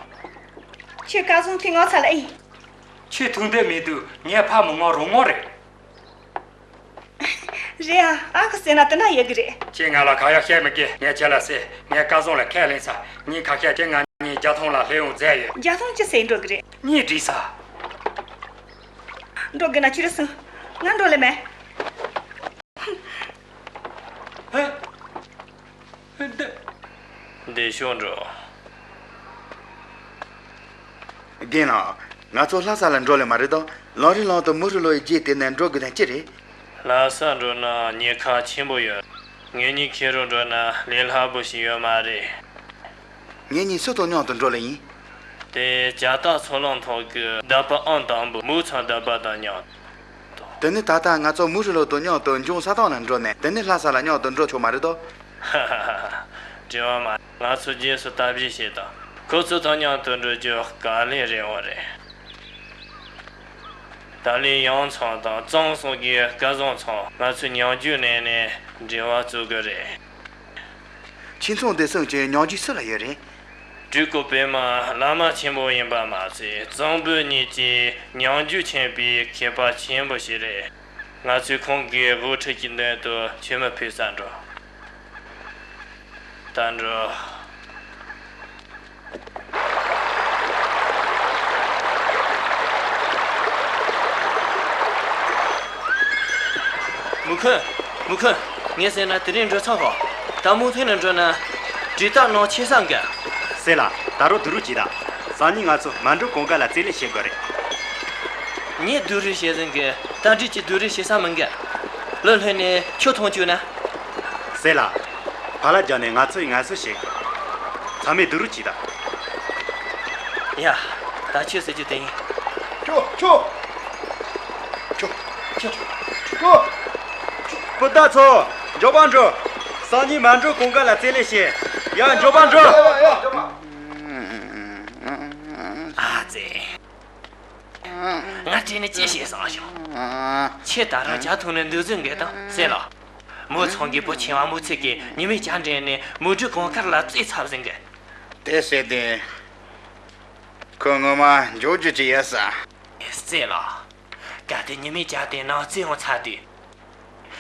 ཁྱོད་སྐལ་བཟང་ཐུག་ང་ཚ་ལ་ཨེ། ཁྱོད་ཐུག་འདོད་མི་འདུག་ངའི་ཕ་མི་ངོ་རང་ངོ་རེད། རེད་ཨ། ཨ་ཁུ་ཟེར་ན་དེ་འདྲ་ཡོད་གི་རེད། ཁྱེད་ང་ལ་ཁ་ཡག་བཤད་མི་དགོས། ངས་ཁྱེད་ལ་ཟེར། ངས་སྐལ་བཟང་ལ་ཁས་ལེན་ཚར། ཉིན་ཁ་ཤས་ཁྱེད་ང་གཉིས་རྒྱལ་ཐང་ལ་སླེབས་ཡོང་མཛད་ཡོད། རྒྱལ་ཐང་ཅི་ཟེར་འགྲོ་གི་རེད། གཉིས་འགྲིག་ས། འགྲོ་དགོས་ན་ཁྱོད་ར་སོང་། ང་འགྲོ་ལེ་མེད། ཧེ། འདི། འདི་ཤོག་འགྲོ། རྒན་ལགས། ང་ཚོ་ལྷ་ས་ལ་འགྲོ་ལེ་མ་རེད་དོ། ལམ་རིམ་ལམ་དུ་མུ་ཧྲི་ལོ་ཡི་རྗེས་དེད་ནས་འགྲོ་དགོས་ན་ཅི་རེད། ལྷ་ས་འགྲོ་ན་ཉེན་ཁ་ཆེན་པོ་ཡོད། ངེད་གཉིས་ཁེར་རོ་འགྲོ་ན་ལས་སླ་པོ་ཞིག་ཡོད་མ་རེད། ངེད་གཉིས་སུ་དང་མཉམ་དུ་འགྲོ་ལེ་ཡིན། དེ་ཇ་རྟ་ཚོང་ལམ་ཐོག་གི་རྟ་པ་ཨང་དང་པོ་མུའུ་ཚང་རྟ་པ་དང་མཉམ། དེ་ནི་ད་ལྟ་ང་ཚོ་མུའུ་ཧྲི་ལོ་དང་མཉམ་དུ་འཇང་ས་ཐང་ལ་འགྲོ་ནས། དེ་ནི་ལྷ་ས་ལ་མཉམ་དུ་འགྲོ་ཆོག་མ་རེད་དོ། ཧ་ཧ་ཧ་ཧ། དྲི་བ་མ། ང་ཚོ་རྗེས་སུ་ལྟ་བཞིན་བྱེད་དང་། ཁོ་ཚོ་དང་མཉམ་དུ་འགྲོ་རྒྱུ་དཀའ་ལས་རེད་འོ་རེད། ད་ལན་ཡང་ཚང་དང་གཙང་གསུམ་གྱི་སྐལ་བཟང་ཚང་ང་ཚོས་མཉམ་རྒྱུག་ལེན་ནས་འབྲེལ་བ་བཙུགས་གི་རེད། ཁྱིམ་ཚང་འདི་གསུམ་གྱི་མཉམ་རྒྱུག་སུ་ལ་ཡོད་རེད། སྤྲུལ་སྐུ་པད་མ་བླ་མ་ཆེན་པོ་ཡིན་པ་མ་ཟད། གཙང་པོ་གཉིས་ཀྱི་མཉམ་རྒྱུག་ཆེན་པོའི་མཁས་པ་ཆེན་པོ་ཞིག་རེད། ང་ཚོས་ཁོང་གི་དབུ་ཁྲིད་ཀྱི་མདུན་དུ་མཆོད་མེ་ཕུལ་ས་འགྲོ། ད་འགྲོ། མུ་ཁུན། མུ་ཁུན། ངས་ཟེར་ན་དེ་རིང་འགྲོ་ཚར་བ། ད་མུ་མཐུད་ནས་འགྲོ་ན་དྲི་རྟགས་ནང་ཆེ་ས་འགའ། སྲས་ལགས། ད་རུང་སྡུག་རུས་གྱིས་དང་། སང་ཉིན་ང་ཚོ་མལ་གྲོ་གུང་དཀར་ལ་རྩེད་ལེན་བྱེད་དགོས་རེད། ངས་སྡུག་རུས་བྱེད་ཟིན་གི། ད་འདྲི་གྱི་སྡུག་རུས་བྱེད་ས་མི་འགའ། ལོ་ལྷོད་ནས་ཁྱོད་མཐོང་བཅུག་ན། སྲས་ལགས། ཕ་ལ་རྒྱབ་ནས་ང་ཚོ་ཡི་ངལ་གསོ་བྱེད་དགོས། ཚང་མས་སྡུག་རུས་གྱིས་དང་། ཡ། ད་ཁྱོད་ཟེར་རྒྱུ་དེ་ཡིན། ཁྱོད། ཁྱོད། ཁྱོད། ཁྱོད། སྤུན་ཟླ་ཚོ། མགྱོགས་པ་འགྲོ། སང་ཉིན་མལ་གྲོ་གུང་དཀར་ལ་རྩེད་ལེན་བྱེད། ཡ། མགྱོགས་པ་འགྲོ། ཡ། ཡ། ཡ། མགྱོགས་པ། ཨ་ཙི། ང་དྲིས་ནས་ཅི་བྱེད་བསམ་བྱུང་། ཁྱེད་ད་རུང་ཇ་འཐུང་ནས་འདུག་ཟིན་གི་དང་། སྲས་ལགས། མུའུ་ཚང་གི་བུ་ཆེ་བ་མུའུ་ཚེ་གིས་ཉི་མའི་ཇ་འདྲེན་ནས་མལ་གྲོ་གུང་དཀར་ལ་རྩེད་ཚར་ཟིན་གི། དེ་བྱས་ཏེ། ཁོ་ངོ་མ་འཇོག་རྒྱུ་ཅིག་ཡོད་ས། སྲས་ལགས། གལ་ཏེ་ཉི་མའི་ཇ་དེ་ནང་རྩེད་ཡོང་ཚར་དུས།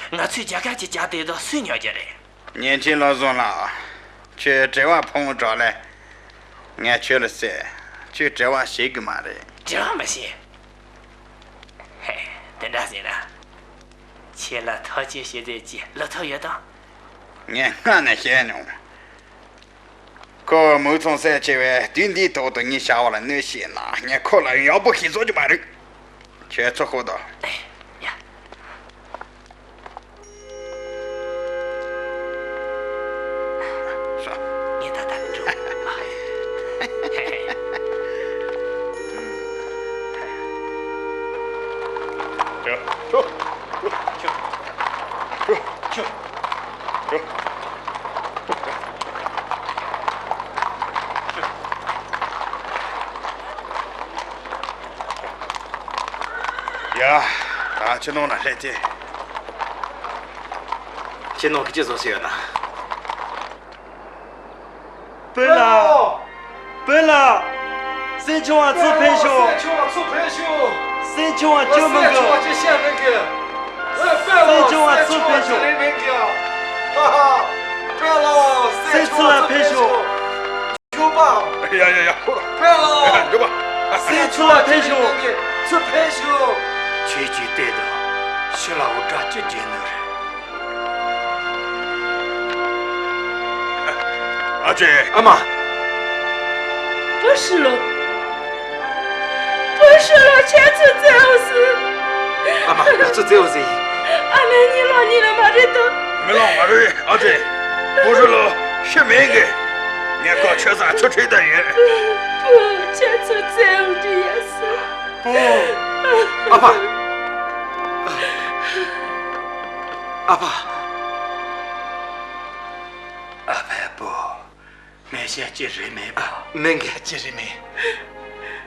ང་ཚོའི་རྒྱལ་ཁབ་ཀྱི་ཇ་དེ་དག་སུས་ཉོ་རྒྱུ་རེད། ཉན་ཆེན་བློ་བཟང་ལགས། ཁྱོད་དྲི་བ་ཕོངས་དྲགས་ལེ། ངས་ཁྱོད་ལ་ཟེར། ཁྱོད་དྲི་བ་བྱེད་གི་མ་རེད། དྲི་བ་མི་བྱེད། ཧེ། དེ་འདྲ་ཟེར་ན། ཁྱེད་ལ་ཐག་གཅོད་བྱེད་དེ་ཅི་ལབ་ཐུབ་ཡོད་དམ། ངས་སྔ་ནས་བཤད་མྱོང་། ཁོ་མུའུ་ཚང་སྲས་ཆེ་བས་དུས་འདིའི་ཐོག་ཏུ་ངའི་བྱ་བ་ལ་གནོད་བྱས་ན། ངས་ཁོ་ལ་ཡག་པོ་ཞིག་བཟོ་རྒྱུ་མ་རེད། ཁྱོད་ཚུར་ཤོག་དང་། ཡ། ཤོག། ངས་ད་ལྟ་འགྲོ། ཤོག། ཤོག། ཤོག། ཤོག། ཤོག། ཤོག། ཡ། ད་ཁྱི་ནང་ན་སླེབས་ཏེ། ཁྱི་ནང་གི་ཅི་བཟོ་ཞིག་ཡོད་ན། དཔོན་ལགས། དཔོན་ལགས། སྲས་ཆུང་བ་ཚུར་ཕེབས་ཤོག། སྲས་ཆུང་བ་ཚུར་ཕེབས་ཤོག། སྲས་ཆུང་བ་སྐྱོན་མི་དགོས། སྲས་ཆུང་བ་ཅི་བཤད་མི་དགོས། ཨ། དཔོན་ལགས། སྲས་ཆུང་བ་ཚུར་ཕེབས་ཤོག། སྲས་ཆུང་བ་ཅི་རེད་མི་དགོས། ཧ་ཧ། དཔོན་ལགས། སྲས་ཆུང་བ་ཚུར་ཕེབས་ཤོག། ཡ་ཡ་ཡ། དཔོན་ལགས། སྲས་ཆུང་བ་ཕེབས་ཤོག། ཚུར་ཕེབས་ཤོག། ཁྱེད་ཀྱིས་བལྟས་དང་། ཕྱི་ལ་འུར་སྒྲ་ཅི་བྱེད་ནི་རེད། ཨ་ཅེ། ཨ་མ། བུ་ཧྲི་ལོ། བུ་ཧྲི་ལོ། ཁྱེད་ཚོས་བཙལ་འོང་ཟེར། ཨ་མ། ང་ཚོས་བཙལ་འོང་ཟེར་ཡིན། ཨ་མས་གཉིད་ལོག་ནི་ལ་མ་རེད་དམ། མི་ལོག་མ་རེད། ཨ་ཅེ། བུ་ཧྲི་ལོ་ཤི་མེད་གི། ངས་ཁོ་ཁྱེད་ཚོར་ཚུར་ཁྲིད་བཏང་ཡོད། བུ། ཁྱེད་ཚོས་བཙལ་འོང་དྲན་ཡ་ཟེར། བུ། ཨ་ཕ། ཨ་ཕ། ཨ་ཕའི་བུ། ངས་བཤད་ཀྱི་རེད་མེད་པ། མིན་གི། ཅི་རེད་མེད།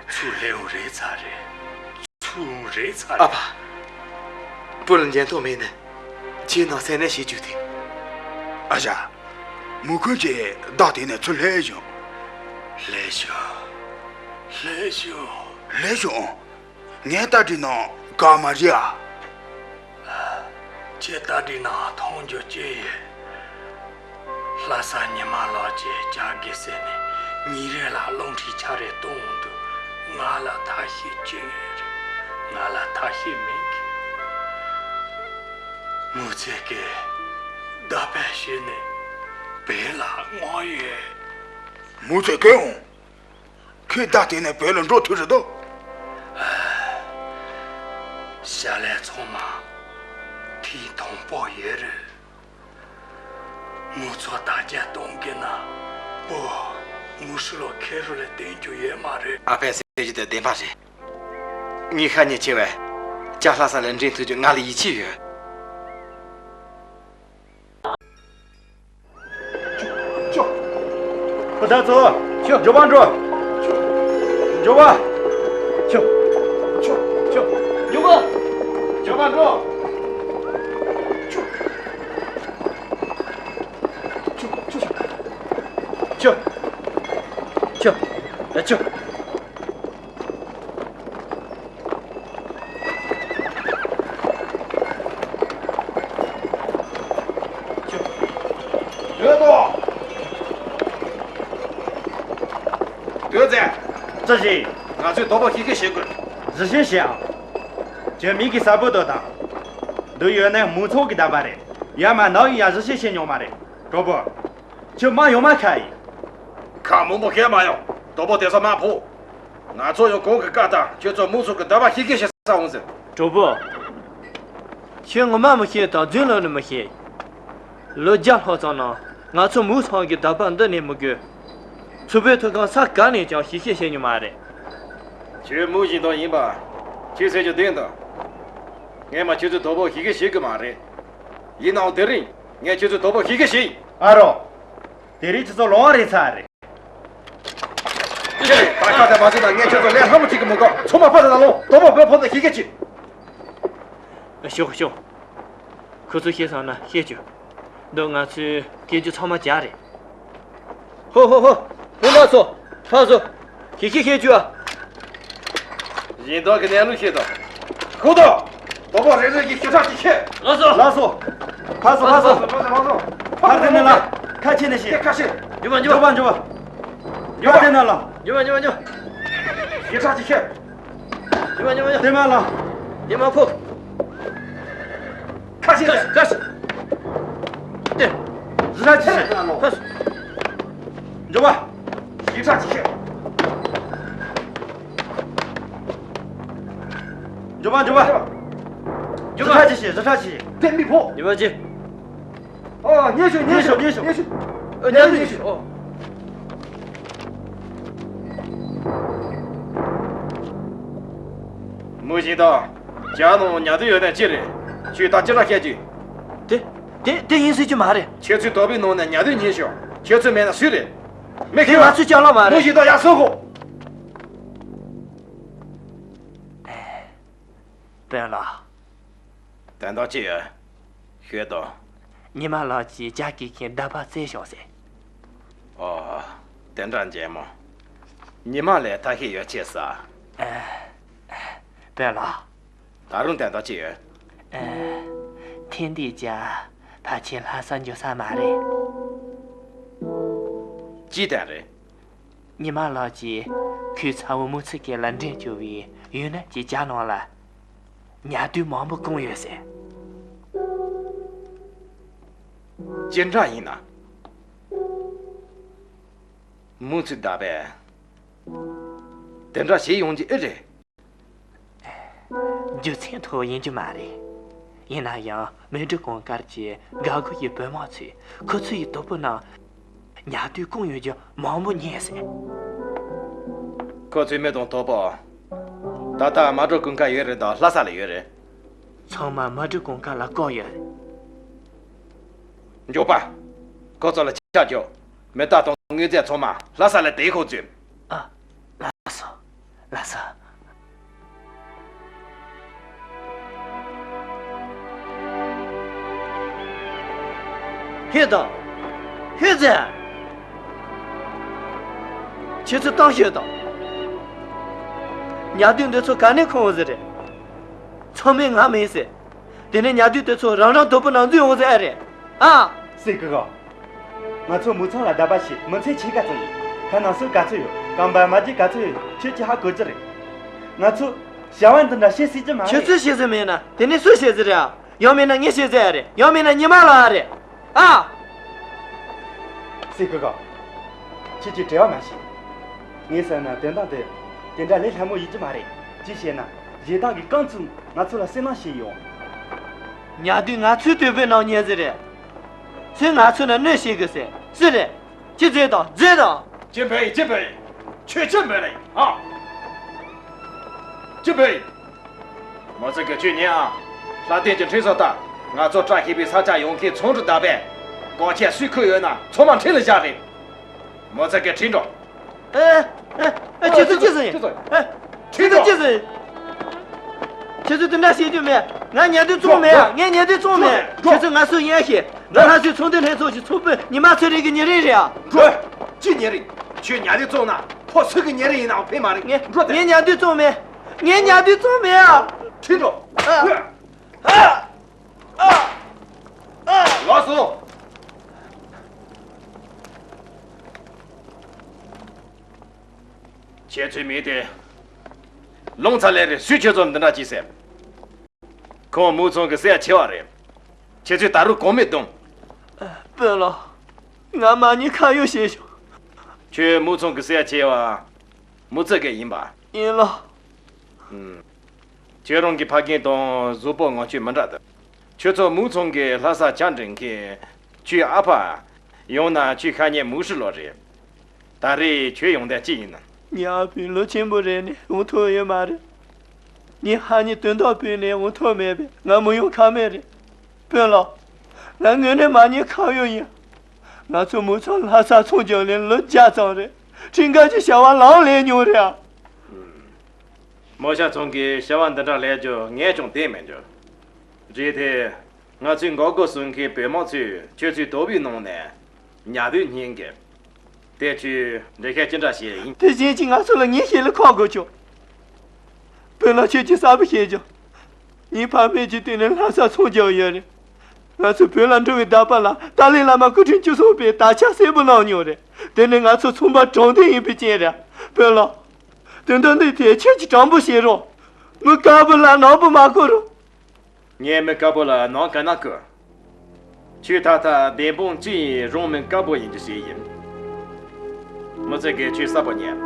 ཚུར་སླེབས་འོང་རེད་ཚར་རེད། ཚུར་འོང་རེད་ཚར་རེད། ཨ་ཕ། བུ་ལ་འཇོན་ཐང་མེད་ན། ཁྱེད་ནང་སེམས་ནད་ཞིག་བཅུག་སྟེ། ཨ་ཞ། མུ་ཁུན་གྱིས་བདག་དེ་ནས་ཚུར་སླེབས་བྱུང་། སླེབས་བྱུང་། སླེབས་བྱུང་། སླེབས་བྱུང་། ངས་ལྟ་དུས་ནང་ག་མ་རེད་ཨ། ཁྱེད་ལྟ་དུས་ནང་མཐོང་རྒྱུ་ཅི་ཡོད། ལྷ་ས་ཉི་མ་ལགས་ཀྱིས་བཅར་དགོས་ཟེར་ནས་ཉིན་རེ་ལ་རླུང་འཕྲིན་ཆ་རེ་གཏོང་འདུག། ང་ལ་ཐབས་ཤེས་ཅི་ཡོད་རེད། ང་ལ་ཐབས་ཤེས་མེད་གི། མུ་ཚེ་གིས་བརྡ་པ་ཞུས་ནས་བོད་ལ་མངགས་ཡོད། མུ་ཚེ་གིས་འོང་། ཁོས་ད་དེ་ནས་བོད་ལ་འགྲོ་ཐུབ་རེད་དོ། བྱ་ལས་ཚང་མ་ཐེངས་དང་པོ་ཡོད་རེད། ངུ་ཚོ་དར་རྒྱས་གཏོང་གི་ན། བུ། ངུ་ཧྲི་ལོ་ཁེ་རུ་ལ་བསྟན་རྒྱུ་ཡོད་མ་རེད། ཨ་ཕས་ཟེར་རྒྱུ་དེ་བདེན་པ་རེད། ངས་ཤ་ཉེ་ཆེ་བས་ཇ་ལྷ་ས་ལ་འདྲེན་ཐུབ་རྒྱུ་ང་ལ་ཡིད་ཆེས་ཡོད། ཅོ། ཅོ། བུ་དར་ཚོ། ཅོ། མགྱོགས་པ་འགྲོ། ཅོ། མགྱོགས་པ། ཅོ། ཅོ། ཅོ། མགྱོགས་པ། མགྱོགས་པ་འགྲོ། ཅོ། ཅོ། ཅོ། ཅོ། ཅོ། ཅོ། ཡ་ཅོ། ཡོད་དོ། ཡོད་ཟེར། ཅི་ཞིག། ང་ཚོས་དོ་པོ་ཞིབ་ཀི་བྱེད་དགོས། གཟིགས་ཞིབ་བྱེད་ཨང་། ཁྱོད་མིག་གིས་གསལ་པོ་ལྟོས་དང་། འདི་ཡོད་ན་མུ་ཚང་གི་རྟ་པ་རེད། ཡར་མར་ནམ་ཡིན་ཡང་གཟིགས་ཞིབ་བྱེད་མྱོང་མ་རེད། གྲོགས་པོ། ཁྱོད་མ་ཡོང་མ་ཁ་ཡིན། ཁ་མང་པོ་བཤད་མ་ཡོང་། དོ་པོ་དེ་ཚོ་མ་ཕོག། ང་ཚོ་ཡང་གོང་གི་བཀའ་ལྟར་ཁྱོད་ཚོ་མུ་ཚང་གི་རྟ་པ་ཞིབ་ཀི་བྱེད་ས་འོང་ཟེར། གྲོགས་པོ། ཁྱོད་ངོ་མ་མི་ཤེས་དང་རྫུན་ལབ་ནི་མི་ཤེས། ལོ་བརྒྱ་ལྷག་ཙམ་ནང་ང་ཚོ་མུ་ཚང་གི་རྟ་པ་འདི་ནས་མི་དགོས། མཚོ་བོད་མཐོ་སྒང་ས་ག་ནས་ཀྱང་ཞིབ་བཤེར་བྱེད་མྱོང་མ་རེད། ཁྱོད་མུ་བཞིན་དུ་ཡིན་པ། ཁྱོད་ཟེར་རྒྱུ་བདེན་དང་། ངས་མ་ཁྱོད་ཚོའི་དོ་པོ་ཞིབ་བཤེར་བྱེད་དགོས་མ་རེད། ཡིན་ནའང་དེ་རིང་ངས་ཁྱོད་ཚོའི་དོ་པོ་ཞིབ་བཤེར་བྱེད་ཡིན། ཨ་རོ། དེ་རིང་ཁྱོད་ཚོ་ལོང་བ་རེད་ཚར་རེད། ཁྱེད་རེད། ད་ཁ་དེ་མ་བཟོས་ན་ངས་ཁྱོད་ཚོ་ལས་སླ་མོ་གཅིག་གི་མི་དགོས། ཚང་མ་ཕར་ལ་ལོངས། དོ་པོ་བོད་ཕོ་དང་ཞིབ་བཤེར་བྱེད། ཤོག་ཤོག། ཁོ་ཚོ་ཤེས་སོང་ན་བཤད་རྒྱུ། འདི་ང་ཚོའི་སྐད་ཆ་ཚང་མ་རྒྱག་རེད། ཧོ་ཧོ་ཧོ། དཔོན་པོ་ཚོ། ཕར་ཚུར། ཞིབ་བཤེར་བྱེད་རྒྱུ་ཨ། སྦྱིན་བདག་གི་གནས་ལུགས་ཤེས་དང་། ཤོག་དང་། དོ་པོ་རེ་རེ་གིས་ཞིབ་ཕྲ་ཅིག་བཤད། ལགས་སོ། ལགས་སོ། ཕར་སོང་ཕར་སོང་། ཕར་སོང་ཕར་སོང་། ཕར་དེ་ནས་ལ། ཁ་ཕྱེ་ནས་བཤད། ཁ་ཕྱེ། མགྱོགས་པ་མགྱོགས་པ། མགྱོགས་པ་མགྱོགས་པ། ཕར་དེ་ནས་ལ། མགྱོགས་པ་མགྱོགས་པ་མགྱོགས་པ། ཞིབ་ཕྲ་ཅིག་བཤད། མགྱོགས་པ་མགྱོགས་པ་མགྱོགས། དེ་མ་ལ། དེ་མ་ཕོག། ཁ་ཕྱེ། ཁ་ཕྱེ། དེ། ཞིབ་ཕྲ་ཅིག་བཤད། ཕར་སོང་། མགྱོགས་པ། ཞིབ་ཕྲ་ཅིག་བཤད། མགྱོགས་པ་མགྱོགས་པ། མགྱོགས་པ། ཞིབ་ཕྲ་ཅིག་བཤད། ཞིབ་ཕྲ་ཅིག་བཤད། དེ་མི་ཕོག། མགྱོགས་པ་ཅིག། ཨོ། མཉེས་ཤོག། མཉེས་ཤོག། མཉེས་ཤོག། མཉེས་ཤོག། ཨོ། མཉེས་ཤོག། མཉེས་ཤོག། ཨོ། མུ་བཞིན་དང་། ཇ་ནང་ཉལ་དུ་ཡོད་ན་ཅི་རེད། ཁྱོས་ད་ཅི་ར་བཤད་ཀྱི། དེ། དེ། དེ་ཡིན་སྲིད་ཀྱི་མ་རེད། ཁྱེད་ཚོའི་དོ་པོའི་ནང་ན་ཉལ་དུ་ཉན་ཤོག། ཁྱེད་ཚོ་མེད་ན་སུས་རེད། མི་ཤེས་པ། ང་ཚོས་ཅང་ལོ་མ་རེད། མུ་བཞིན་དང་ཡར་སོང་ཤོག། དཔོན་ལགས། དོན་དག་ཅི་ཡོད། ཤོད་དང་། ཉི་མ་ལགས་ཀྱིས་ཇ་སྐྱེལ་མཁན་རྟ་པ་བཙལ་བྱུང་ཟེར། ཨོ། དེ་འདྲ་མགྱོགས་མོ། ཉི་མ་ལགས་ཐབས་ཤེས་ཡོད་ཆེ་ས། ཨ། དཔོན་ལགས། ད་རུང་དོན་དག་ཅི་ཡོད། ཨ། ཐེངས་འདིའི་ཇ་ཕལ་ཆེར་ལྷ་སར་འབྱོར་ས་མ་རེད། ཅི་དོན་རེད། ཉི་མ་ལགས་ཀྱིས་ཁོའི་ཚ་བོ་མུ་ཚི་ཀེ་ལ་འདྲེན་བཅུག་པའི་ཡུན་ནན་གྱི་ཇ་ནང་ལ་ཉལ་དུད་མང་པོ་བསྐུངས་ཡོད་ཟེར། ཅི་འདྲ་ཡིན་ན། མུ་ཚི་ད་པས་དེ་འདྲ་བྱེད་ཡོང་རྒྱུ་ཨེ་རེད། རྒྱུ་མཚན་ཐོག་ཡིན་རྒྱུ་མ་རེད། ཡིན་ན་ཡང་མལ་གྲོ་གུང་དཀར་གྱི་འགག་སྒོ་ཡི་བོད་དམག་ཚོས་ཁོ་ཚོ་ཡི་དོ་པོ་ནང་ཉལ་དུད་བསྐུངས་ཡོད་རྒྱུ་མང་པོ་རྙེད་ཟེར། ཁོ་ཚོའི་མི་དང་དོ་པོ། ད་ལྟ་མལ་གྲོ་གུང་དཀར་ཡོད་རེད་དམ་ལྷ་ས་ལ་ཡོད་རེད། ཚང་མ་མལ་གྲོ་གུང་དཀར་ལ་བཀག་ཡོད་རེད། མགྱོགས་པ། ཁོ་ཚོ་ལ་ཆ་རྒྱོབ། མི་རྟ་དང་དངོས་རྫས་ཚང་མ་ལྷ་ས་ལ་དེད་ཤོག་ཅིག་ཨ། ལགས་སོ། ལགས་སོ། ཤོད་དང་། ཤོད་ཟེར། ཁྱེད་ཚོས་གཏམ་ཤོད་དང་། ཉལ་དུད་འདི་ཚོ་ག་ནས་ཁྱོངས་ཟེར་རེད། ཚང་མས་ང་མིན་ཟེར། དེ་ནས་ཉལ་དུད་དེ་ཚོ་རང་རང་དོ་པོ་ནང་འཛུལ་འོང་ཟེར་ཨེ་རེད། ཨ། སྲས་སྐུ་ངོ། ང་ཚོ་མུ་ཚང་ལ་བརྡ་པ་བྱས། མི་ཚེ་ཆེ་ག་ཚོད་ཡོད། ཁ་ནང་སོ་ག་ཚོད་ཡོད། རྐང་པ་མ་རྒྱུ་ག་ཚོད་ཡོད། ཁྱོད་ཀྱིས་ཧ་གོ་རྒྱུ་རེད། ང་ཚོས་བྱ་བ་འདི་འདྲ་བྱེད་སྲིད་ཀྱི་མ་རེད། ཁྱོད་ཚོས་བྱེད་ས་མེད་ན་དེ་ནས་སུས་བྱེད་ས་རེད་ཨ། ཡང་མིན་ན་ངས་བྱེད་ས་ཨེ་རེད། ཡང་མིན་ན་ཉི་མ་ལགས་ཨེ་རེད། ཨ། སྲས་སྐུ་ངོ། ཁྱེད་ཀྱིས་བྲེལ་བ་མ་བྱེད། ངས་བསམ་ན་དོན་དག་འདི་དེ་འདྲ་ལས་སླ་མོ་ཡིན་གྱི་མ་རེད། ཅི་ཞེ་ན། ཞེ་སྡང་གིས་རྐང་བཙུགས། ང་ཚོ་ལ་སུན་སྣང་བྱས་ཡོང་། ཉལ་དུད་ང་ཚོའི་དོ་པོའི་ནང་ཉལ་ཟེར་རེད། ཁྱོས་ང་ཚོ་ལ་གནོད་བྱེད་གི་ཟེར། སུ་རེད། ཁྱོས་རྫོགས་དང་། རྫོགས་དང་། ཅི་འབོད་ཡིན། ཅི་འབོད་ཡིན། ཁྱོད་ཅི་འབོད་རེད་ཨ། ཅི་འབོད་ཡིན། མུ་ཚི་ཀེ་ཁྱོད་ཉན་ཨ། ལྷ་ལྡན་གྱི་འཕྲིན་བཟོ་ལྟར། ང་ཚོ་བཀྲ་ཤིས་པའི་ས་ཆར་ཡོང་མཁན་ཚོང་འགྲུལ་བདག་པས། གོ་ཆ་སུས་ཁུར་ཡོད་ན་ཚང་མ་འཕྲིན་ལས་བཞག་རེད། མུ་ཚི་ཀེ་ཁྲིད་འགྲོ། ཨེ། ཨེ། ཨེ། ཁྱེད་ཚོ་ཅི་ཟེར། ཁྱེད་ཚོ། ཨེ། ཁྱེད་ཚོ་ཅི་ཟེར། ཁྱེད་ཚོ་དེ་འདྲ་བྱེད་རྒྱུ་མེད། ང་ཉལ་དུད་བཙོངས་མེད་ཨ། ངས་ཉལ་དུད་བཙོངས་མེད། འགྲོ། ཁྱེད་ཚོས་ང་སུ་ཡིན་ཤེས། ང་ལྷ་སའི་ཚོང་དོན་ལྷན་ཚོགས་ཀྱི་ཚོགས་དཔོན་ཉི་མ་ཚེ་རིང་གི་ཉེ་རིང་རེད་ཨ། འགྲོ། ཅི་ཉེ་རིང་། ཁྱོད་ཉལ་དུད་བཙོངས་ན་ཁོ་སུ་གི་ཉེ་རིང་ཡིན་ནའང་ཕན་མ་རེད། ངས། འགྲོ་དེ། ངས་ཉལ་དུད་བཙོངས་མེད། ངས་ཉལ་དུད་བཙོངས་མེད་ཨ། ཁྲིད་འགྲོ། ཨ། ཨ། ཨ། ཨ། ལགས་སོ། ཁྱེད་ཚོའི་མི་དེ་ལོང་ཚ་ལེ་རེད། སུས་ཁྱེད་ཚོར་འདི་འདྲ་བྱས་ཟེར། ཁོང་མུ་ཚང་གི་སྲས་ཆེ་བ་རེད། ཁྱེད་ཚོས་ད་རུང་གོང་མའི་གདོང་། དཔོན་ལགས། ང་མ་ཉེས་ཁ་གཡོགས་བྱས་བྱུང་། ཁྱོད་མུ་ཚང་གི་སྲས་ཆེ་བ་མུ་ཚི་ཀེ་ཡིན་པ། ཡིན་ལགས། ཨུམ། ཁྱེད་རང་གི་ཕ་རྒན་དང་གཟུགས་པོ་ངང་ཚུལ་མི་འདྲ་འདུག་ཁྱོད་ཚོ་མུ་ཚང་གི་ལྷ་ས་ཇ་འདྲེན་མཁན་ཁྱོའི་ཨ་ཕ། ཡང་ན་ཁྱོའི་ཤ་ཉེ་མུ་ཧྲི་ལོ་རེད། ད་རེས་ཁྱོད་ཡོང་དོན་ཅི་ཡིན་ནམ། ངའི་ཨ་ཕ་ལོ་ཆེན་པོ་རེད་ནས་འོང་ཐུབ་ཡོད་མ་རེད། ངའི་ཧ་ཉེ་དོན་དག་ཕུད་ནས་འོང་ཐུབ་མེད་པས་ང་མི་ཡོང་ཁ་མེད་རེད། དཔོན་ལགས། ང་དངོས་གནས་མ་ཉེས་ཁ་གཡོགས་ཡིན། ང་ཚོ་མུ་ཚང་ལྷ་ས་ཚོང་རྒྱག་ལས་ལོ་བརྒྱ་ཙམ་རེད། ཁྲིམས་འགལ་གྱི་བྱ་བ་ལངས་ལས་མྱོང་རེད་ཨ། མོ་ཤ་ཚང་གིས་བྱ་བ་འདི་འདྲ་ལས་རྒྱུ་ངས་ཀྱང་བདེན་མི་འགྱུར། རེད་དེ། ང་ཚོའི་འགག་སྒོ་སྲུང་མཁན་བོད་དམག་ཚོས་ཁྱོད་ཚོའི་དོ་པོའི་ནང་ནས་ཉལ་དུད་རྙེད་གི། དེ་ཁྱོས་འགྲེལ་བཤད་ཅི་འདྲ་བྱེད་ཡིན། དེ་གཞན་གྱིས་ང་ཚོ་ལ་ངན་བྱས་ལས་ཁག་དགོས་བྱུང་། དཔོན་ལགས། ཁྱེད་ཀྱིས་གསལ་པོ་ཤེས་ཀྱང་། ངའི་ཕ་མེས་ཀྱིས་དེ་ནས་ལྷ་ས་ཚོང་རྒྱག་ཡོད་རེད། ང་ཚོ་བོད་ལ་འགྲོ་བའི་རྟ་པ་ལ་ཏཱ་ལའི་བླ་མ་སྐུ་ཕྲེང་བཅུ་གསུམ་པས་དར་ཆ་སེར་པོ་གནང་མྱོང་རེད། དེ་ནི་ང་ཚོ་ཚོང་པ་དྲང་བདེན་ཡིན་པའི་རྐྱེན་རེད། དཔོན་ལགས། དོན་དག་འདི་ཐད་ཁྱེད་ཀྱིས་དྲང་པོ་བཤད་རོགས། མི་དཀར་པོ་ལ་ནག་པོ་མ་བསྐུར་རོགས། ངས་མི་དཀར་པོ་ལ་ནག་ག་ན་བསྐུར། ཁྱོད་ད་ལྟ་བདེན་དཔང་ཅི་ཡིན་རུང་མི་དཀར་པོ་ཡིན་རྒྱུ་ཞིག་ཡིན། མུ་ཚི་ཀེ་ཁྱོས་གསལ་པོ་ཉན།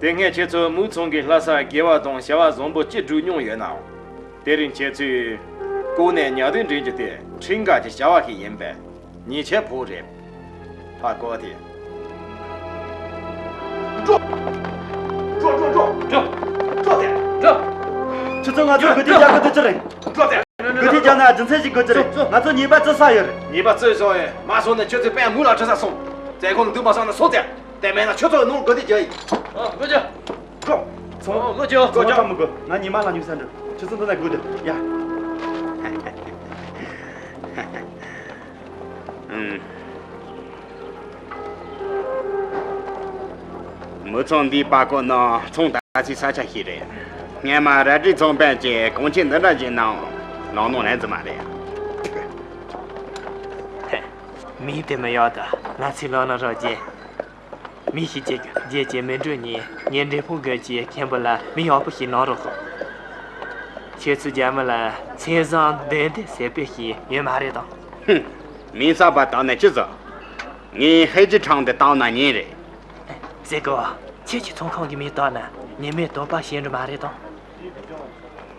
དེ་སྔ་ཁྱེད་ཚོ་མུ་ཚང་གི་ལྷ་ས་དགེ་བ་དང་བྱ་བ་བཟང་པོ་ཅི་བསྒྲུབས་མྱོང་ཡོད་ནའང་། དེ་རིང་ཁྱེད་ཚོས་ལྐོག་ནས་ཉལ་དུད་འདྲེན་རྒྱུ་དེ་ཁྲིམས་འགལ་གྱི་བྱ་བ་ཞིག་ཡིན་པས་ཉེས་ཆད་ཕོག་རེད། ཧ་གོ་དེ། འགྲོ། འགྲོ། འགྲོ། འགྲོ། འགྲོ་དེ། འགྲོ། ཁྱེད་ཚོ་ང་ཚོ་འགོ་ཁྲིད་རྒྱག་གི་འདུག་ཅི་རེད། འགྲོ་དེ། འགོ་ཁྲིད་རྒྱག་ན་རྒྱུ་མཚན་ཞིག་དགོས་ཀྱི་རེད། ང་ཚོ་ཉེས་པ་བཙུགས་ས་ཡོད་རེད། ཉེས་པ་བཙུགས་སོང་ཡོད་མ་སོང་ནས་ཁྱོད་ཚོས་དཔོན་མུ་ལ་ཁྲིད་ས་སོང་། བཙོན་ཁང་ལ་འདུག་མ་སོང་ན་སོང་ཙང་། དེ་མེད་ན་ཁྱོད་ཚོ་ནོར་དགོས་དེ་རྒྱུ་ཡིན། ཨ། དགོས་རྒྱུ། འགྲོ། ཚོང་། ཨ། དགོས་རྒྱུ། ཚོང་ཁྲ་མི་དགོས། ང་ཉི་མ་ལ་ཉུག་ས་འགྲོ། ཁྱོད་ཚོ་འདི་ན་སྒུག་སྡོད་ཡ། ཨུམ། མུའུ་ཚང་འདིའི་པར་བརྐོས་ནང་ཚོང་ད་ཚིག་ས་ཆ་ཞིག་རེད། སྔན་མ་རལ་གྲིའི་ཚོང་དཔོན་གྱིས་གོང་ཆེན་འདི་འདྲ་ཞིག་གནང་། ལག་ནང་ལེན་ཙམ་མ་རེད། མིང་དེ་མི་ཡག་ད། ང་ཚོའི་ལག་ནང་རག་རྒྱུ། མི་ཞིག་ཅིག་རྗེས་ཀྱི་མི་འགྲོ་ཉིན་ངས་འབྲས་སྤུངས་དགོན་གྱི་མཁན་པོ་ལ་མིང་ཡག་པོ་ཞིག་གནང་རོགས་ཞུ། ཁྱེད་ཚོའི་རྒྱ་མི་ལ་མཚན་བཟང་འདོན་དེ་ཟེར་པའི་ཞིག་ཡོད་མ་རེད་དམ། ཧུམ། མིང་གསར་པ་བཏགས་ནས་ཅི་བཟོ། ངས་ཧེ་ཅི་ཁྲང་དེ་བཏགས་ན་ཉན་རེད། ཟེར་གོ། ཁྱེད་ཀྱི་ཚོང་ཁང་གི་མིང་བཏགས་ན་ཉི་མའི་དོགས་པ་ཞེད་འགྲོ་མ་རེད་དམ།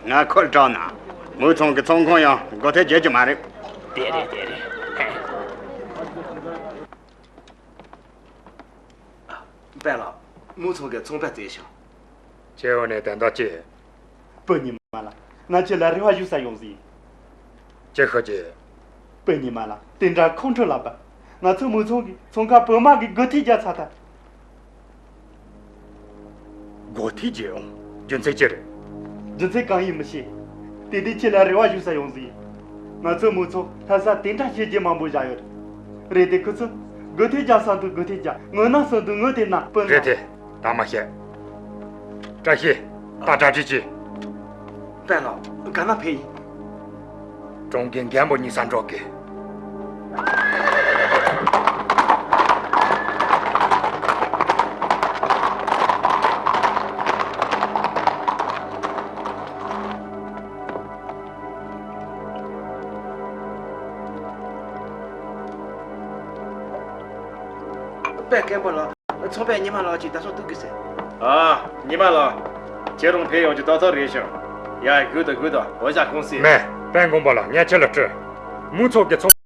ང་ཁོར་དྲག་ན། མུའུ་ཚང་གི་ཚོང་ཁང་ཡང་སྒོ་ཐེལ་རྒྱག་རྒྱུ་མ་རེད། དེ་རེད་དེ་རེད། དཔོན་ལགས། མུའུ་ཚང་གི་ཚོང་དཔོན་བཙལ་བྱུང་། ཁྱེད་འོ་ནས་དོན་དག་ཅི། བུ་ཉི་མ་ལགས། ང་ཁྱེད་ལ་རེ་བ་ཞུ་ས་ཡོང་ཟིན། ཅི་ཤོད་ཀྱི། བུ་ཉི་མ་ལགས། དེ་འདྲ་ཁོང་ཁྲོ་ལབ་པ། ང་ཚོ་མུའུ་ཚང་གི་ཚོང་ཁང་བོད་དམག་གིས་སྒོ་ཐེལ་རྒྱག་ཚར་ཐལ། སྒོ་ཐེལ་རྒྱག་ཡོང་། རྒྱུ་མཚན་ཅི་རེད། རྒྱུ་མཚན་གང་ཡིན་མི་ཤེས། དེ་དུས་ཁྱེད་ལ་རེ་བ་ཞུ་ས་ཡོང་ཟིན། ང་ཚོ་མུའུ་ཚང་ལྷ་ས་དེ་འདྲ་བྱས་རྗེས་མང་པོ་བཞག་ཡོད་རེད། རེད་དེ་ཁོ་ཚོ་སྒོ་ཐེལ་རྒྱག་ས་འདུག་སྒོ་ཐེལ་རྒྱག་ངོ་ན་སུ་འདུག་ངོ་དེ་ན་སྤུན་རེད་དེ། ད་མ་བཤད། བཀྲ་ཤིས། ད་གྲ་སྒྲིག་གྱིས། དཔོན་ལགས། ག་ན་ཕེབས་ཡིན། གྲོང་གི་མགོན་པོ་གཉིས་ས་འགྲོ་གི། དཔོན་མགོན་པོ་ལགས། ཚོང་དཔོན་ཉི་མ་ལགས་ཀྱིས་ད་སོ་འདུག་གི་ཟེར། ཨ། ཉི་མ་ལགས། ཁྱེད་རང་ཕེབས་ཡོང་རྒྱུ་ཏག་ཏག་རེད་ཤག་ཡ། སྒུག་དང་སྒུག་དང་། འོ་ཞག་ཁོང་སི། མེད། དཔོན་མགོན་པོ་ལགས། ངས་ཁྱེད་ལ་སྤྲོད། མུའུ་ཚང་གི་ཚོང་